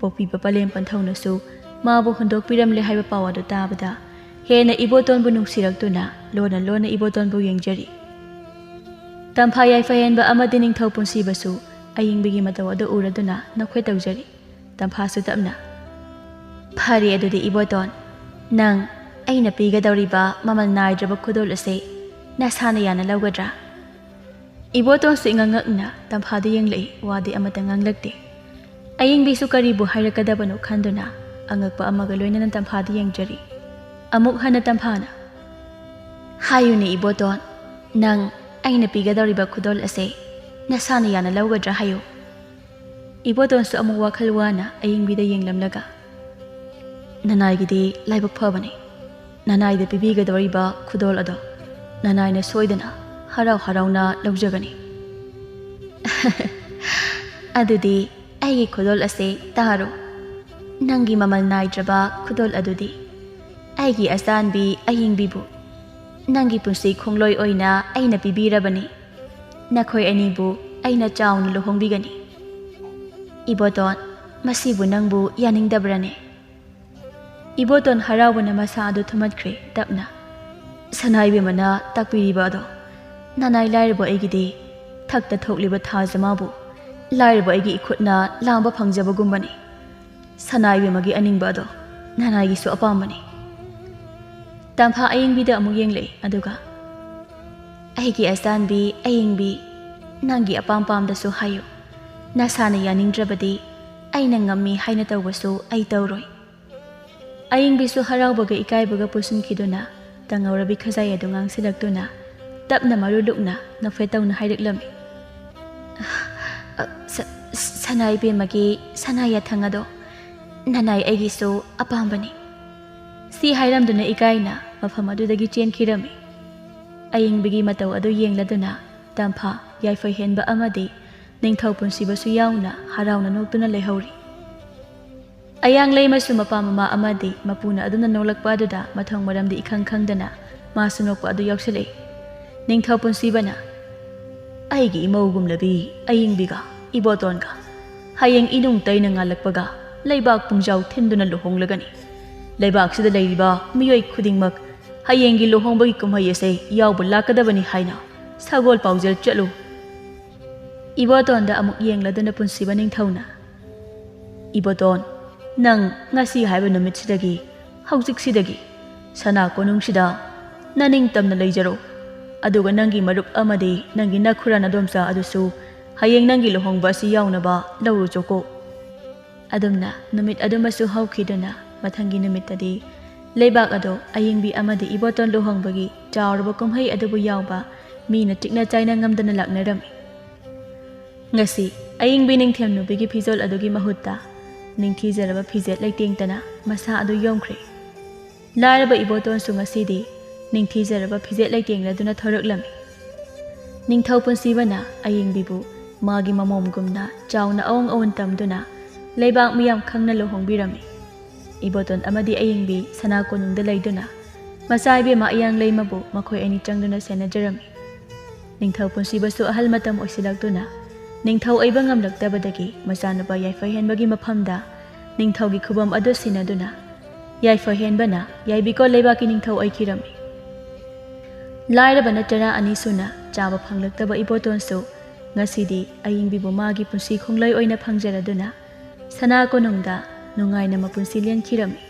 ꯄꯣꯛꯄꯤꯕ ꯄꯂꯦꯝ ꯄꯟꯊꯧꯅꯁꯨ ꯃꯥꯕꯨ ꯍꯨꯟꯗꯣꯛꯄꯤꯔꯝꯂꯦ ꯍꯥꯏꯕ ꯄꯥꯎ ꯑꯗꯨ ꯇꯥꯕꯗ ꯍꯦꯟꯅ ꯏꯕꯣꯇꯣꯟꯕꯨ ꯅꯨꯡꯁꯤꯔꯛꯇꯨꯅ ꯂꯣꯟꯅ ꯂꯣꯟꯅ ꯏꯕꯣꯇꯣꯟꯕꯨ ꯌꯦꯡꯖꯔꯤ꯫ ꯇꯝꯐꯥ ꯌꯥꯏꯐꯍꯦꯟꯕ ꯑꯃꯗꯤ ꯅꯤꯡꯊꯧ ꯄꯨꯟꯁꯤꯕꯁꯨ ꯑꯌꯤꯡꯕꯤꯒꯤ ꯃꯇꯧ ꯑꯗꯨ ꯎꯔꯗꯨꯅ ꯅꯣꯛꯐꯦꯠ ꯇꯧꯖꯔꯤ꯫ ꯇꯝꯐꯥꯁꯨ ꯇꯞꯅ, "ꯐꯔꯦ ꯑꯗꯨꯗꯤ ꯏꯕꯣꯇꯣꯟ, ꯅꯪ ꯑꯩꯅ ꯄꯤꯒꯗꯧꯔꯤꯕ ꯃꯃꯜ ꯅꯥꯏꯗ꯭ꯔꯕ ꯈꯨꯗꯣꯜ ꯑꯁꯤ ꯅꯁꯥꯅ ꯌꯥꯅ ꯂꯧꯒꯗ꯭ꯔꯥ?" ꯏꯕꯣꯇꯣꯟꯁꯨ ꯏꯉꯛ ꯉꯛꯅ ꯇꯝꯐꯥꯗ ꯌꯦꯡꯂꯛꯏ, ꯋꯥꯗꯤ ꯑꯃꯠꯇ ꯉꯥꯡꯂꯛꯇꯦ꯫ ꯑꯌꯤꯡꯕꯤꯁꯨ ꯀꯔꯤꯕꯨ ꯍꯥꯏꯔꯛꯀꯗꯕꯅꯣ ꯈꯟꯗꯨꯅ ꯑꯉꯛꯄ ꯑꯃꯒ ꯂꯣꯏꯅꯅ ꯇꯝꯐꯥꯗ ꯌꯦꯡꯖꯔꯤ꯫ ꯑꯃꯨꯛ ꯍꯟꯅ ꯇꯝꯐꯥꯅ, "ꯍꯥꯏꯌꯨꯅꯦ ꯏꯕꯣꯇꯣꯟ, ꯅꯪ ꯑꯩꯅ ꯄꯤꯒꯗꯧꯔꯤꯕ ꯈꯨꯗꯣꯜ ꯑꯁꯦ ꯅꯁꯥꯅ ꯌꯥꯅ ꯂꯧꯒꯗ꯭ꯔꯥ ꯍꯥꯏꯌꯨ꯫" ꯏꯕꯣꯇꯣꯟꯁꯨ ꯑꯃꯨꯛ ꯋꯥꯈꯜ ꯋꯥꯅ ꯑꯌꯤꯡꯕꯤꯗ ꯌꯦꯡꯂꯝꯂꯒ, "ꯅꯅꯥꯏꯒꯤꯗꯤ ꯂꯥꯏꯕꯛ ꯐꯕꯅꯤ꯫ ꯅꯅꯥꯏꯗ ꯄꯤꯕꯤꯒꯗꯧꯔꯤꯕ ꯈꯨꯗꯣꯜ ꯑꯗꯣ ꯅꯅꯥꯏꯅ ꯁꯣꯏꯗꯅ ꯍꯔꯥꯎ ꯍꯔꯥꯎꯅ ꯂꯧꯖꯒꯅꯤ꯫" "ꯑꯗꯨꯗꯤ ꯑꯩꯒꯤ ꯈꯨꯗꯣꯜ ꯑꯁꯦ ꯇꯥꯔꯣ꯫" ꯅꯪꯒꯤ ꯃꯃꯜ ꯅꯥꯏꯗ꯭ꯔꯕ ꯈꯨꯗꯣꯜ ꯑꯗꯨꯗꯤ ꯑꯩꯒꯤ ꯑꯆꯥꯟꯕꯤ ꯑꯌꯤꯡꯕꯤꯕꯨ ꯅꯪꯒꯤ ꯄꯨꯟꯁꯤ ꯈꯣꯡꯂꯣꯏ ꯑꯣꯏꯅ ꯑꯩꯅ ꯄꯤꯕꯤꯔꯕꯅꯤ꯫ ꯅꯈꯣꯏ ꯑꯅꯤꯕꯨ ꯑꯩꯅ ꯆꯥꯎꯅ ꯂꯨꯍꯣꯡꯕꯤꯒꯅꯤ꯫ ꯏꯕꯣꯇꯣꯟ, ꯃꯁꯤꯕꯨ ꯅꯪꯕꯨ ꯌꯥꯅꯤꯡꯗꯕ꯭ꯔꯅꯦ? ꯏꯕꯣꯇꯣꯟ ꯍꯔꯥꯎꯕꯅ ꯃꯁꯥ ꯑꯗꯨ ꯊꯨꯝꯍꯠꯈ꯭ꯔꯦ ꯇꯞꯅ꯫ ꯁꯅꯥ ꯏꯕꯦꯝꯃꯅ ꯇꯥꯛꯄꯤꯔꯤꯕ ꯑꯗꯣ ꯅꯅꯥꯏ ꯂꯥꯏꯔꯕ ꯑꯩꯒꯤꯗꯤ ꯊꯛꯇ ꯊꯣꯛꯂꯤꯕ ꯊꯥꯖ ꯃꯥꯕꯨ ꯂꯥꯏꯔꯕ ꯑꯩꯒꯤ ꯏꯈꯨꯠꯅ ꯂꯥꯝꯕ ꯐꯪꯖꯕꯒꯨꯝꯕꯅꯤ꯫ ꯁꯅꯥ ꯏꯕꯦꯝꯃꯒꯤ ꯑꯅꯤꯡꯕ ꯑꯗꯣ ꯅꯅꯥꯏꯒꯤꯁꯨ ꯑꯄꯥꯝꯕꯅꯤ꯫ ꯇꯝꯐꯥ ꯑꯌꯤꯡꯕꯤꯗ ꯑꯃꯨꯛ ꯌꯦꯡꯂꯛꯏ, ꯑꯗꯨꯒ, "ꯑꯩꯒꯤ ꯑꯆꯥꯟꯕꯤ ꯑꯌꯤꯡꯕꯤ, ꯅꯪꯒꯤ ꯑꯄꯥꯝ ꯄꯥꯝꯗꯁꯨ ꯍꯥꯏꯌꯨ꯫ ꯅꯁꯥꯅ ꯌꯥꯅꯤꯡꯗ꯭ꯔꯕꯗꯤ ꯑꯩꯅ ꯉꯝꯃꯤ ꯍꯥꯏꯅ ꯇꯧꯕꯁꯨ ꯑꯩ ꯇꯧꯔꯣꯏ꯫" ꯑꯌꯤꯡꯕꯤꯁꯨ ꯍꯔꯥꯎꯕꯒ ꯏꯀꯥꯏꯕꯒ ꯄꯨꯟꯁꯤꯟꯈꯤꯗꯨꯅ ꯇꯪꯍꯧꯔꯕꯤ ꯈꯖꯥꯏ ꯑꯗꯨ ꯉꯥꯡꯁꯤꯜꯂꯛꯇꯨꯅ ꯇꯞꯅ ꯃꯔꯨ ꯂꯨꯛꯅ ꯅꯣꯛꯐꯦꯠ ꯇꯧꯅ ꯍꯥꯏꯔꯛꯂꯝꯃꯤ, "ꯑ, ꯁ-, ꯁꯅꯥ ꯏꯕꯦꯝꯃꯒꯤ ꯁꯅꯥ ꯌꯥꯊꯪ ꯑꯗꯣ ꯅꯅꯥꯏ ꯑꯩꯒꯤꯁꯨ ꯑꯄꯥꯝꯕꯅꯤ꯫" ꯁꯤ ꯍꯥꯏꯔꯝꯗꯨꯅ ꯏꯀꯥꯏꯅ ꯃꯐꯝ ꯑꯗꯨꯗꯒꯤ ꯆꯦꯟꯈꯤꯔꯝꯃꯤ꯫ ꯑꯌꯤꯡꯕꯤꯒꯤ ꯃꯇꯧ ꯑꯗꯨ ꯌꯦꯡꯂꯗꯨꯅ ꯇꯝꯐꯥ, ꯌꯥꯏꯐ ꯍꯦꯟꯕ ꯑꯃꯗꯤ ꯅꯤꯡꯊꯧ ꯄꯨꯟꯁꯤꯕꯁꯨ ꯌꯥꯎꯅ ꯍꯔꯥꯎꯅ ꯅꯣꯛꯇꯨꯅ ꯂꯩꯍꯧꯔꯤ꯫ ꯑꯌꯥꯡ ꯂꯩꯃꯁꯨ ꯃꯄꯥ ꯃꯃꯥ ꯑꯃꯗꯤ ꯃꯄꯨꯅ ꯑꯗꯨꯝꯅ ꯅꯣꯛꯂꯛꯄ ꯑꯗꯨꯗ ꯃꯊꯣꯡ ꯃꯔꯝꯗꯤ ꯏꯈꯪ ꯈꯪꯗꯅ ꯃꯥꯁꯨ ꯅꯣꯛꯄ ꯑꯗꯨ ꯌꯥꯎꯁꯤꯜꯂꯛꯏ꯫ ꯅꯤꯡꯊꯧ ꯄꯨꯟꯁꯤꯕꯅ, "ꯑꯩꯒꯤ ꯏꯃꯧꯒꯨꯝꯂꯕꯤ ꯑꯌꯤꯡꯕꯤꯒ ꯏꯕꯣꯇꯣꯟꯒ ꯍꯌꯦꯡ ꯏꯅꯨꯡ ꯇꯩꯅ ꯉꯥꯜꯂꯛꯄꯒ ꯂꯩꯕꯥꯛ ꯄꯨꯡꯖꯥꯎ ꯊꯤꯟꯗꯨꯅ ꯂꯨꯍꯣꯡꯂꯒꯅꯤ꯫ ꯂꯩꯕꯥꯛꯁꯤꯗ ꯂꯩꯔꯤꯕ ꯃꯤꯑꯣꯏ ꯈꯨꯗꯤꯡꯃꯛ ꯍꯌꯦꯡꯒꯤ ꯂꯨꯍꯣꯡꯕꯒꯤ ꯀꯨꯝꯍꯩ ꯑꯁꯦ ꯌꯥꯎꯕ ꯂꯥꯛꯀꯗꯕꯅꯤ ꯍꯥꯏꯅ ꯁꯒꯣꯜ ꯄꯥꯎꯖꯦꯜ ꯆꯠꯂꯨ꯫" ꯏꯕꯣꯇꯣꯟꯗ ꯑꯃꯨꯛ ꯌꯦꯡꯂꯗꯨꯅ ꯄꯨꯟꯁꯤꯕ ꯅꯤꯡꯊꯧꯅ, "ꯏꯕꯣꯇꯣꯟ, ꯅꯪ ꯉꯁꯤ ꯍꯥꯏꯕ ꯅꯨꯃꯤꯠꯁꯤꯗꯒꯤ, ꯍꯧꯖꯤꯛꯁꯤꯗꯒꯤ ꯁꯅꯥ ꯀꯣꯅꯨꯡꯁꯤꯗ ꯅꯅꯤꯡꯇꯝꯅ ꯂꯩꯖꯔꯣ꯫ ꯑꯗꯨꯒ ꯅꯪꯒꯤ ꯃꯔꯨꯞ ꯑꯃꯗꯤ ꯅꯪꯒꯤ ꯅꯈꯨꯔꯥ ꯅꯗꯣꯝꯆꯥ ꯑꯗꯨꯁꯨ ꯍꯌꯦꯡ ꯅꯪꯒꯤ ꯂꯨꯍꯣꯡꯕ ꯑꯁꯤ ꯌꯥꯎꯅꯕ ꯂꯧꯔꯨꯆꯣꯀꯣ꯫" ꯑꯗꯨꯝꯅ ꯅꯨꯃꯤꯠ ꯑꯗꯨꯃꯁꯨ ꯍꯧꯈꯤꯗꯨꯅ ꯃꯊꯪꯒꯤ ꯅꯨꯃꯤꯠꯇꯗꯤ ꯂꯩꯕꯥꯛ ꯑꯗꯣ ꯑꯌꯤꯡꯕꯤ ꯑꯃꯗꯤ ꯏꯕꯣꯇꯣꯟ ꯂꯨꯍꯣꯡꯕꯒꯤ ꯆꯥꯎꯔꯕ ꯀꯨꯝꯍꯩ ꯑꯗꯨꯕꯨ ꯌꯥꯎꯕ ꯃꯤꯅ ꯆꯤꯛꯅ ꯆꯥꯏꯅ ꯉꯝꯗꯅ ꯂꯥꯛꯅꯔꯝꯃꯤ꯫ ꯉꯁꯤ ꯑꯌꯤꯡꯕꯤ ꯅꯤꯡꯊꯦꯝ ꯅꯨꯄꯤꯒꯤ ꯐꯤꯖꯣꯜ ꯑꯗꯨꯒꯤ ꯃꯍꯨꯠꯇ ꯅꯤꯡꯊꯤꯖꯔꯕ ꯐꯤꯖꯦꯠ ꯂꯩꯇꯦꯡꯇꯅ ꯃꯁꯥ ꯑꯗꯨ ꯌꯣꯝꯈ꯭ꯔꯦ꯫ ꯂꯥꯏꯔꯕ ꯏꯕꯣꯇꯣꯟꯁꯨ ꯉꯁꯤꯗꯤ ꯅꯤꯡꯊꯤꯖꯔꯕ ꯐꯤꯖꯦꯠ ꯂꯩꯇꯦꯡꯂꯗꯨꯅ ꯊꯣꯔꯛꯂꯝꯃꯤ꯫ ꯅꯤꯡꯊꯧ ꯄꯨꯟꯁꯤꯕꯅ ꯑꯌꯤꯡꯕꯤꯕꯨ ꯃꯥꯒꯤ ꯃꯃꯣꯝꯒꯨꯝꯅ ꯆꯥꯎꯅ ꯑꯋꯣꯡ ꯑꯋꯣꯟ ꯇꯝꯗꯨꯅ ꯂꯩꯕꯥꯛ ꯃꯤꯌꯥꯝ ꯈꯪꯅ ꯂꯨꯍꯣꯡꯕꯤꯔꯝꯃꯤ꯫ ꯏꯕꯣꯇꯣꯟ ꯑꯃꯗꯤ ꯑꯌꯤꯡꯕꯤ ꯁꯅꯥ ꯀꯣꯅꯨꯡꯗ ꯂꯩꯗꯨꯅ ꯃꯆꯥ ꯏꯕꯦꯝꯃ ꯏꯌꯥꯡꯂꯩꯃꯕꯨ ꯃꯈꯣꯏ ꯑꯅꯤ ꯆꯪꯗꯨꯅ ꯁꯦꯟꯅꯖꯔꯝꯃꯤ꯫ ꯅꯤꯡꯊꯧ ꯄꯨꯟꯁꯤꯕꯁꯨ ꯑꯍꯜ ꯃꯇꯝ ꯑꯣꯏꯁꯤꯜꯂꯛꯇꯨꯅ ꯅꯤꯡꯊꯧ ꯑꯣꯏꯕ ꯉꯝꯂꯛꯇꯕꯗꯒꯤ ꯃꯆꯥꯅꯨꯄꯥ ꯌꯥꯏꯐ ꯍꯦꯟꯕꯒꯤ ꯃꯐꯝꯗ ꯅꯤꯡꯊꯧꯒꯤ ꯈꯨꯕꯝ ꯑꯗꯨ ꯁꯤꯟꯅꯗꯨꯅ ꯌꯥꯏꯐ ꯍꯦꯟꯕꯅ ꯌꯥꯏꯕꯤꯀꯣ ꯂꯩꯕꯥꯛꯀꯤ ꯅꯤꯡꯊꯧ ꯑꯣꯏꯈꯤꯔꯝꯃꯤ꯫ ꯂꯥꯏꯔꯕꯅ ꯆꯔꯥ ꯑꯅꯤ ꯁꯨꯅ ꯆꯥꯕ ꯐꯪꯂꯛꯇꯕ ꯏꯕꯣꯇꯣꯟꯁꯨ ꯉꯁꯤꯗꯤ ꯑꯌꯤꯡꯕꯤꯕꯨ ꯃꯥꯒꯤ ꯄꯨꯟꯁꯤ ꯈꯣꯡꯂꯩ ꯑꯣꯏꯅ ꯐꯪꯖꯔꯗꯨꯅ ꯁꯅꯥ ꯀꯣꯅꯨꯡꯗ ꯅꯨꯡꯉꯥꯏꯅ ꯃꯄꯨꯟꯁꯤ ꯂꯦꯟꯈꯤꯔꯝꯃꯤ꯫